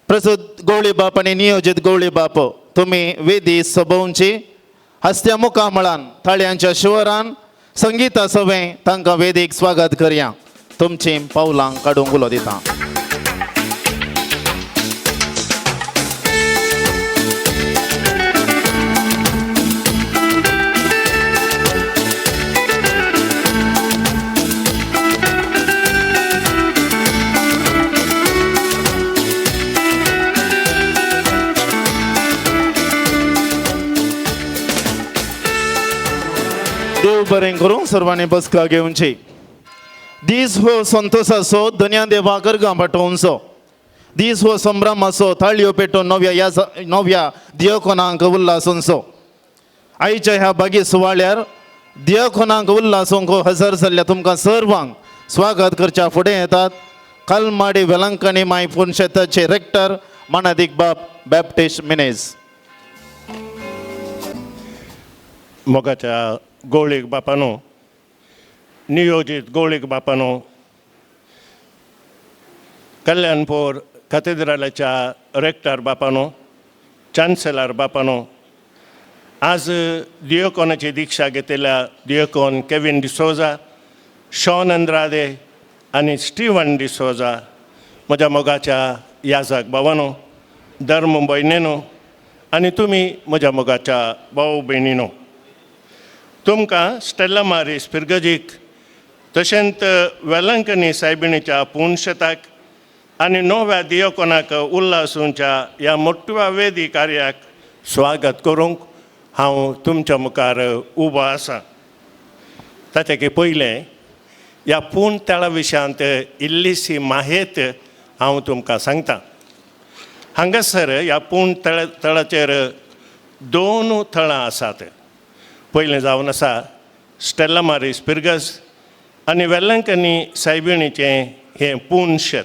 प्रसूत गवळी बाप आनी नियोजीत गवळी बाप तुमी वेदी सोबोवची हस्त्या मुखामळान थाळ्यांच्या शिवरान संगीता सवें तांकां वेदीक स्वागत करया. तुमचीं पावलां काडूंक उलो दिता. देव बरें करूं. सर्वांनी बसका घेवची. दीस हो संतोषाचो धन्या देवा गर्गां पाठोवचो दीस हो संभ्रमाचो थाळयो पेटोवन नव्या ह्या नव्या दियकोनांक उल्हासोवचो. आयच्या ह्या बागी सुवाळ्यार दियकोनांक उल्हासोवंक हजर जाल्ल्या तुमकां सर्वांक स्वागत करच्या फुडें येतात कलमाडी वेलंकणी माय पुनशेताचे रेक्टर मानादीक बाप बॅप्टिस्ट मिनेज. मोगाच्या गोळीक बापानो नियोजीत गोळीक बापानो कल्याणपूर कॅथेड्रलाच्या रेक्टर बापानो चान्सेलर बापानो आज दियोकोनाची दीक्षा घेतलेल्या दियोकोन केविन डिसोजा शॉन अंद्रादे आनी स्टिवन डिसोजा म्हज्या मोगाच्या याजक भावानो धर्म भयणीनो आनी तुमी म्हज्या मोगाच्या भाव भयणीनो तुमकां स्टेल्ला मारीस फिरगजीक तशेंच वेलंकनी सायबिणीच्या पुनशताक आनी नव्या दियोकोनाक उल्हासूंच्या ह्या मोटव्या वेदी कार्याक स्वागत करूंक हांव तुमच्या मुखार उबो आसा. ताच्या पयलें ह्या पूण तेळा विशयांत इल्लीशी माहेत हांव तुमकां सांगता. हांगासर ह्या पूण तळाचेर दोन थळां आसात. पयलें जावन आसा स्टेला मारीस पिर्गस आनी वेलंकनी सायबिणीचें हें पूण शेत.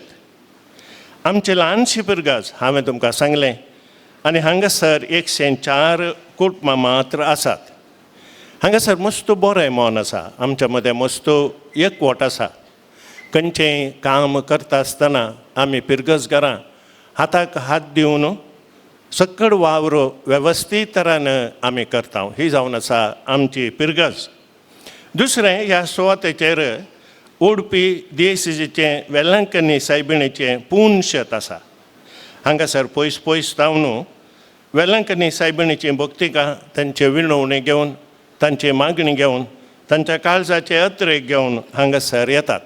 आमचें ल्हानशें पिर्गस हांवें तुमकां सांगलें आनी हांगासर 104 कुटुंबां मात्र आसात. हांगासर मस्त बरें मन आसा, आमच्या मदें मस्त एकवट आसा. खंयचेंय काम करता आसतना आमी पिर्गसघरां हाताक हात दिवन सकड वावर वेवस्थीत तरान आमी करता. ही जावन आसा आमची पिर्गज. दुसरें ह्या सुवातेचेर उडपी दियेसीचें वेलंकनी सायबिणीचें पूर्ण शेत आसा. हांगासर पयस पयस जावन वेलंकनी सायबिणीची भक्तिकां तांचे विनवणी घेवन तांची मागणी घेवन तांच्या काळजाचे अत्रेक घेवन हांगासर येतात.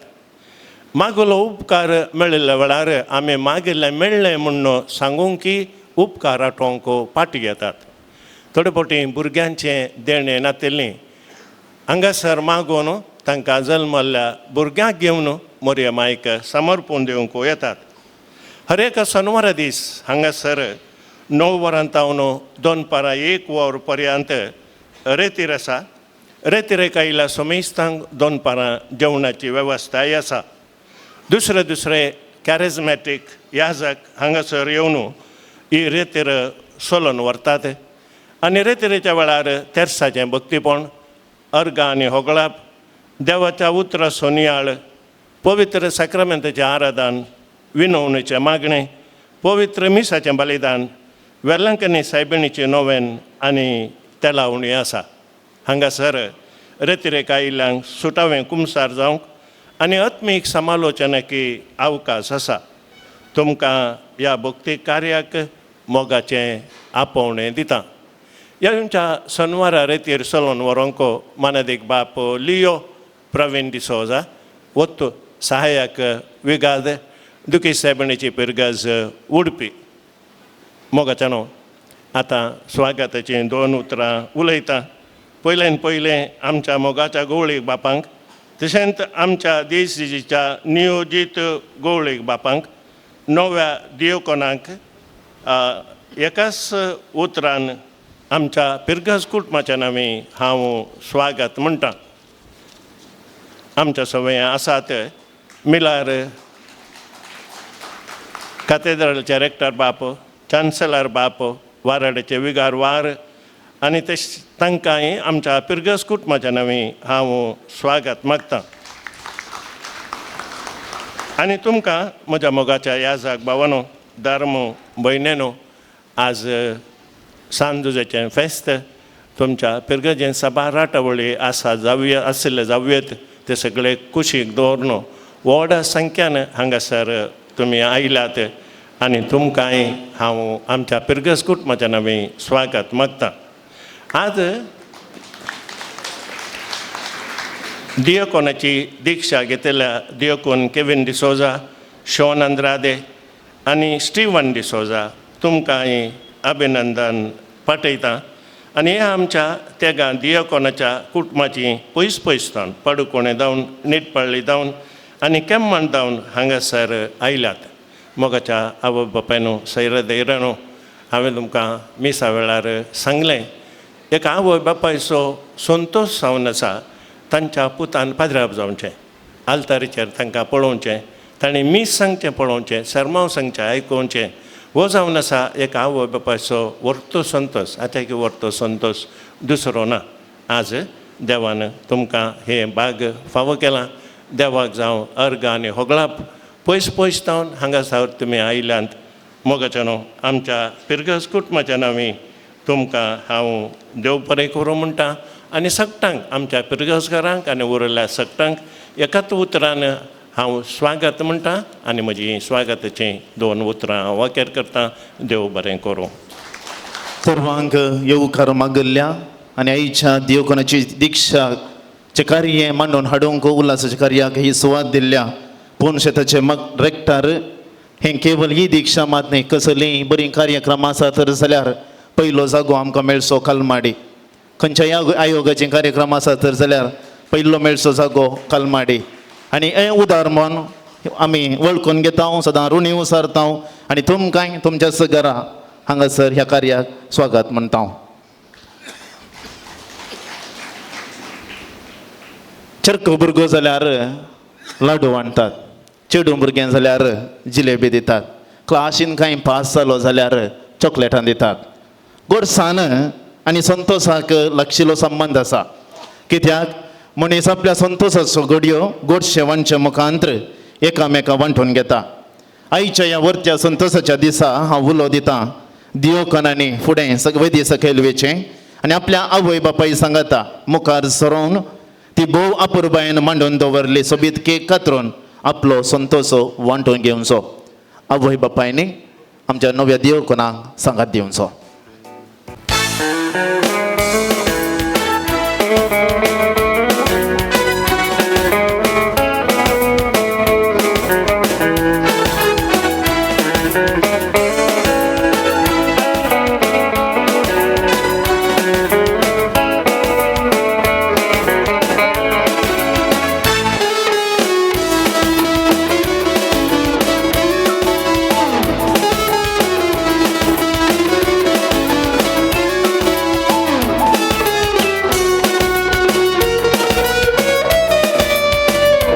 मागलो उपकार मेळिल्ल्या वेळार आमी मागिल्लें मेळ्ळें म्हूण सांगूंक की उपकार आठोवंक फाटी येतात. थोडे फावटी भुरग्यांचें देणें नातिल्लीं हांगासर मागून तांकां जल्मल्ल्या भुरग्यांक घेवन मोरये मायक समर्पण दिवंक येतात. हर एका शनवारा दीस हांगासर 9 वरां तावन दनपारां 1 वर पर्यंत रेतीर आसा. रेतिरेक आयिल्ल्या समेस्तांक दनपारां जेवणाची वेवस्थाय आसा. दुसरे दुसरे कॅरिजमॅटीक याजक हांगासर येवन ही रेतीर सोलोन व्हरतात आनी रेतिरेच्या वेळार तेर्साचें भक्तीपण, अर्गां आनी होगळाप, देवाच्या उतरा सोनियाळ, पवित्र साक्रामेंताचें आराधन, विनवणीचें मागणें, पवित्र मिसाचें बलिदान, वेलंकनी सायबिणीचें नोवेन आनी तेलावणी आसा. हांगासर रेतिरेक आयिल्ल्यांक सुटावें कुमसार जावंक आनी आत्मीक समालोचनाकी अवकाश आसा. तुमकां ह्या भक्ती कार्याक मोगाचें आपोवणें दिता. ह्या तुमच्या शनवारा रेतीर चलोवन व्हरोंक मानादीक बाप लियो प्रवीण डिसोजा, वत्तू सहायक विगाद दुखी सायबिणीची पिर्गज उडपी. मोगाच्या न्हू आतां स्वागताचीं दोन उतरां उलयता. पयल्यान पयलें आमच्या मोगाच्या गवळीक बापांक तशेंच आमच्या देशीच्या नियोजीत गवळीक बापांक नव्या दियोकोनाक एकाच उतरान आमच्या पिर्गज कुटुंबाच्या नांवी हांव स्वागत म्हणटा. आमच्या सवय आसात मिलार कातेद्रालचे रेक्टर बाप, चान्सलर बाप, वाराड्याचे विगार वार आनी ते तांकांय आमच्या पिर्गज कुटुंबाच्या नांवी हांव स्वागत मागता. आनी तुमकां म्हज्या मोगाच्या याजाक भावानो, धर्म भयणेनो, आज सांजुजेचें फेस्त तुमच्या पिर्गजेन सभा राटावळी आसा जावया आशिल्ले जावयेत ते सगळे कुशीक दवरून व्हड संख्यान हांगासर तुमी आयल्यात आनी तुमकांय हांव आमच्या पिर्गज कुटुंबाच्या नांवी स्वागत मागता. आज दियकोनाची दिक्षा घेतल्या दियकोन केवीन डिसोजा, शॉन आंद्रादे आनी स्टिवन डिसोजा तुमकांय अभिनंदन पाठयता. आनी ह्या आमच्या तेगां दियकोनाच्या कुटुंबाची पयस पयस जावन पाडुकोणे जावन निटपळ्ळी जावन आनी केम्मण जावन हांगासर आयल्यात. मोगाच्या आवय बापायनो, सैरा दैरानो, हांवें तुमकां मिसा वेळार सांगलें एक आवय बापायचो संतोश जावन आसा तांच्या पुतान पाद्राप जावचें, आल्तारीचेर तांकां पळोवचें, तांणी मीस सांगचें पळोवचें, सरमांव सांगचें आयकोवचें. हो जावन आसा एक आवय बापायचो व्हरतो संतोश. आतां की व्हरतो संतोश दुसरो ना. आज देवान तुमकां हें बाग फावो केलां. देवाक जावं अर्गां आनी होगळाप. पयस पयस जावन हांगासर तुमी आयल्यांत. मोगाच्या न्हू आमच्या पिर्गज कुटुंबाच्या नांवी तुमकां हांव देव बरें करूं म्हणटा आनी सगटांक आमच्या पिर्गजकारांक आनी उरिल्ल्या सगटांक एकाच उतरान हांव स्वागत म्हणटा आनी म्हजी स्वागताचीं दोन उतरां हांव वाक्यार करता. देव बरें करूं. सर्वांक येवकार मागल्ल्या आनी आईच्या देवकोनाची दिक्षा चे कार्य मांडून हाडूंक उल्हासाच्या कार्याक ही सुवात दिल्ल्या पूण शेताचे मग रेक्टार हें केवल ही दीक्षा मात न्ही, कसलीय बरीं कार्यक्रम आसा तर जाल्यार पयलो जागो आमकां मेळचो कलमाडी. खंयच्याय आयोगाचे कार्यक्रम आसा तर जाल्यार पयलो मेळचो जागो कलमाडी. आनी हें उदार म्हूण आमी वळखून घेता, सदां ऋणी उसारता आनी तुमकांय तुमच्या घरा हांगासर ह्या कार्याक स्वागत म्हणटा. चरको भुरगो जाल्यार लाडू वांटतात, चेडूं भुरगें जाल्यार जिलेबी दितात, क्लासीन कांय पास जालो जाल्यार चॉकलेटां दितात. गोडसान आनी संतोसाक लागशिल्लो संबंद आसा. कित्याक मनीस आपल्या संतोसाचो घडयो गोडशें वांटचे मुखांत्र एकामेका वांटून घेता. आयच्या ह्या वरत्या संतोसाच्या दिसा हांव उलो दितां दियोकनांनी फुडें वेदी सकयल वेचें आनी आपल्या आवय बापाय सांगता मुखार सरोवन ती भोव अपुरबायेन मांडून दवरली सोबीत केक कातरून आपलो संतोसो वांटून घेवचो. आवय बापायनी आमच्या नव्या देवकोणाक सांगात दिवचो.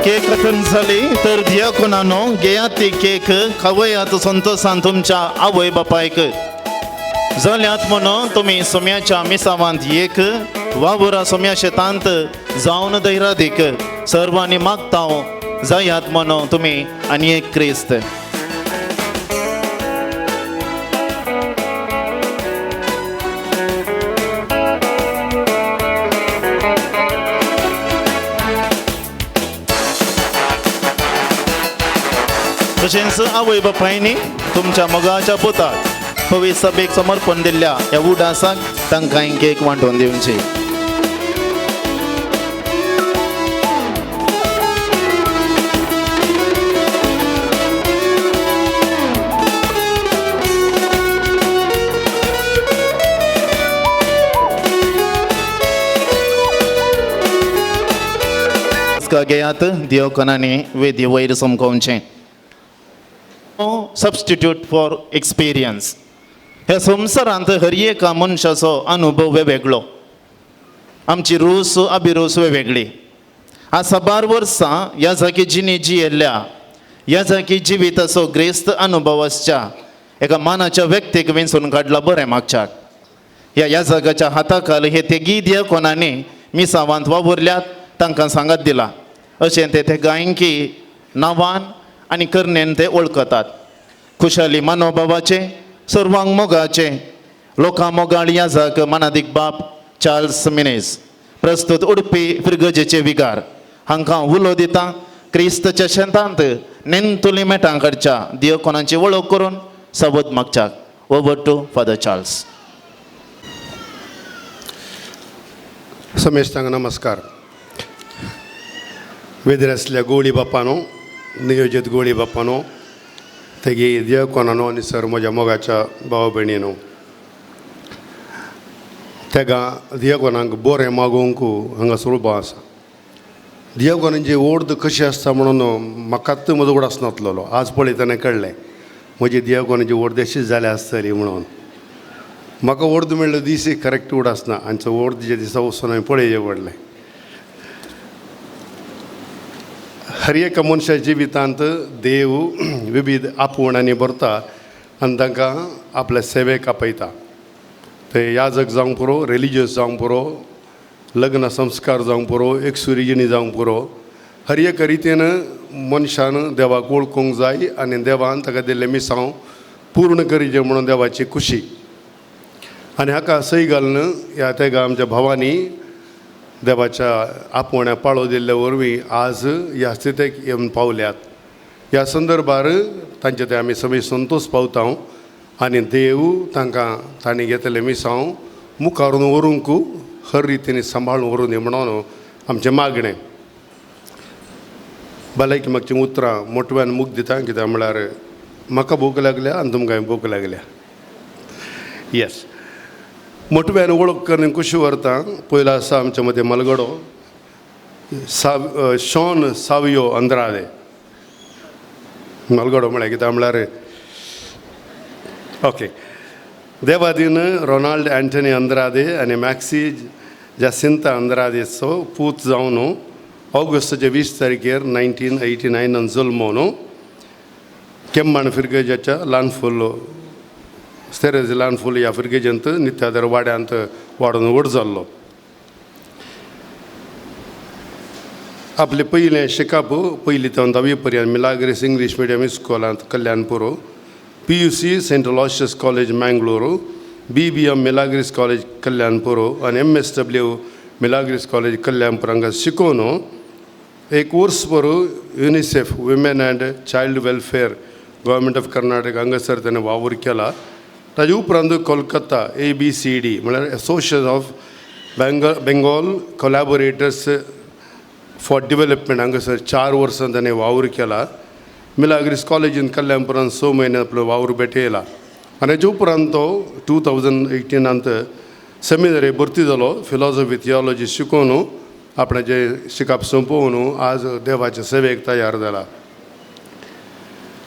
केक कथन जाली तर दियाकोनानो घेयात ती केक खावयात संतोसान तुमच्या आवय बापायक. जाल्यात म्हणून तुमी सोम्याच्या मिसावांत एक वावुरा सोम्या शेतांत जावन दैरादीक सर्वांनी मागता जायात म्हणून तुमी आनी एक क्रिस्त. तशेंच आवय बापायनी तुमच्या मोगाच्या पुताक पवित्र सभेक समर्पण दिल्ल्या ह्या उडासाक तांकां केक वांटून दिवची. घेयात दियोकनांनी वेदी वयर समकोवचें. Substitute for experience. ह्या संवसारांत हर एका मनशाचो अनुभव वेगवेगळो, आमची रूस अभिरूस वेगवेगळी. आज साबार वर्सां ह्या जागी जिणी जियेल्ल्या ह्या जागी जिविताचो ग्रेस्त अनुभव आसच्या एका मानाच्या व्यक्तीक वेंचून काडला बरें मागच्याक. ह्या ह्या जागाच्या हाताखाल हे तेगी दियाकोनांनी मिसावांत वावुरल्यात तांकां सांगात दिला. अशें ते गायकी नांवान आनी करणेन ते वळखतात. खुशाली मनोभावाचे सर्वांग मोगाचे लोकां मोगाळ याजक मानादीक बाप चार्ल्स मिनेज प्रस्तुत उडपी फिरगजेचे विगार हांकां उलो दिता क्रिस्तच्या शेतांत नेंतुली मेटां काडच्या दियोकोनांची वळख करून सबद मागच्याक. Over to father Charles. समेस्तांक नमस्कार. वेदर आसल्या गोळी बापानो नियोजीत गोळी बापानो तेगे दियाकोनानो आनी सर म्हज्या मोगाच्या भाव भयणीनो, तेगा दियाकोनांक बरें मागोवंक हांगा उबो आसा. दियाकोनांची ओर्द कशी आसता म्हणून म्हाकाच म्हजो उगडास नासलेलो. आज पळयतना कळ्ळें म्हजी दियाकोनाची ओर्द अशीच जाल्या आसतली म्हणून. म्हाका ओर्द मेळ्ळो दीस करेक्ट उगडास ना आनी ओर्दच्या दिसा वचून हांवें पळयचें पडलें. हर एका मनशा जिवितांत देव विविध आपोवणांनी भरता आनी तांकां आपल्या सेवेक आपयता. ते याजक जावंक पुरो, रिलिजियस जावंक पुरो, लग्न संस्कार जावंक पुरो, एकसुरी जिणी जावंक पुरो, हर एका रितीन मनशान देवाक वळखूंक जाय आनी देवान ताका दिल्लें मिसांव पूर्ण करीचें म्हणून देवाची खुशी. आनी हाका सय घालून ह्या तेगा आमच्या भावांनी देवाच्या आपोवण्या पाळो दिल्ले वरवीं आज ह्या स्थितीक येवन पावल्यात. ह्या संदर्भार तांचे ते आमी सगळीं संतोश पावता आनी देव तांकां तांणी घेतलें मिसांव मुखारून व्हरूंक हर रितीन सांबाळून व्हरूं दी म्हणून आमचें मागणें. भलायकी मागचीं उतरां मोटव्यान मूग दिता, कित्याक म्हळ्यार म्हाका भूक लागल्या आनी तुमकांय भूक लागल्या. येस, मोटव्यान वळख करून खुशी व्हरता. पयलो आसा आमच्या मदें मलगडो साव शॉन सावयो अंद्रादे. मलगडो म्हळ्यार कित्याक म्हळ्यार ओके, देवादीन रोनाल्ड अँटनी अंद्रादे आनी मॅक्सी जासिंता अंद्रादेचो पूत जावन ऑगस्टाचे 20 तारखेर 1989 जल्मो न्हू. केम्माण फिरगेजाच्या ल्हानफुल स्तेरेज ल्हानफूल ह्या फिरगेजांत नित्यादर वाड्यांत वाडून व्हड जाल्लो. आपलें पयलें शिकप पयली ते धावी पर्यंत मिलाग्रीस इंग्लीश मिडियम इस्कॉलांत Kalyanpur, PUC Saint Aloysius college Mangalore, BBM Milagres college Kalyanpur आनी MSW Milagres college Kalyanpur हांगा शिकोवन एक वर्स भर UNICEF women and child welfare government of Karnataka हांगासर ताणें वावर केला. ताजे उपरांत कोलकाता ABCD म्हळ्यार association of Bengal collaborators for development हांगासर 4 वर्सां ताणें वावर केला. मिलाग्रीस कॉलेजीन कल्याणपुरान 6 म्हयने आपलो वावर भेटयला आनी हाजे उपरांत तो 2018 सेमिनरी भरती जालो. फिलॉसॉफी थियोलॉजी शिकोवन आपणाचें शिकप सोंपोवन आज देवाचे सेवेक तयार जाला.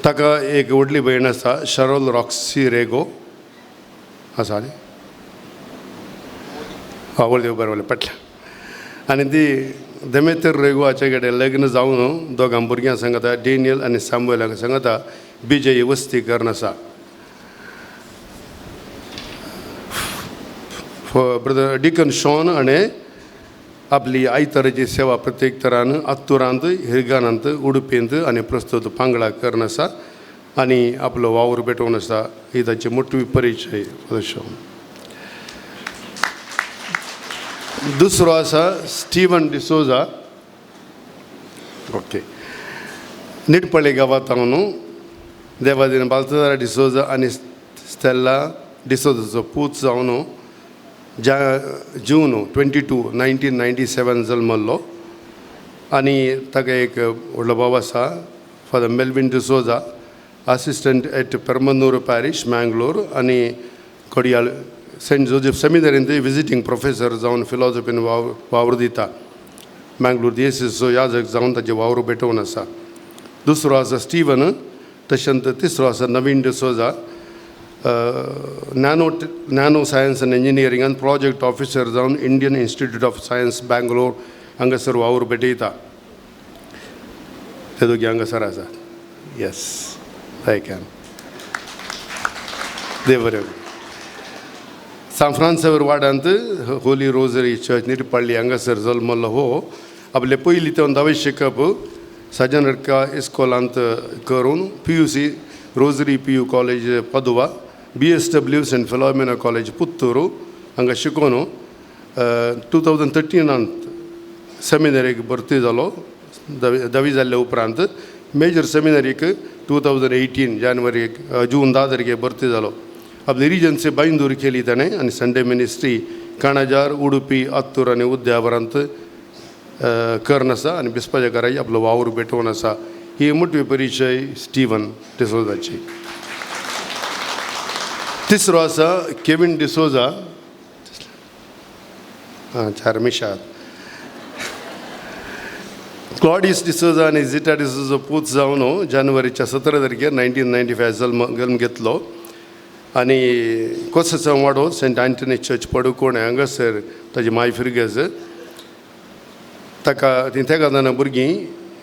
ताका एक व्हडली भयण आसा, शरोल रॉक्सी रेगो आसा न्ही, हय व्हडली बरें व्हडलें पटल्या. आनी ती देमेतर रेगो हाचे कडेन लग्न जावन दोगां भुरग्यां सांगता, डेनियल आनी सॅमुएल हांगा सांगता, बिजय वस्ती करून आसा. ब्रदर डिकन शॉन हाणें आपली आयताराची सेवा प्रत्येक तरान आत्तुरांत, हिरगानांत, उडुपींत आनी प्रस्तुत पांगळा करून आसा आनी आपलो वावर पेटोवन आसा. ही ताची मोठी परिचय शॉन. दुसरो आसा स्टीवन डिसोजा, ओके, निटपळे गांवांत न्हू. देवादीन बाल्तजारा डिसोजा आनी स्टेल्ला डिसोजाचो पूत जावन ज्या जून 22 1997 जल्मल्लो आनी ताका एक व्हडलो भाव आसा, father Melvin D'Souza, assistant at Permannoor parish Mangalore आनी Kodial Saint Joseph सेमिनरींत visiting professor जावन फिलॉसॉफीन वावर दिता. मँगलोर दियेसीचो याजक जावन ताजे वावर भेटोवन आसा. दुसरो आसा स्टीवन, तशेंच तिसरो आसा Naveen D'Souza, nano science and इंजिनियरिंगान project officer जावन Indian Institute of Science Bangalore हांगासर वावर भेटयता. ते दोगी हांगासर आसा. येस, I can. देव बरें. सांत फ्रांसावर वाड्यांत होली रोजरी चर्च निरपल्ली हांगासर जल्मल्लो हो. आपले पयली ते धावे शिकप सजनरका इस्कॉलांत करून PUC Rosary PU college Padua, BSW Saint Philomena college Puttur हांगा शिकोवन 2013 सेमिनरीक भरती जालो. धावी जाल्ल्या उपरांत मेजर सेमिनरीक 2018 जानेवारी जून 10 तारखेर भरती जालो. आपली रिजन्सी बांयदूर केली ताणें आनी संडे मिनिस्ट्री काणाजार, उडुपी, आत्तूर आनी उद्यावरांत करून आसा आनी बिस्पाच्या घराय आपलो वावर भेटोवन आसा. ही मोठी परिचय स्टीवन डिसोजाची. तिसरो आसा केविन डिसोजा, आं चार मिशाद, क्लॉडियस डिसोजा आनी झिटा डिसोजा पूत जावन जानेवारीच्या 17 तारखेर 1995 जल्म घेतलो आनी कोसचा वाडो सेंट अँटनी चर्च पडुकोण हांगासर ताजी माय फिरगेज. ताका ती तेगा जाणां भुरगीं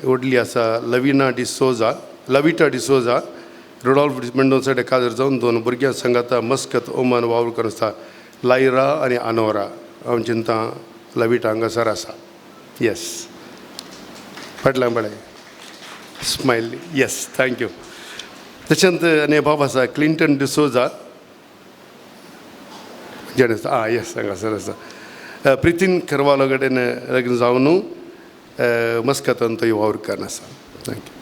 व्हडली आसा, लविना डिसोजा, लविटा डिसोजा, रुडॉल्फ मेंडोन्सा काजर जावन 2 भुरग्यां सांगाता मस्कत ओमान वावर करून आसा, लायरा आनी आनोरा. हांव चिंता लविटा हांगासर आसा. येस, फाटल्यान पळय स्मायल. Yes, thank you. तशेंच आनी बाब आसा क्लिंटन डिसोजा, जेणे आं येस हांगासर आसा. प्रितीन करवालो कडेन लग्न जावन मस्कतान तो वावर करून आसा. Thank you.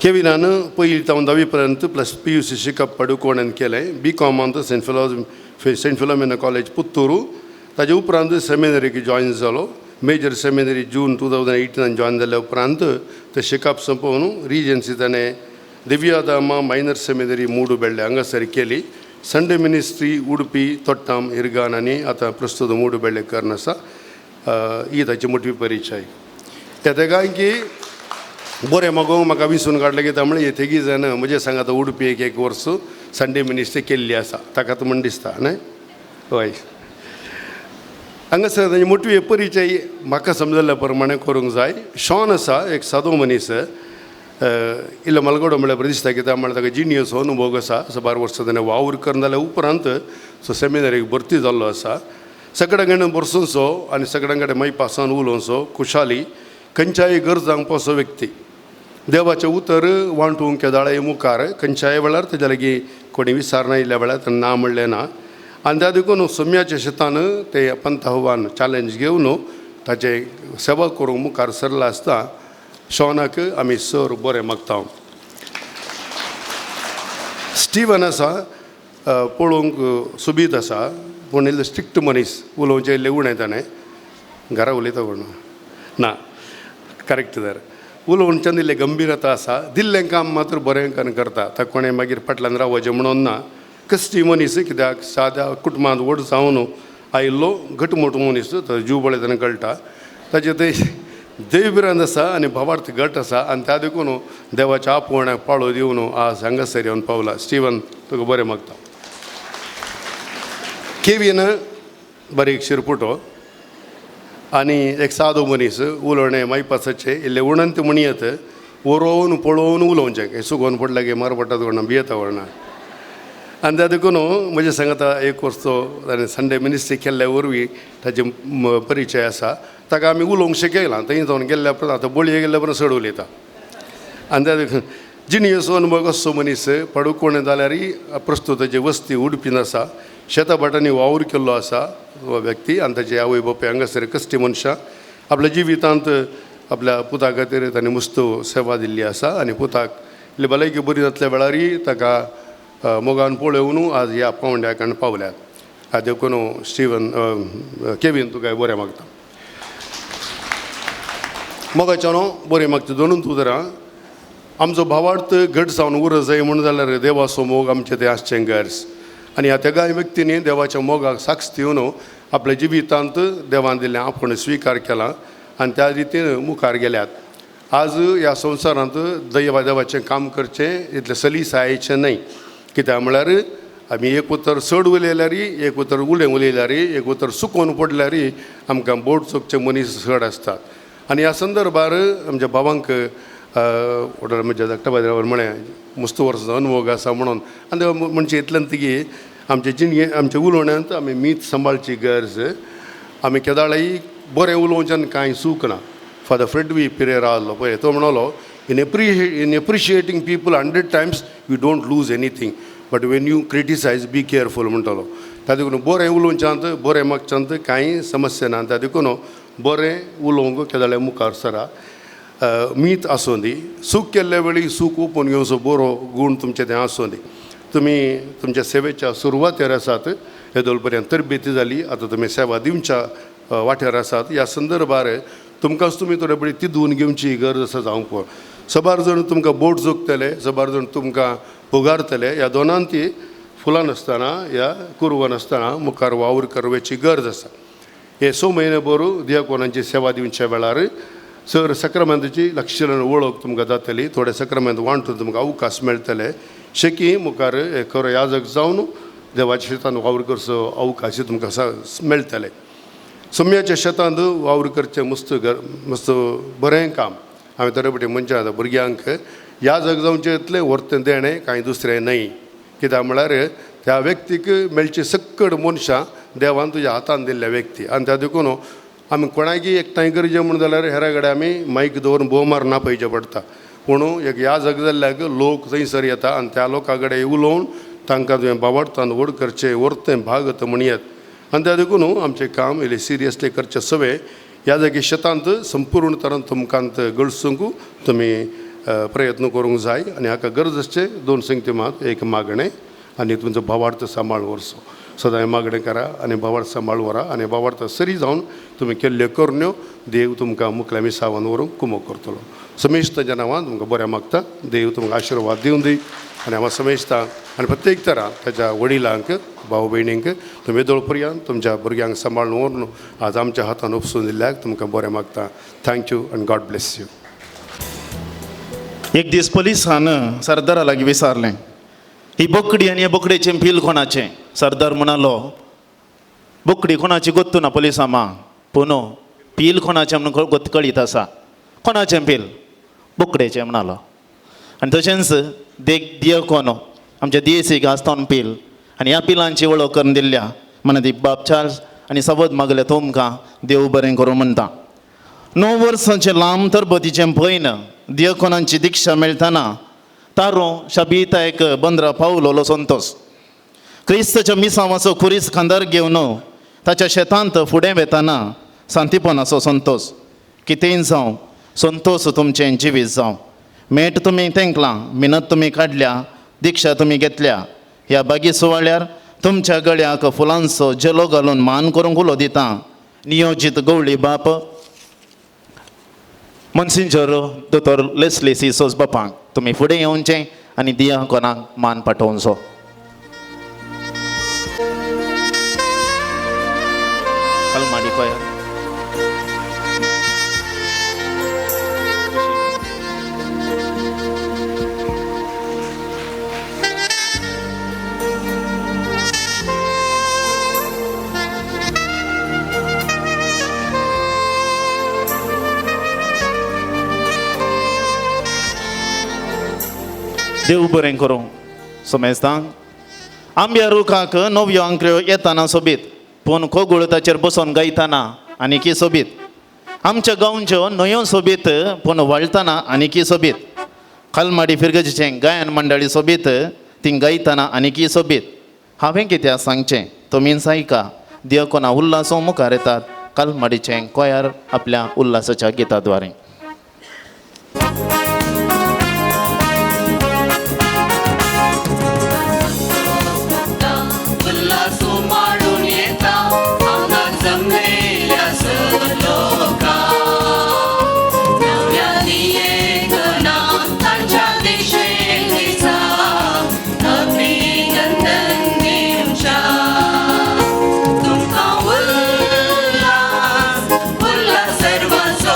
केविनान पयली तावन धावी पर्यंत प्लस PUC शिकप पडुकोणान केलें. बी कॉमांत सेंट फिलोमिना कॉलेज पुत्तूर. ताजे उपरांत सेमिनरीक जॉयन जालो. मेजर सेमिनरी जून 2018 जॉयन जाल्या उपरांत ते शिकप सोंपोवन रिजन्सी ताणें दिव्याधामा मायनर सेमिनरी मूडुबेल्ले हांगासर केली. संडे मिनिस्ट्री उडपी तोट्टाम इरगान आनी आतां प्रस्तुत मूडुबेल्ले करून आसा. ही ताची मोठी परिचय. त्या तेगाय की बरें मागोवंक म्हाका विसून काडलें कित्याक म्हळ्यार हे तेगी जाण म्हजे सांगात उडपी एक एक वर्स संडे मिनिस्ट्री केल्ली आसा ताका म्हण दिसता न्हय. हय, हांगासर तांची मोटवी परिचय म्हाका समजल्ल्या प्रमाणे करूंक जाय. शॉन आसा एक सादो मनीस, इल्लो मलगडो म्हळ्यार बरें दिसता कित्याक म्हळ्यार ताका जिणेचो अनुभव आसा. साबार वर्सां ताणें वावर करून जाल्या उपरांत सो सेमिनारीक भरती जाल्लो आसा. सगळ्यां कडेन बरसोनसो आनी सगळ्यां कडेन मायपासान उलोवचो, खुशाली, खंयच्याय गरजांक पावसो व्यक्ती, देवाचें उतर वांटूंक केदाळाय मुखार खंयच्याय वेळार तेज्या लागीं कोणी विचारना इल्ल्या वेळार ताणें ना म्हणलें ना. आनी त्या देखून सोम्याच्या शेतान ते पंथावान चॅलेंज घेवन ताचें सेवा करूंक मुखार सरला आसता. शॉनाक आमी सर बरें मागता. स्टिवन आसा, पळोवंक सोबीत आसा पूण इल्लो स्ट्रिक्ट मनीस, उलोवचें इल्लें उणें ताणें, घरा उलयता कोण ना करेक्ट तर उलोवच्यान इल्लें गंभीरता आसा. दिल्लें काम मात्र बरें करून करता, ताका कोणें मागीर फाटल्यान रावचें म्हणून ना. कश्टी मनीस कित्याक साद्या कुटुंबांत व्हड जावन आयिल्लो घटमूट मनीस, तो जीव पळयतना कळटा. ताचें ते देवभिरांत आसा आनी भावार्थ घट आसा आनी त्या देखून देवाच्या आपोवण्याक पाळो दिवन आज हांगासर येवन पावला. स्टिवन तुका बरें मागता. केवीन बारीक शिरपुटो आनी एक सादो मनीस, उलोवणें मायपासाचें इल्लें उणंत म्हणयत, वरोवन पळोवन उलोवचें, सुकोवन पडलें की मार पडटा कोणा भियेता कोणा. आनी त्या देखून म्हजें सांगता एक वर्स तो ताणें संडे मिनिस्ट्री केल्ल्या वरवीं ताचे परिचय आसा. ताका आमी उलोवंक शिकयलां, थंय जावन गेल्ल्या उपरांत आतां बळये गेल्ल्या उपरांत चड उलयता. आनी त्या देखून जिणेचो अनुभव असो मनीस पडूकोण जाल्यारय प्रस्तुताची वस्ती उडपी आसा, शेता भाटांनी वावर केल्लो आसा हो व्यक्ती. आनी ताचे आवय बापूय हांगासर कश्टी मनशां, आपल्या जिवितांत आपल्या पुता खातीर ताणें मस्त सेवा दिल्ली आसा आनी पुताक इल्ली भलायकी बरी जातल्या वेळारय ताका मोगान पळोवन आज ह्या पावंड्याक आनी पावल्यात. देखून स्टिवन केवीन तुका बरें मागता. मोगाच्या न्हू बरें मागता दोनूच उतरां. आमचो भावार्थ घट जावन उर जाय म्हूण जाल्यार देवाचो मोग आमचें तें आसचें गरज. आनी ह्या तेगाय व्यक्तींनी देवाच्या मोगाक साक्ष दिवन आपल्या जिवितांत देवान दिल्लें आपूण स्विकार केला आनी त्या रितीन मुखार गेल्यात. आज ह्या संवसारांत दैवा देवाचें काम करचें इतलें सलीसायेचें न्हय, कित्याक म्हळ्यार आमी एक उतर चड उलयल्यार, एक उतर उणें उलयल्यार, एक उतर सुकोवन पडल्यार आमकां बोट चोखचे मनीस चड आसतात. आनी ह्या संदर्भार आमच्या भावांक म्हज्या धाकट्या बाजारावर म्हळें मस्त वर्साचो अनुभव आसा म्हणून. आनी म्हणजे इतल्यान ती आमचे जिणगे आमच्या उलोवण्यांत आमी मीत सांबाळची गरज. आमी केदाळाय बरें उलोवच्यान कांय चूक ना. फादर फ्रेडवी पिरेरा आहलो पळय, तो म्हणलो in appreciating people 100 times you don't lose anything, but when you criticise be careful म्हणटलो. त्या देखून बरें उलोवच्यांत बरें मागच्यांत कांय समस्या ना. त्या देखून बरें उलोवंक केदाळे मुखार सरा, मीत आसूं दी, सूख केल्ल्या वेळी सूख ओपून घेवचो बरो गूण तुमचें तें आसूं दी. तुमी तुमच्या सेवेच्या सुरवातेर आसात, येदोळ पर्यंत तरबेती जाली, आतां तुमी सेवा दिवच्या वाट्यार आसात. ह्या संदर्भार तुमकांच तुमी थोडे बरी तिदून घेवची गरज आसा जावंक पळय. सबार जाण तुमकां बोट जोखतले, सबार जाण तुमकां पुगारतले. ह्या दोनान ती फुलां नासतना ह्या कुरवां नासतना मुखार वावर करपाची गरज आसा. हे 6 म्हयने बरो दियाकोनांची सेवा दिवच्या वेळार सर सक्रामेंताची लक्षण वळख तुमकां जातली, थोडे सक्रामेंत वांटून तुमकां अवकाश मेळटले. शेकी मुखार खरो याजक जावन देवाच्या शेतान वावर करचो अवकाश तुमकां मेळटले. सोम्याच्या शेतांत वावर करचें मस्त मस्त बरें काम. हांवें थोडे फावटी मनशां आतां भुरग्यांक याजक जावचें इतलें व्हरतें देणें कांय दुसरें न्हय, कित्याक म्हळ्यार त्या व्यक्तीक मेळची सक्कड मनशां देवान तुज्या हातान दिल्ल्या व्यक्ती. आनी त्या देखून आमी कोणाकी एकठांय करचें म्हूण जाल्यार हेरा कडेन आमी मायक दवरून भोव मार नापयचें पडटा. पूण एक याजक जाल्ल्याक लोक थंयसर येता आनी त्या लोकां कडेन उलोवन तांकां तुवें बावडतान व्हड करचें व्हरतें भागत म्हणयत. आनी त्या देखून आमचें काम इल्लें सिरियसली करचें सवय ह्या जागी शेतांत संपूर्ण तरान तुमकां गळसूंक तुमी प्रयत्न करूंक जाय. आनी हाका गरज आसचें दोन संगती मात एक मागणें आनी तुमचो भावार्थ सांबाळ व्हरचो. सदांय मागणें करा आनी भावार्थ सांबाळ व्हरा आनी भावार्थ सरी जावन तुमी केल्ल्यो करण्यो देव तुमकां मुखल्या मिसावान व्हरूंक कुमो करतलो. समेस्ताच्या नांवान तुमकां बरें मागता. देव तुमकां आशिर्वाद दिवं दी आनी हांव समेस्तां आनी प्रत्येक तरा ताच्या वडिलांक भाव भयणींक तुमी येदोळ पर्यंत तुमच्या भुरग्यांक सांबाळून व्हरून आज आमच्या हातान उपसून दिल्ल्याक तुमकां बरें मागता. Thank you आनी गॉड ब्लेस you. एक दीस पोलिसान सरदारा लागीं विचारलें, ही बोकडी आनी हे बोकडेचें पील कोणाचें? सरदार म्हणालो, बोकडी कोणाची गोत्तू ना पोलिसा मा, पूण पील कोणाचें म्हणून गोत कळीत आसा. कोणाचें पील? बोकडेचें म्हणालो. आनी तशेंच देख दियकोनो आमच्या दियेसी गास्तान पील आनी ह्या पिलांची वळख करून दिल्ल्या मनादी बाब चार्ल्स आनी सबद मागल्या तुमकां देव बरें करूं म्हणटा. 9 वर्सांचें लांब तरबतीचें पयन दियकोनांची दिक्षा मेळटना तारो शबिता एक बंदरा पावलोलो संतोष क्रिस्ताच्या मिसांवाचो खुरीस खांदार घेवन ताच्या शेतांत फुडें वेताना सांतीपणाचो संतोष. कितेंय जावं संतोष तुमचें जिवीत जावं. मेट तुमी तेंकलां, मिनत तुमी काडल्या, दिक्षा तुमी घेतल्या. ह्या बागी सुवाळ्यार तुमच्या गळ्याक फुलांचो जेलो घालून मान करूंक उलो दिता नियोजीत गवळी बाप मनसिंजर दोतोर लेस्ली सी सोज बापांक तुमी फुडें येवचें आनी दिया कोणाक मान पाठोवचो. कलमाडी कोयर. देव बरें करूं समेस्तांक. आंब्या रुखाक नव्यो आंकऱ्यो येताना सोबीत, पूण कोगूळ ताचेर बसोन गायताना आनीकी सोबीत. आमच्या गांवच्यो न्हंयो सोबीत, पूण वळटाना आनीकी सोबीत. कलमाडी फिरगजीचें गायन मंडळी सोबीत, ती गायताना आनीकी सोबीत. हांवें कित्याक सांगचें तुमीच आयका. देवकोना उल्हासो मुखार येतात कलमाडीचें कोयार आपल्या उल्हासाच्या गिताद्वारे. तुमकां उल्हास, उल्हास सर्वांचो.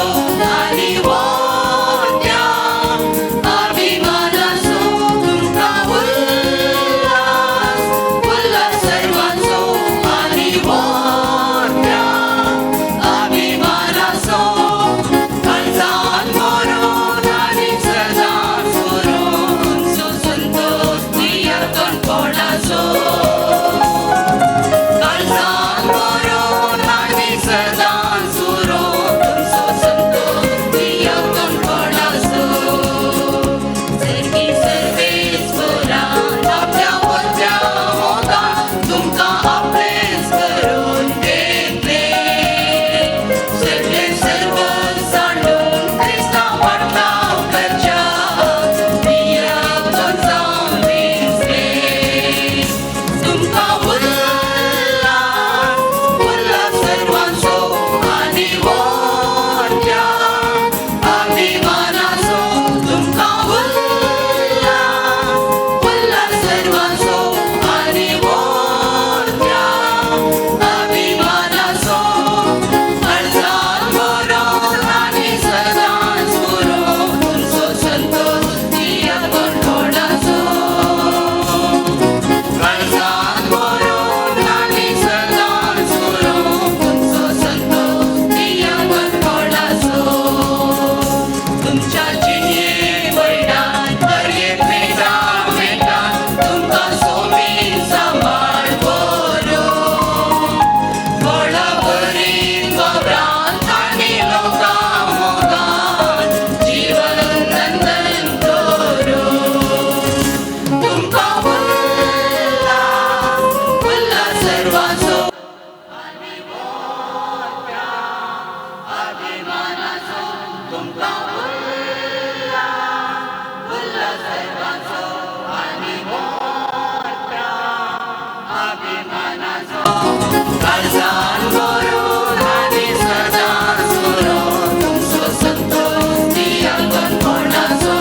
काळजान भरून आनी सदांच उरों तुमचो संतोष दियाकनपणाचो.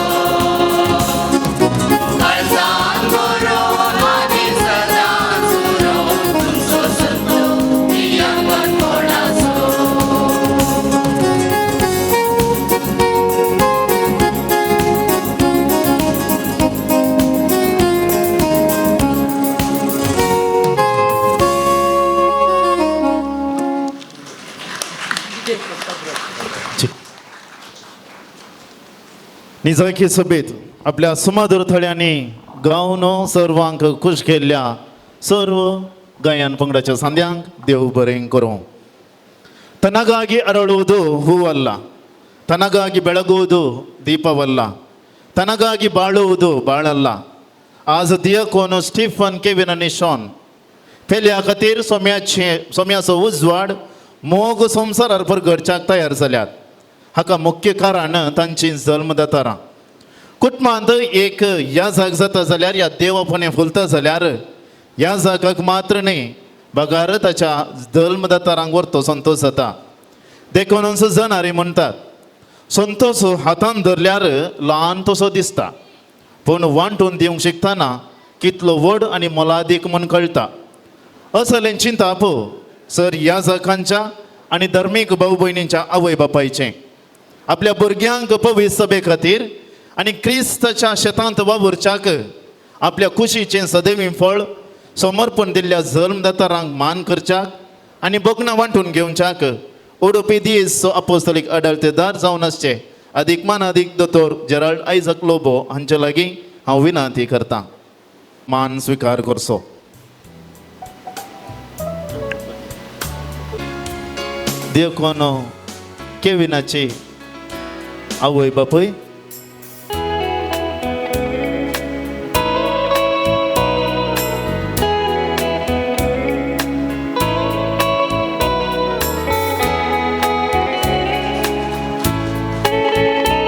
काळजान भरून आनी सदांच उरों तुमचो संतोष दियाकनपणाचो. निजाकी सभेत आपल्या सुमादूर थळ्यांनी गावन सर्वांक खुश केल्ल्या सर्व गायन पंगडाच्या सांद्यांक देव बरें करूं. ತನಗಾಗಿ ಅರಳುವುದು ಹೂವಲ್ಲ, ತನಗಾಗಿ ಬೆಳಗುವುದು ದೀಪವಲ್ಲ, ತನಗಾಗಿ ಬಾಳುವುದು ಬಾಳಲ್ಲ. आज दियकोन स्टीफन केविन आनी शॉन पेल्या खातीर सोम्याचे सोम्याचो उजवाड मोग संवसारार परगटच्याक तयार जाल्यात. हाका मुख्य कारण तांची जल्मदातारां. कुटुंबांत एक ह्या जाग जाता जाल्यार ह्या देवापणे फुलता जाल्यार ह्या जागाक मात्र न्ही बगार ताच्या जल्मदातारांक व्हरतो संतोश जाता. देखूनच जनारी म्हणटात संतोष हातान धरल्यार ल्हान तसो दिसता, पूण वांटून दिवंक शिकतना कितलो व्हड आनी मोलादीक म्हूण कळटा. असलें चिंताप सर ह्या जाकांच्या आनी धर्मीक भाव भयणींच्या आवय बापायचें आपल्या भुरग्यांक पवित्र सभे खातीर आनी क्रिस्ताच्या शेतांत वावुरच्याक आपल्या कुशीचें सदैवी फळ समर्पण दिल्ल्या जल्मदातारांक मान करच्याक आनी भोगणां वांटून घेवच्याक उडोवपी दीस अपोस्तलीक आडळतेदार जावन आसचे अदीक मान अदीक दोतोर जेराल्ड आयजक लोबो हांचे लागीं हांव विनंती करतां मान स्विकार करचो. देखून केविनाची आवय बापूय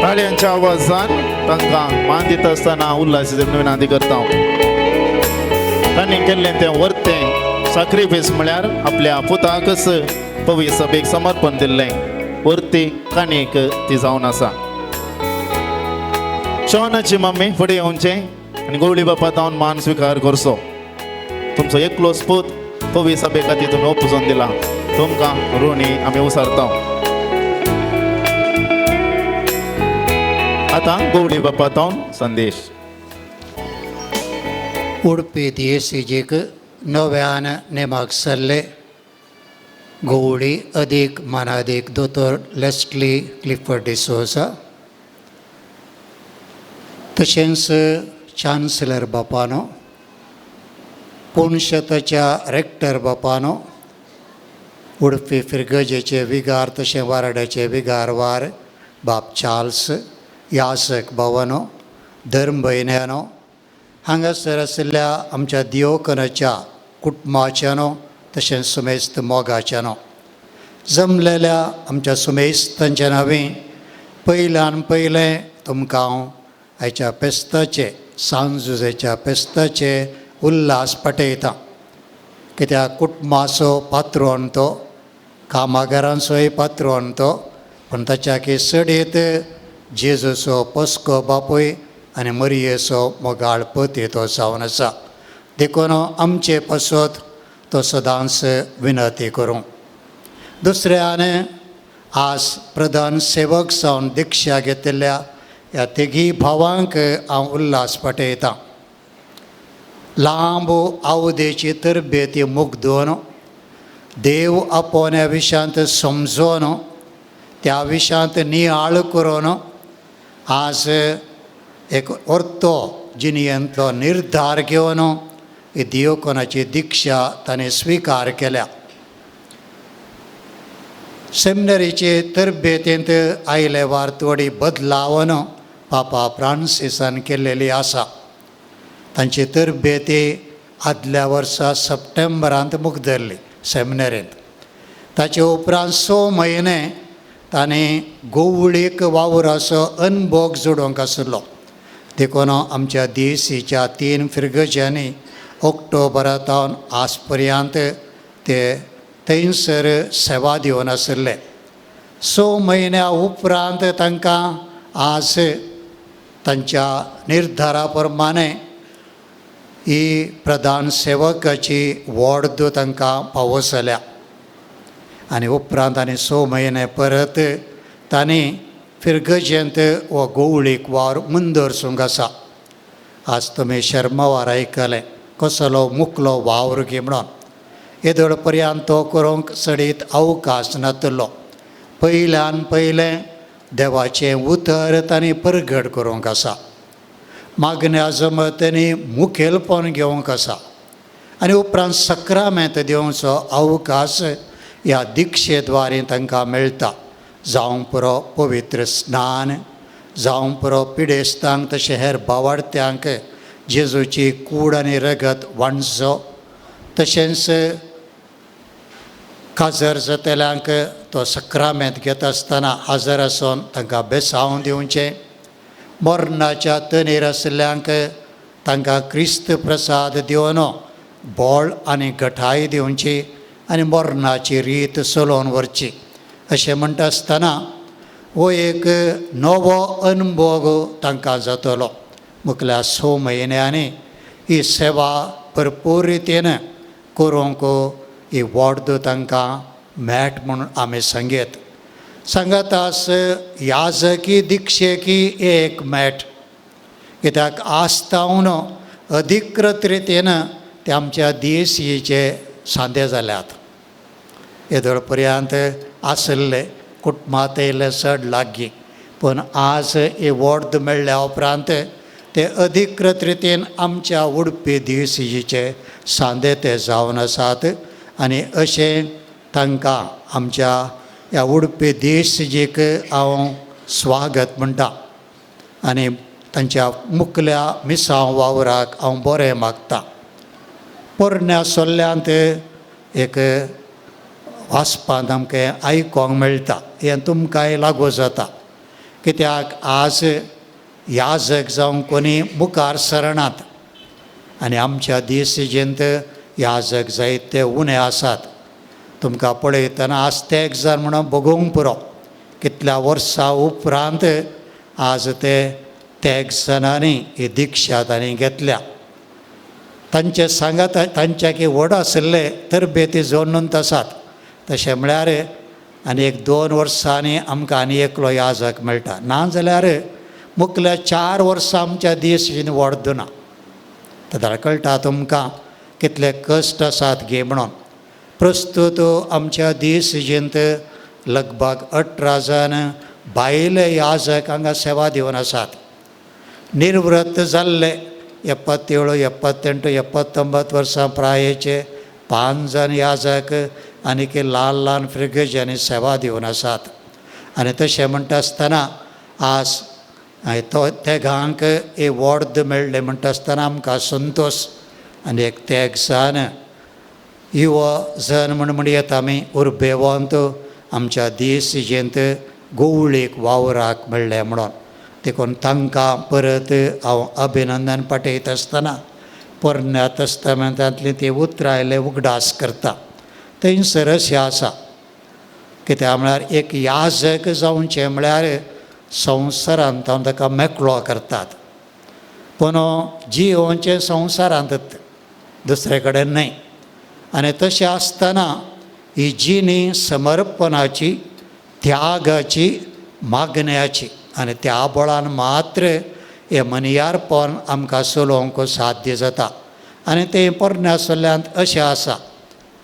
ताळयांच्या आवाजान तांकां मान दिता आसतना उल्हास विनंती करता. तांणी केल्लें तें वर्तें साक्रिफायस म्हळ्यार आपल्या पुताकच पवित्र सभेक समर्पण दिल्लें वर्ती काणयेक ती जावन आसा. शोनाची मम्मी फुडें येवचें आनी गवळी बापा तावन मान स्विकार करचो. तुमचो एकलोच पूत पवित्र सभे खातीर तुमी ओपजून दिला, तुमकां ऋणी आमी उसारता. आतां गवळी बापा तावन संदेश. उडपी दियेसीजीक नव्यान नेमाक सरले गवळी अदीक मानादीक दोतोर लेस्टली क्लिफर्ड डिसोजा, तशेंच चान्सलर बापानो, पुणशताच्या रेक्टर बापानो, उडपी फिरगजेचे विगार तशें वाराड्याचे विगारवार बाप चार्ल्स, यासक बाबानो, धर्म भयण्यानो, हांगासर आशिल्ल्या आमच्या दियोकनाच्या कुटुंबाच्यानो तशेंच सुमेस्त मोगाच्यानो जमलेल्या आमच्या सुमेस्तांच्या नांवी पयल्यान पयलें तुमकां हांव आयच्या पेस्ताचे सांजुजेच्या पेस्ताचे उल्हास पटयता. कित्याक कुटुंबाचो पात्रोन तो, कामागारांचोय पात्रोन तो, पूण ताच्या चडीत जेजूचो पस्को बापूय आनी मरियेचो मोगाळ पती तो जावन आसा. देखून आमचे पासत तो सदांच विनंती करूं. दुसऱ्यान आज प्रधान सेवक जावन दिक्षा घेतिल्ल्या ह्या तिगी भावांक हांव उल्हास पटयतां. लांब आवदेची तरबेती मुगदून देव आपोवण्या ह्या विशयांत समजून त्या विशयांत नियाळ करून आज एक अर्तो जिणेंतलो निर्धार घेवन ही दियोकोनाची दिक्षा ताणें स्विकार केल्या. सेमिनरीचे तरबेतींत आयले वार थोडी बदलावन पापा फ्रांसिसान केल्लेली आसा. तांची तरबेती आदल्या वर्सा सप्टेंबरांत मुगदरली सेमिनरींत. ताचे उपरांत 6 म्हयने ताणें गोवळीक वावराचो अनभोग जोडूंक आशिल्लो. देखून आमच्या देसीच्या 3 फिरगज्यांनी ऑक्टोबरा तावन आज पर्यंत ते थंयसर सेवा दिवन आशिल्ले. 6 म्हयन्या उपरांत तांकां आज तांच्या निर्धारा प्रमाणे ही प्रधान सेवकाची वॉर्द तांकां फावो जाल्या. आनी उपरांत आनी 6 म्हयने परत तांणी फिरगजेंत हो गोवळीक वावर मुंदरसूंक आसा. आज तुमी शर्मावार आयकलें कसलो मुकलो वावर गी म्हणून. येदोळ पर्यंत तो करूंक चडीत अवकाश नातलो. पयल्यान पयलें देवाचें उतर तांणी परगट करूंक आसा, मागण्या जमतनी मुखेलपण घेवंक आसा आनी उपरांत सक्रामेंत दिवचो अवकाश ह्या दिक्षेद्वारे तांकां मेळटा. जावंक पुरो पवित्र स्नान, जावंक पुरो पिडेस्तांक तशें हेर बावाडत्यांक जेजूची कूड आनी रगत वांटचो, तशेंच काजर जातल्यांक तो सक्रामेंत घेता आसतना हाजर आसून तांकां बेसांव दिवचें, मरणाच्या तनेर आशिल्ल्यांक तांकां क्रिस्त प्रसाद दिवन बोळ आनी गठाय दिवची आनी मरणाची रीत चलोवन व्हरची. अशें म्हणटा आसतना हो एक नवो अनुभव तांकां जातलो. मुखल्या 6 म्हयन्यांनी ही सेवा भरपूर रितीन करूंक ही वॉर्द तांकां मेळट म्हूण आमी सांगयत. सांगात आस याजकी दिक्षेकी एक मेट, कित्याक आस्तावन अधिकृत रितीन ते आमच्या दियेसीचे सांदे जाल्यात. येदोळ पर्यंत आशिल्ले कुटुंबांत येयले चड लागीं, पूण आज ही वॉर्द मेळ्ळ्या उपरांत ते अधिकृत रितीन आमच्या उडपी दियेसीचे सांदे ते जावन आसात. आनी अशें तांकां आमच्या ह्या उडपी दियेसीक हांव स्वागत म्हणटा आनी तांच्या मुखल्या मिसांव वावराक हांव बरें मागता. पोरण्या सोल्ल्यांत एक वाचपांत आमकां आयकोंक मेळटा, हें तुमकांय लागू जाता. कित्याक आज याजक जावं कोणी मुखार सरनात आनी आमच्या दियेसीजेंत याजक जायते उणें आसात. तुमकां पळयतना आज ते एक जाण म्हणून भोगोवंक पुरो, कितल्या वर्सां उपरांत आज ते तेग जाणांनी ही दिक्षा तांणी घेतल्या. तांचे सांगात तांच्या की व्हड आशिल्ले तरबेती जोडून आसात. तशें म्हळ्यार आनी एक 2 वर्सांनी आमकां आनी एकलो याजक मेळटा, ना जाल्यार मुखल्या 4 वर्सां आमच्या दियेसीन वॉर्द ना. तेन्ना कळटा तुमकां कितले कश्ट आसात गे म्हणून. प्रस्तुत आमच्या दियेसीजेंत लगभग 18 जाण बायले याजक हांगा सेवा दिवन आसात. निर्वृत्त जाल्ले 77, 78, 79 वर्सां प्रायेचे 5 जाण याजक आनीक ल्हान ल्हान फिरगजांनी सेवा दिवन आसात. आनी तशें म्हणटा आसतना आज तो तेगांक एक वॉर्द मेळ्ळें म्हणटा आसतना आमकां संतोश. आनी एक तेग जाण युवा जण म्हण म्हणयत आमी उर्बेवंत आमच्या दियेसीजेंत गोवळीक वावराक मेळ्ळें म्हणून. देखून तांकां परत हांव अभिनंदन पाठयत आसतना पोरण्या तस्तामेंतांतलीं ती उतरां आयले उगडास करता. थंयसर अशें आसा कित्याक म्हळ्यार एक याजक जावचें म्हळ्यार संवसारांत हांव ताका मेकळो करतात, पूण जियोवचें संवसारांत दुसरे कडेन न्हय. आनी तशें आसतना ही जिणी समर्पणाची, त्यागाची, मागण्याची आनी त्या बळान मात्र हें मनियारपण आमकां चलोवंक साध्य जाता. आनी तें पोरण्या सल्ल्यांत अशें आसा,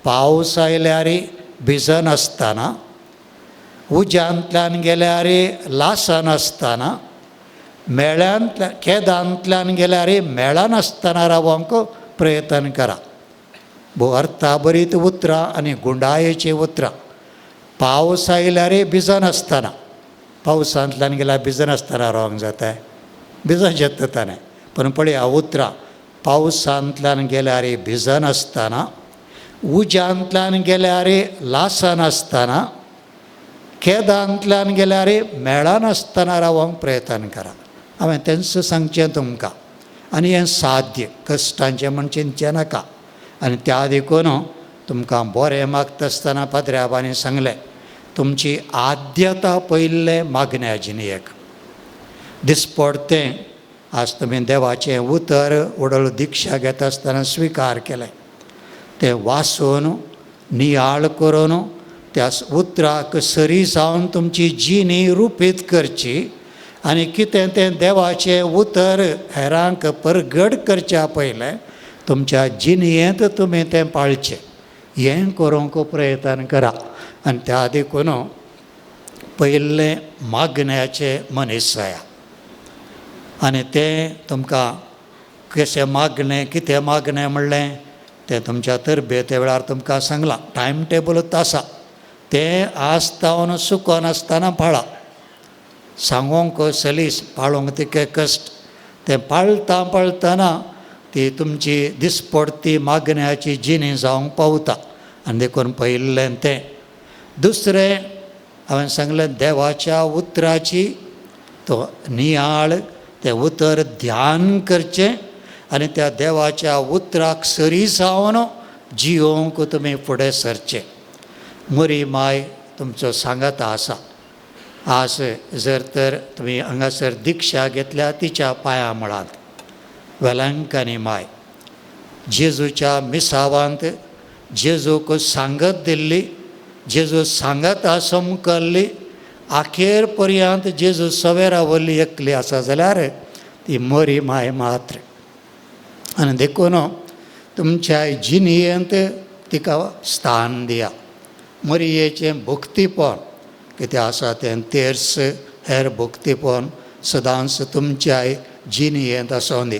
पावस आयल्यार भिजनासतना, उज्यांतल्यान गेल्यार लासनासतना, मेळ्यांतल्यान केदांतल्यान गेल्यार मेळनासतना रावंक प्रयत्न करा. भोव अर्थाभरीत उतरां आनी गुंडायेचीं उतरां. पावस आयल्यार भिजनासतना, पावसांतल्यान गेल्यार भिजनासतना रावंक जाता, भिजन ताणें. पूण पळया उतरां, पावसांतल्यान गेल्यार भिजनासतना, उज्यांतल्यान गेल्यार लासनासतना, केदांतल्यान गेल्यार मेळनासतना रावंक प्रयत्न करा. हांवें तेंच सांगचें तुमकां. आनी हें साध्य कश्टांचें म्हण चिंतचें नाका. आनी त्या देखून तुमकां बरें मागता आसतना पाद्र्याबांनी सांगलें, तुमची आद्यता पयल्ले मागण्या जिणेक दिसपडतें आज तुमी देवाचें उतर उडल दिक्षा घेता आसतना स्विकार केलें, तें वाचून नियाळ करून त्या उतराक सरी जावन तुमची जिणी रुपीत करची आनी कितें तें देवाचें उतर हेरांक परगट करच्या पयलें तुमच्या जिणयेंत तुमी तें पाळचें, हें करूंक प्रयत्न करा. आनी त्या देखून पयलें मागण्याचें मनीस जाया आनी तें तुमकां कशें मागणें कितें मागणें म्हणलें तें तुमच्या तरबेते वेळार तुमकां सांगलां. टायम टेबलूच आसा, तें आसतावन चुकोन आसतना पाळा, सांगोंक सलीस पाळूंक तितके कश्ट, तें पाळता पाळतना ती तुमची दिसपडती मागण्याची जिणी जावंक पावता. आनी देखून पयिल्लें तें. दुसरें हांवें सांगलें देवाच्या उतराची तो नियाळ, तें उतर ध्यान करचें आनी त्या देवाच्या उतराक सरी जावन जियोवंक तुमी फुडें सरचें. मोरी माय तुमचो सांगाता आसा. आज जर तर तुमी हांगासर दिक्षा घेतल्या तिच्या पांया मुळांत वेलंकानी माय जेजूच्या मिसावांत जेजूक सांगत दिल्ली, जेजू सांगत समकल्ली, आखेर पर्यंत जेजू सवेरा वरली एकली आसा जाल्यार ती मोरी माय मात्र. आनी देखून तुमच्या जिणयेंत तिका स्थान दिया. मोरयेचें भक्तीपण कितें आसा तें तेर्स हेर भक्तीपण सदांच तुमच्या जिणयेंत आसूं दी.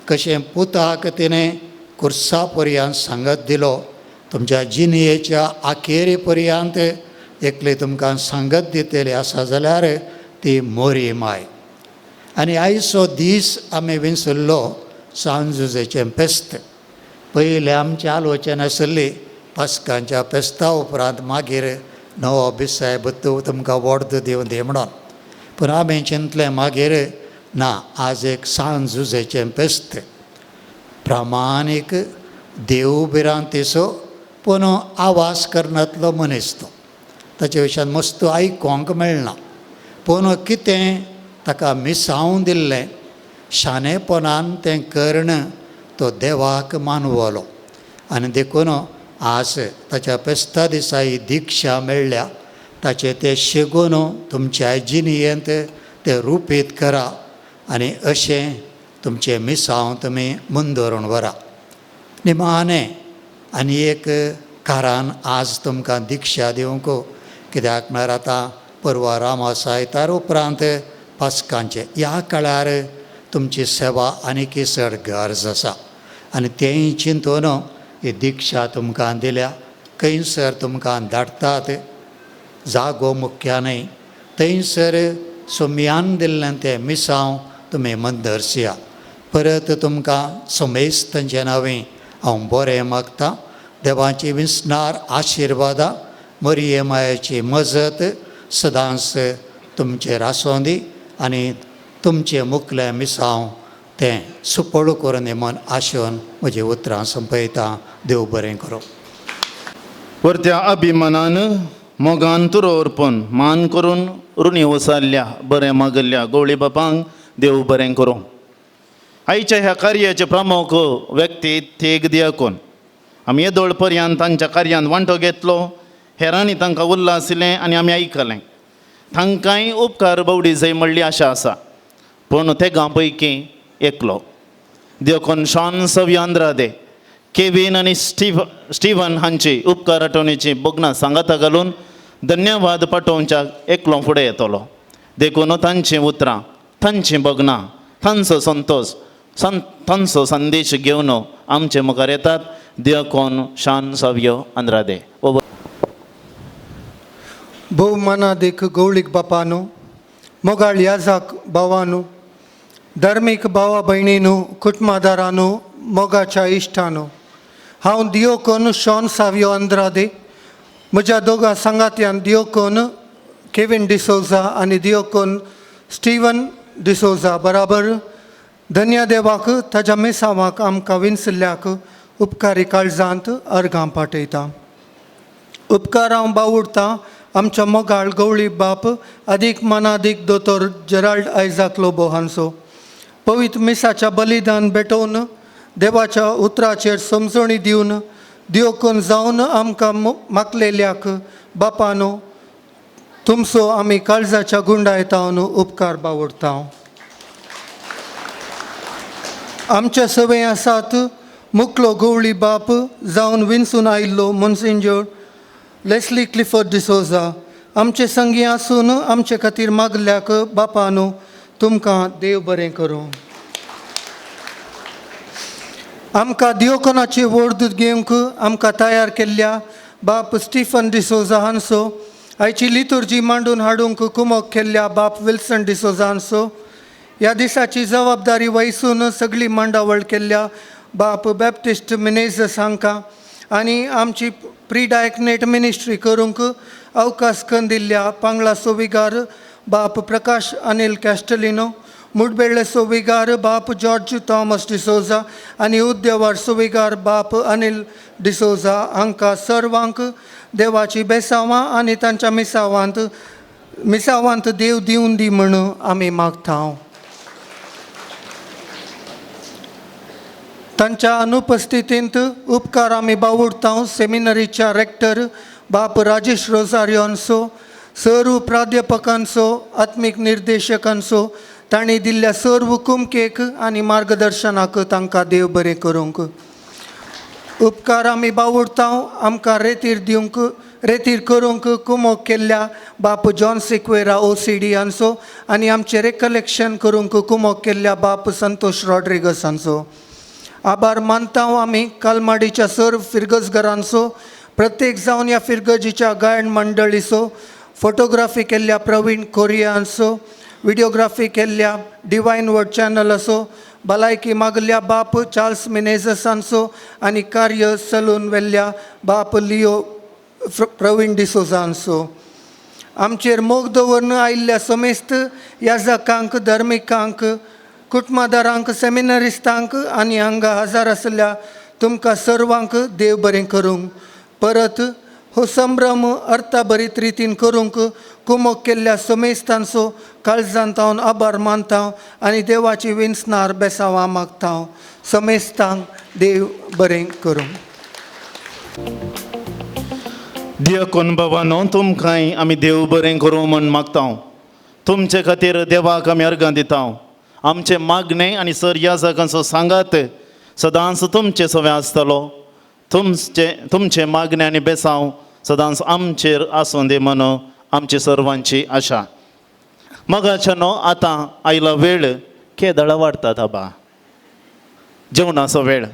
कशें पुताक तिणें कुर्सा पर्यंत सांगत दिलो, तुमच्या जिणयेच्या आखेरी पर्यंत एकले तुमकां सांगत दितली आसा जाल्यार ती मोरी माय. आनी आयचो दीस आमी विसरलो सांजुजेचें फेस्त. पयलें आमचें आलोचन आसली पास्कांच्या फेस्ता उपरांत मागीर नवो बिसायब तुमकां वॉर्द दिवन दी म्हणून, पूण आमी चिंतलें मागीर ना, आज एक सांजुजेचें फेस्त, प्रामाणीक देव भिरांतेचो पूण आवाज करनातलो मनीस तो, ताचे विशयान मस्त आयकोंक मेळना, पूण कितें ताका मिसावन दिल्लें शाणेपणान तें कर्ण तो देवाक मानवलो. आनी देखून आज ताच्या फेस्ता दिसा ही दिक्षा मेळ्ळ्या, ताचें तें शेगून तुमच्या जिणयेंत तें रुपीत करा आनी अशें तुमचें मिसांव तुमी मुंदरून व्हरा. निमाणें आनी एक कारण आज तुमकां दिक्षा दिवंक कित्याक म्हळ्यार आतां परवां रामास आयतार उपरांत पास्कांचें ह्या काळार तुमची सेवा आनीक चड गरज आसा आनी तेंय चिंतून ही दिक्षा तुमकां दिल्या. खंयसर तुमकां धाडटात जागो मुख्या न्हय, थंयसर सोम्यान दिल्लें तें मिसांव तुमी मंदरसिया. परत तुमकां समेस्तांचे नांवे हांव बरें मागतां. देवाची विसणार आशिर्वादां, मरिये मायेची मजत सदांच तुमचेर आसूं दी आनी तुमचें मुखलें मिसांव तें सुपळ करून मन आशेवन म्हजी उतरां संपयता. देव बरें करूं. वरत्या अभिमानान मोगान तुरो अर्पण मान करून ऋणी वसारल्या बरें मागल्ल्या गवळी बापांक देव बरें करूं. आयच्या ह्या कार्याचे प्रमुख व्यक्ती थेग दियाकोन आमी येदोळ पर्यंत तांच्या कार्यान वांटो घेतलो, हेरांनी तांकां उल्लासलें आनी आमी आयकलें. तांकांय उपकार बावडी जाय म्हणली आशा आसा, पूण तेगां पैकी एकलो देखून शॉन सव्य आंद्रादे, केवीन आनी स्टिवन हांची उपकार आठवणीची भोगणां सांगाता घालून धन्यवाद पाठोवच्याक एकलो फुडें येतलो. देखून तांचीं उतरां, तांचीं भोगणां, तांचो संतोश, तांचो संदेश घेवन आमचे मुखार येतात. देखून शान सव्यो आंद्रादे. भोव मनादीक गवळीक बापानू, मोगाळ याजाक भावानू, धार्मीक भावा भयणीनू, कुटुंबादारानू, मोगाच्या इश्टानू, हांव दियोकोन शॉन सावयो अंद्रादे, म्हज्या दोगां सांगात्यान दियोकोन केवीन डिसोजा आनी दियोकोन स्टिवन डिसोजा बराबर धन्य देवाक ताज्या मिसांवाक आमकां विनसिल्ल्याक उपकारी काळजांत अर्गां पाठयता. उपकार हांव बावुडटा आमच्या मोगाळ गवळी बाप आदीक मनादीक दोतोर जेराल्ड आयजाक लोबो हांचो पवित्र मिसाच्या बलिदान भेटोवन देवाच्या उतराचेर समजणी दिवन दिवकून जावन आमकां मागलेल्याक बापानो तुमचो आमी काळजाच्या गुंडायतावन उपकार बावडता. आमचे सवय आसात मुकलो गवळी बाप जावन विनसून आयिल्लो मोन्सिंजोर लेस्ली क्लिफर्ड डिसोजा आमचे संगी आसून आमचे खातीर मागल्याक बापानो तुमकां देव बरें करूं. आमकां दिवकोनाची वोर्द घेवंक आमकां तयार केल्ल्या बाप स्टिफन डिसोजा हांचो आयची लितुर्जी मांडून हाडूंक कुमोक केल्ल्या बाप विल्सन डिसोजा हांचो ह्या दिसाची जबाबदारी वयसून सगळी मांडावळ केल्ल्या बाप बॅप्टिस्ट मिनेजस हांकां आनी आमची प्री डायकनेट मिनिस्ट्री करूंक अवकाश करून दिल्ल्या पांगळा सोविगार बाप प्रकाश अनिल कॅस्टलिनो मुडबेळे सोविगार बाप जॉर्ज थॉमस डिसोजा आनी उद्देवार सोविगार बाप अनिल डिसोजा हांकां सर्वांक देवाची बेसांवां आनी तांच्या मिसावांत मिसावांत देव दिवन दी म्हूण आमी मागता. तांच्या अनुपस्थितींत उपकार आमी बावुडता सेमिनरीच्या रेक्टर बाप राजेश रोजारियोंचो सर्व प्राध्यापकांचो आत्मीक निर्देशकांचो तांणी दिल्ल्या सर्व कुमकेक आनी मार्गदर्शनाक तांकां देव बरें करूंक. उपकार आमी बावुडता आमकां रेतीर दिवंक रेतीर करूंक कुमोक केल्ल्या बाप जॉन सिक्वेरा OCD हांचो आनी आमचें रेकलेक्शन करूंक कुमोक केल्ल्या बाप संतोष रॉड्रिगस हांचो आभार मानता आमी कालमाडीच्या सर्व फिरगजघरांचो प्रत्येक जावन ह्या फिरगजीच्या गायन मंडळीचो फोटोग्राफी केल्ल्या प्रवीण कोरियांचो विडियोग्राफी केल्ल्या डिवायन वर्ड चॅनलाचो भलायकी मागल्या बाप चार्ल्स मिनेजसांचो आनी कार्य चलून व्हेल्ल्या बाप लियो प्रवीण डिसोजांचो आमचेर मोग दवरून आयिल्ल्या समेस्त याजकांक धर्मिकांक कुटुंबादारांक सेमिनरिस्तांक आनी हांगा हजार आसल्या तुमकां सर्वांक देव बरें करूंक. परत हो संभ्रम अर्थाभरीत रितीन करूंक कुमोक केल्ल्या समेस्तांचो काळजांत हांव आभार मानता आनी देवाची विन्सनार बेसांवां मागता. समेस्तांक देव बरें करूं. दियकोन बाबानो तुमकांय आमी देव बरें करूं म्हूण मागता. तुमचे खातीर देवाक आमी अर्गां दिता. आमचें मागणें आनी सर ह्या जागांचो सांगात सदांच तुमचें सवें आसतलो. तुमचें तुमचें मागणें आनी बेसांव सदांच आमचेर आसूं दी म्हूण आमची सर्वांची आशा. मगाच्या न्हू आतां आयलो वेळ केदळा वाडटात आबा जेवणाचो वेळ.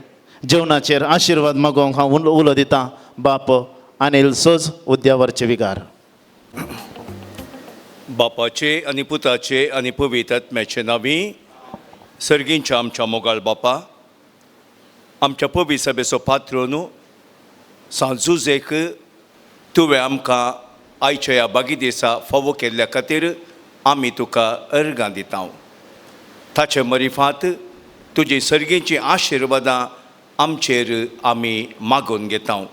जेवणाचेर आशिर्वाद मागोवंक हांव उलो दितां बाप अनिल सोज उद्यावरचे विगार. बापाचे आनी पुताचे आनी पवित्र आत्म्याचे नांवी सर्गींच्या आमच्या मोगाळ बापा आमच्या पवी सभेचो पात्र न्हू सांजुजेक तुवें आमकां आयच्या ह्या बागी दिसा फावो केल्ल्या खातीर आमी तुका अर्गां दिता. ताचे मरिफात तुजी सर्गींची आशिर्वादां आमचेर आमी मागून घेता.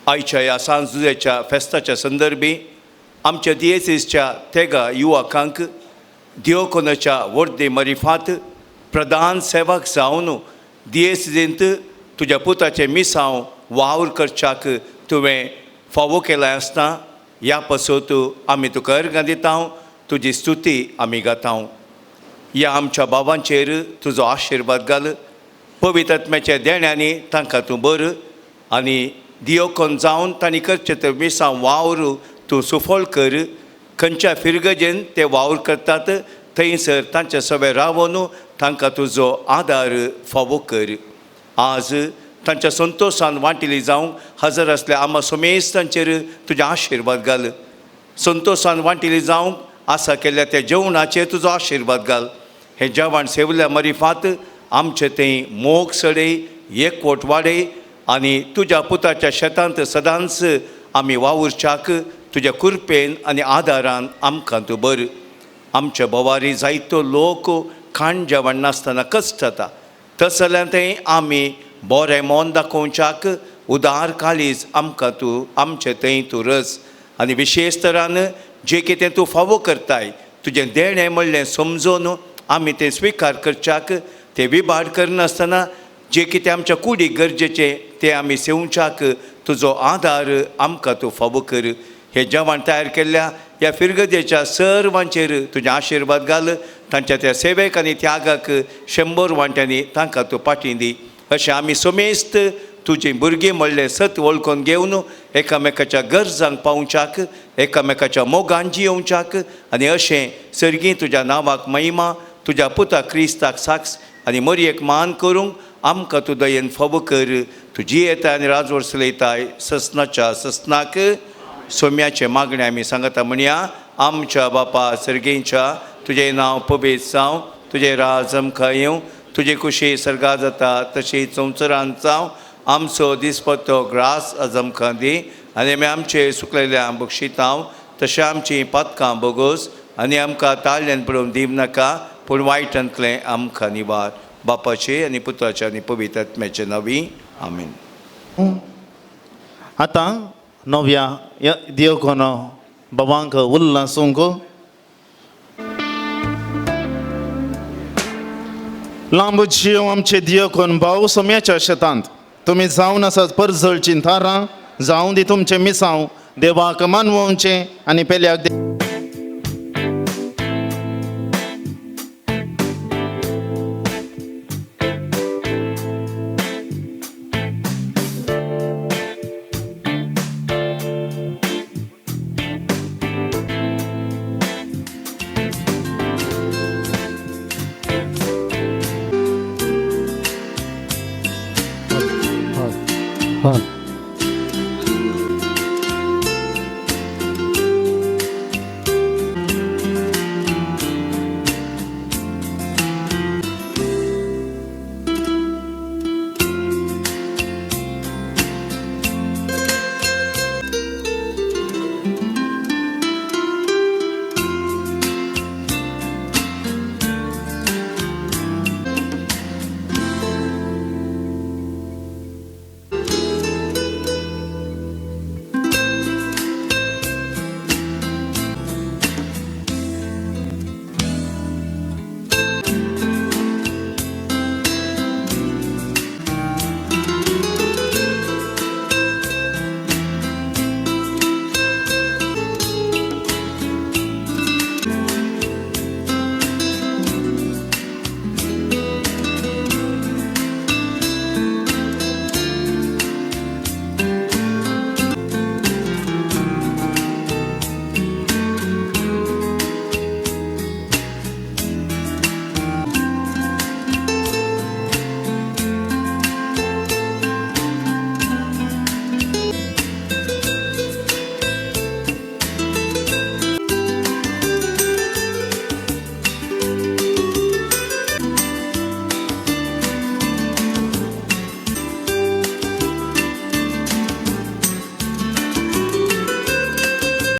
आयच्या ह्या सांजुजेच्या फेस्ताच्या संदर्भी आमच्या दियेसीसच्या तेगा युवकांक दियोकोनाच्या वर्दे मरिफात प्रधान सेवक जावन दियेसींत तुज्या पुताचें मिसांव वावर करच्याक तुवें फावो केलां आसता ह्या पासत आमी तुका अर्गां दिता. तुजी स्तुती आमी गाता. ह्या आमच्या बाबांचेर तुजो आशिर्वाद घाल. पवित्र आत्म्याच्या देण्यांनी तांकां तूं बर आनी दियोकोन जावन तांणी करचें तें मिसांव वावर तूं सुफळ कर. खंयच्या फिरगजेन ते वावर करतात थंयसर तांचे सगळे रावन तांकां तुजो आदार फावो कर. आज तांच्या संतोशान वांटिली जावंक हजर आसल्या आमा समेस्तांचेर तुजे आशिर्वाद घाल. संतोशान वांटिली जावंक आसा केल्ल्या त्या जेवणाचेर तुजो आशिर्वाद घाल. हें जेवण सेवल्या मरिफात आमचें तें मोग सडय एकवट वाडय आनी तुज्या पुताच्या शेतांत सदांच आमी वावुरच्याक तुज्या कृपेन आनी आदारान आमकां तूं बर. आमच्या भोवारी जायतो लोक खाण जेवण नासतना कश्ट जाता तस जाल्यार थंय आमी बरें मन दाखोवच्याक उदार काळीज आमकां तूं आमचे थंय तूं रस आनी विशेश तरान जें कितें तूं फावो करताय तुजें देणें म्हणलें समजून आमी तें स्विकार करच्याक तें विभाड करनासतना जें कितें आमच्या कुडीक गरजेचें तें आमी सेवच्याक तुजो आदार आमकां तूं फावो कर. हे जेवण तयार केल्ल्या ह्या फिरगजेच्या सर्वांचेर तुजें आशिर्वाद घाल, तांच्या त्या सेवेक आनी त्यागाक 100 वांट्यांनी तांकां तूं पाटी दी. अशें आमी समेस्त तुजी भुरगीं म्हणलें सत वळखून घेवन एकामेकाच्या गरजांक पावच्याक, एकामेकाच्या मोगान जियोवच्याक आनी अशें सर्गीं तुज्या नांवाक महिमा, तुज्या पुता क्रिस्ताक साक्ष आनी मरयेक मान करूंक आमकां तूं दयेन फावो कर. तुजी येताय आनी राजवट चलयताय ससनाच्या ससनाक. सोम्याचें मागणें आमी सांगता म्हणया. आमच्या बापा सर्गींच्या, तुजें नांव पवित्र जावं, तुजें राज आमकां येवं, तुजे कुशी सर्गा जाता तशी संवसारांत जावं. आमचो दिसपट्टो ग्रास आज आमकां दी आनी आमी आमचे सुकलेल्या बक्षितांव तशें आमचीं पातकां बोगोस आनी आमकां ताळ्यान पळोवन दिवं नाका, पूण वायटांतलें आमकां निवार. बापाचे आनी पुताचे आनी पवित्र आत्म्याचे नांवी आमीन. आतां नव्या देवकोन बाबांक उल्लासूंक लांब जीव आमचे दियकोन भाव सोम्याच्या शेतांत तुमी जावन आसात परजळचीं थारां, जावं दी तुमचें मिसांव देवाक मानवचें आनी पेल्याक.